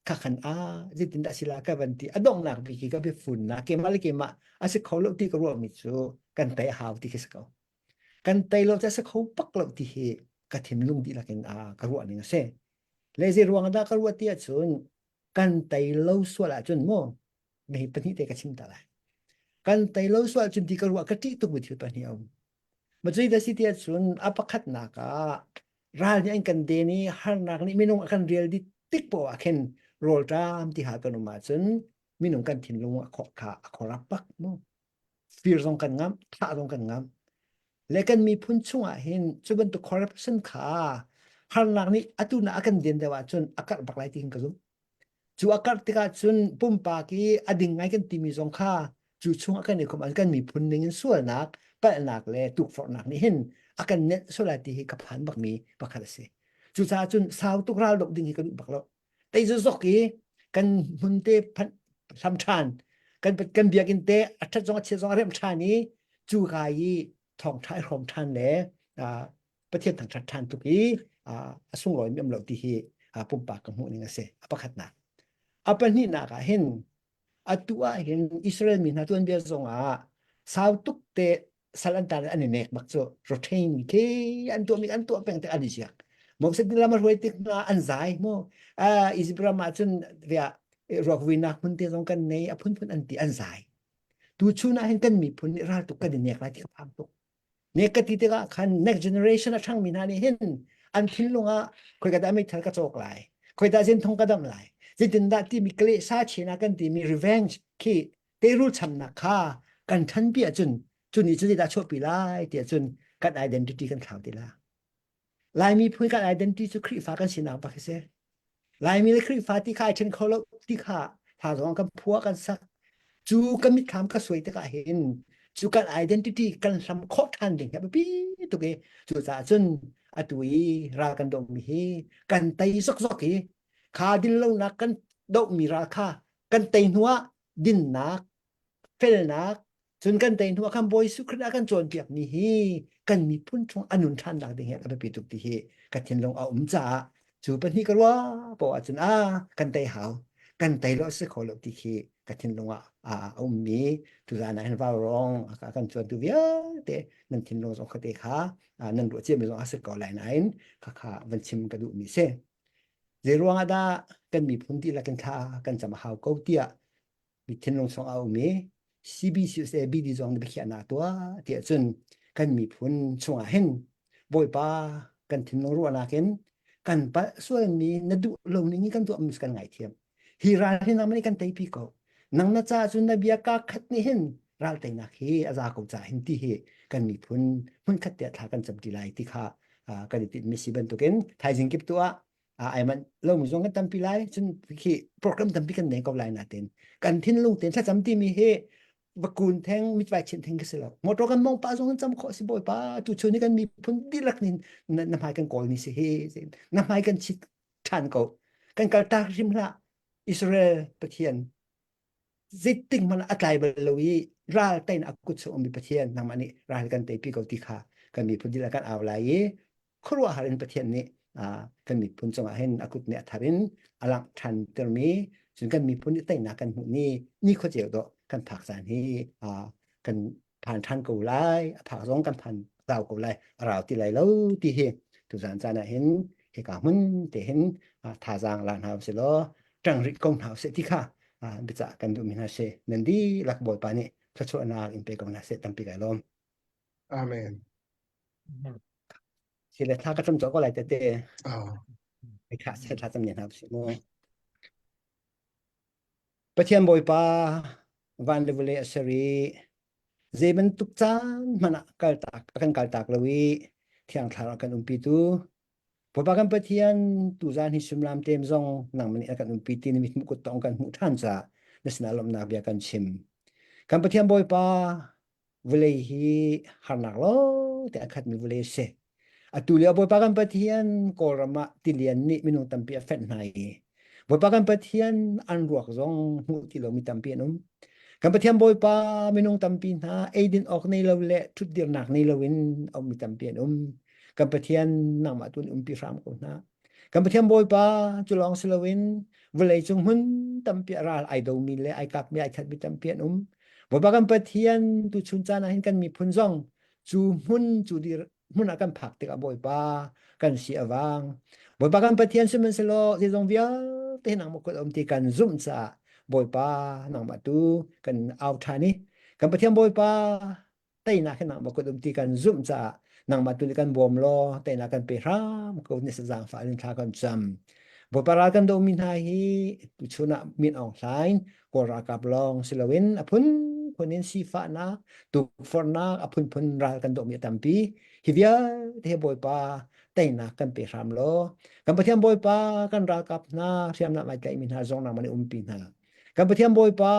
kha khan a zeitin dah sila ka van ti a donghnak bik hi ka biafunnak keimah le keimah a si kho lo ti ka ruahmi cu kan tei a hau ti khi si ko. Kan tei lo cu a si kho bak lo ti hi ka thinlung dihlak in a ka ruah ning a si. Le zei ruang dah ka ruah ti ahcun kan tei lo sual ahcun mu mei pahnih te ka chim ta lai. Kan tei lo sual ahcun ti ka ruah ka ṭih tukmi thil pahnih a um. Ma cui da si ti ahcun a pakhatnak ah ral nih an kan den i harnak nih minung a kan rial dih tik poah ah khin rawlṭam ti hal kan um ahcun minung kan thinlung a khok kha a khorap bak mu. Fir zong kan ngamh, thah zong kan ngamh. Le kan miphun chungah hin cu bantuk corruption kha. Harnak nih atu na a kan den deuh ahcun a karh bak lai ti hin ka zumh. Cu a karh tikah cun pumpak i a ding ngai kan timi zong kha cu chung a kan i khum ah kan miphun ning in sualnak, palhnak le tukforhnak nih hin a kan nenh sual lai ti hi ka phan bakmi pakhat a si. Cucaah cun sau tuk ral doh ding hi ka duh bak lo. Tei zok i kan hmun te phanh hlam ṭhan, kan kan biakinn te a ṭhat zong a chiat zong a remh ṭhan i cu ka i thawngṭha i hrawm ṭhan le Pathian thangṭhat ṭhan tuk i a sunglawi mi um lo ti hi pumpak ka hmuh ning a si. A pakhatnak. A pahnihnak ah hin atu ah hin Israel mi hna tuanbia zong ah sau tuk te sal an tan an i nek bak cu rotain khi an tuah mi an tuah peng te an i ziak. Moses nih lam a hruai tik hna an zai mu. Egypt ram ah cun via ruakvuinak hmun te zong kan nei a phunphun an ti an zai. Tu chun ah hin kan miphun nih ral tuk kan i nek lai ti ka phang tuk. Ne ka ti tikah khan next generation a ṭhangmi hna nih hin an thinlung ah khoika dah meithal ka cawk lai, khoi dah zinthong ka damh lai, zeitindah timi kale sa chena kan timi revenge khi teirul chamnak kha kan ṭhanpi ahcun cu nih cu zeidah chuahpi lai tiah cun kan identity kan thlau ti la. Laimi phun kan identity cu Khrihfa kan sinak bak hi si. Laimi le Khrihfa ti kha ai ṭhen kho lo ti kha hla zong kan phuah kan sak. Cu kan mitthlam ka suai tikah hin cu kan identity kan hlam khawh ṭhan ding hi a biapi tuk i cucaah cun atu i ral kan dohmi hi kan tei zokzok i kha dinlonak kan dohmi ral kha kan tei hnuah dinnak felnak cun kan tei hnu ah khan Bawi Jesuh Khrih a kan cawnpiak mi hi kan miphun chung a nun ṭhan nak ding hi a biapi tuk ti hi ka thinlung a um caah cu pahnih ka ruah poah ahcun a kan tei hau kan tei lo si kho lo ti khi ka thinlung ah a um mi tuzan ah hin vaurawng a kan cuantu vialte nan thinlung zong khate kha nan ruah cia mi zong a si ko lai nain khakha van chim ka duh mi si zei ruang ah dah kan miphun dihlak in thla kan cam a hau ko tiah mi thinlung chung a um i CBCUSA BD zong nih biakhiahnak tuah tiah cun kan miphun chungah hin Bawipa kan thinlung ruahnak in kan palh sualmi na duh lo ning in kan tuahmi kan ngaithiam. Hi ral hi nangmah nih kan teipi ko. Nang na ca cun na bia kaa khat nih hin ral teinak hi a za ko ca hin ti hi kan miphun hmunkhat tiah thla kan cam ti lai ti kha kan i tinhmi si bantukin thaizing kip tu ah ai manh lomi zong kan tampi lai cun khi program tampi kan nei ko lai natin kan thinlung ten thlacam timi hi vakun theng mitvai chin theng ka si lo motor kan mong pa zong kan cam khawh si bawipa tu chun ni kan miphun dihlak nin na hmai kan kawl ni si hi na hmai kan chit than ko kan kal tak hrim hlah Israel Pathian zeitik hmanh a tlai bal lo i ral tein a kut chung ummi Pathian nangmah nih ral kan teipi ko ti kha kan miphun dihlak kan au lai i khuaruahhar in Pathian nih kan miphun cungah hin a kut nih a thar in a langh ṭhan termi cun kan miphun nih teinak kan hmuh ni ni khuaceu dawh kan phak caan hi kan phan ṭhan ko lai a phak zong kan phan rau ko lai a rau ti lai lo ti hi tuzan caan ah hin hika hmun te hin thazaang la hna usih law ṭang rih ko hna usih ti kha biacah kan duhmi hna si nan dihlak Bawipa nih thluachuahnak in pe ko hna seh tampi kai lawm. Amen. Si le thla ka cam cawk ko lai tete. Oh. Ai kha se thla cam ne hna usih mu. Pathian Bawipa van le vawlei a ser i zei bantuk caan hmanh ah kaltak a kan kaltak lo i Thiang Thlarau a kan umpitu Bawipa kan Pathian tuzaan hi suimilam tem zong nangmah nih a kan umpi ti na mithmuh kut tong kan hmuh ṭhan caah na sinah lawmhnak bia kan chim. Kan Pathian Bawipa vawlei hi harnak lawngte a khatmi vawlei a si. Atu lio Bawipa kan Pathian Kawlram ah tilian nih minung tampi a fenh hna i Bawipa kan Pathian an ruak zong hmuh ti lomi tampi an um. Kan Pathian Bawipa minung tampi hna eidin awk nei lo le ṭhutdirnak nei loin a ummi tampi an um. Kan Pathian nangmah tu in umpi hram ko hna. Kan Pathian Bawipa cu lawng si loin vawlei cung hmun tampi a ral ai domi le ai kapmi ai thatmi tampi an um. Bawipa kan Pathian tu chun caan ah hin kan miphun zong cu hmun cu dir hmun ah kan phak tikah Bawipa kan si a vang. Bawipa kan Pathian sihmanhsehlaw zeizong vialte nangmah kut a um ti kan zumh caah Bawipa nangmah tu kan au ṭhan i kan Pathian Bawipa teinak hi nangmah kut um ti kan zumh caah nangmah tu nih kan bawm law teinak kan pe hram ko ni zaangfah in thla kan cam. Bawipa ral kan dohmi hna hi tuchun ah Min Aung Hlaing Kawl ralkap lawng si loin a phun. phunphun in sifahnak, tukforhnak a phunphun ral kan dohmi a tampi. Hi vialte hi Bawipa teinak kan pe hram law kan Pathian Bawipa kan ralkap hna hriamnam ai tlaihmi hna zong nangmah nih umpi hna. Kan Pathian Bawipa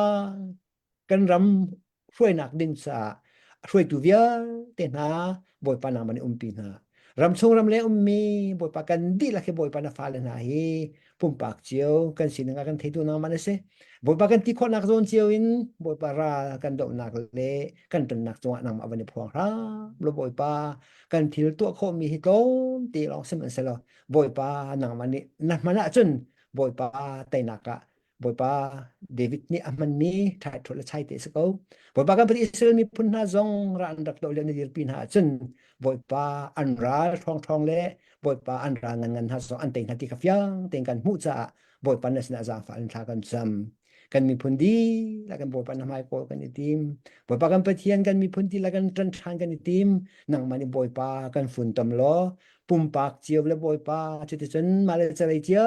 kan ram hruainak ding caah hruaitu vialte hna Bawipa nangmah nih umpi hna. Ramchung ram le ummi Bawipa kan dihlak hi Bawipa na fale hna hi pumpak cio kan sining ah kan theitu nangmah na si. Bawipa kan ti khawhnak zawn cio in Bawipa ral kan dohnak le kan tonnak cungah nangmah van i phuang hram lo Bawipa kan thil tuah khawhmi hi tlawmte lawng sihmanhsehlaw Bawipa nangmah nih na hman ahcun Bawipa teinak ah Bawipa David nih a hmanmi ṭhaiṭhawt le chaite a si ko. Bawipa kan Pathian Israel miphun hna zong ra an rak doh le na dirpi hna ahcun Bawipa an ral ṭhawngṭhawng le Bawipa an ral ngan ngan hna zong an tei hna ti kha fiang tein kan hmuh caah Bawipa na sinah zaangfah in thla kan cam. Kan miphun dihlak kan Bawipa na hmai kawl kan i tim. Bawipa kan Pathian kan miphun dihlak kan ṭan ṭhan kan i tim. Nangmah nih Bawipa kan funtom law pumpak cio le Bawipa cuticun mah le calei cio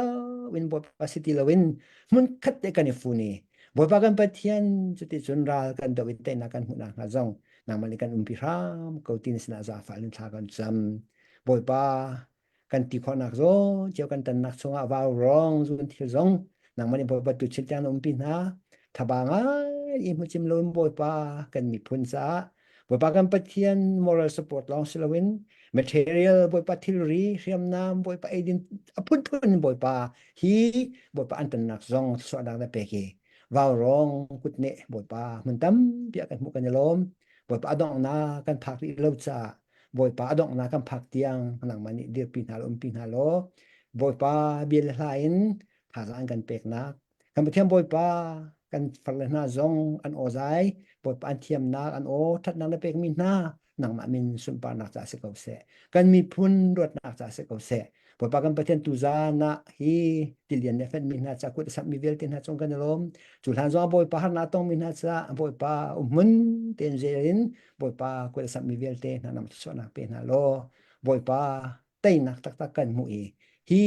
in Bawipa si ti loin hmunkhat te kan i fun i Bawipa kan Pathian cuticun ral kan doh i teinak kan hmuhnak hnga zong nangmah nih kan umpi hram ko ti na sinah zaangfah in thla kan cam. Bawipa kan ti khawhnak zawn cio kan tannak chungah vau rong zun thil zong nangmah nih Bawipa tu chil tiang na umpi hna thaba ngai i hmucim loin Bawipa kan miphun caah Bawipa kan Pathian moral support lawng si loin material Bawipa thilri hriamnam Bawipa eidin a phunphun Bawipa hi Bawipa an tonnak zong thluachuahnak na pek i vau rong kutneh Bawipa hmun tampi ah kan hmuh kan i lawm Bawipa a donghnak kan phak rih lo caah Bawipa a donghnak kan phak tiang nangmah nih dirpi hna law umpi hna law Bawipa bia le hla in thazaang kan peknak kan Pathian Bawipa kan farle hna zong an aw zai Bawipa an thiamnak an aw ṭhatnak na pekmi hna nangmah min sunparnak ca si ko seh kan miphun luatnak ca si ko seh Bawipa kan Pathian tuzan ah hi tilian le fenmi hna ca kut a sammi vialte hna cung kan i lawm cu hlan zong Bawipa harnak tongmi hna ca Bawipa umhmun tein zel in Bawipa kut a sammi vialte hna nam thluachuahnak pe hna law Bawipa teinak taktak kan hmuh i hi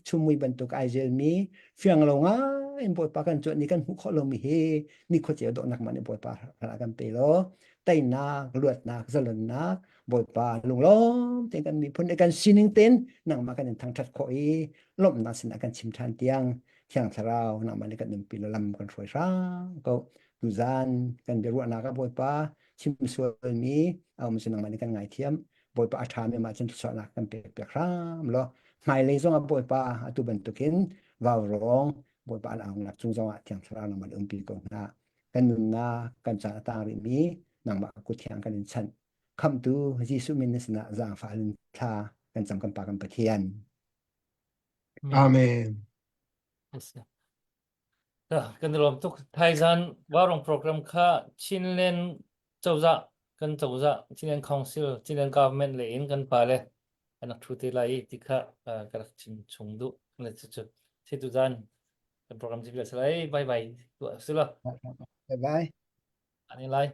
chumui bantuk ai zelmi fiang lo ngai in Bawipa kan cuanh ni kan hmuh khawh lomi hi ni khuaceu dawhnak man in Bawipa ral kan pe law teinak luatnak zalonnak Bawipa lunglawm tein kan miphun le kan sining tein nangmah kan in thangṭhat khawh i lawmhnak sinah kan chim ṭhan tiang Thiang Thlarau nangmah nih kan nunpi lo lam kan hruai hram ko tuzan kan biaruahnak ah Bawipa chim sualmi a um cu nangmah nih kan ngaithiam Bawipa a ṭhami mah cun thluachuahnak kan pek piak hram law hmailei zongah Bawipa atu bantukin vaurawng Bawipa an aunak cung zongah Thiang Thlarau nangmah nih umpi ko hna kan nunnak kan caan a tang rihmi nangmah kut thiang kan in chanh khamhtu Jesuh min na sinah zaangfah in thla kan cam kan Pa kan Pathian Amen. Kan i lawm tuk. Thaizan Vaurawng program kha Chinland cozah kan cozah Chinland Council Chinland Government le in kan pale an rak thu te lai i ti kha ka rak chim chung duh. Le cu cu tu zan kan program ci bye bye tuah sila. Bye bye. Ani lai.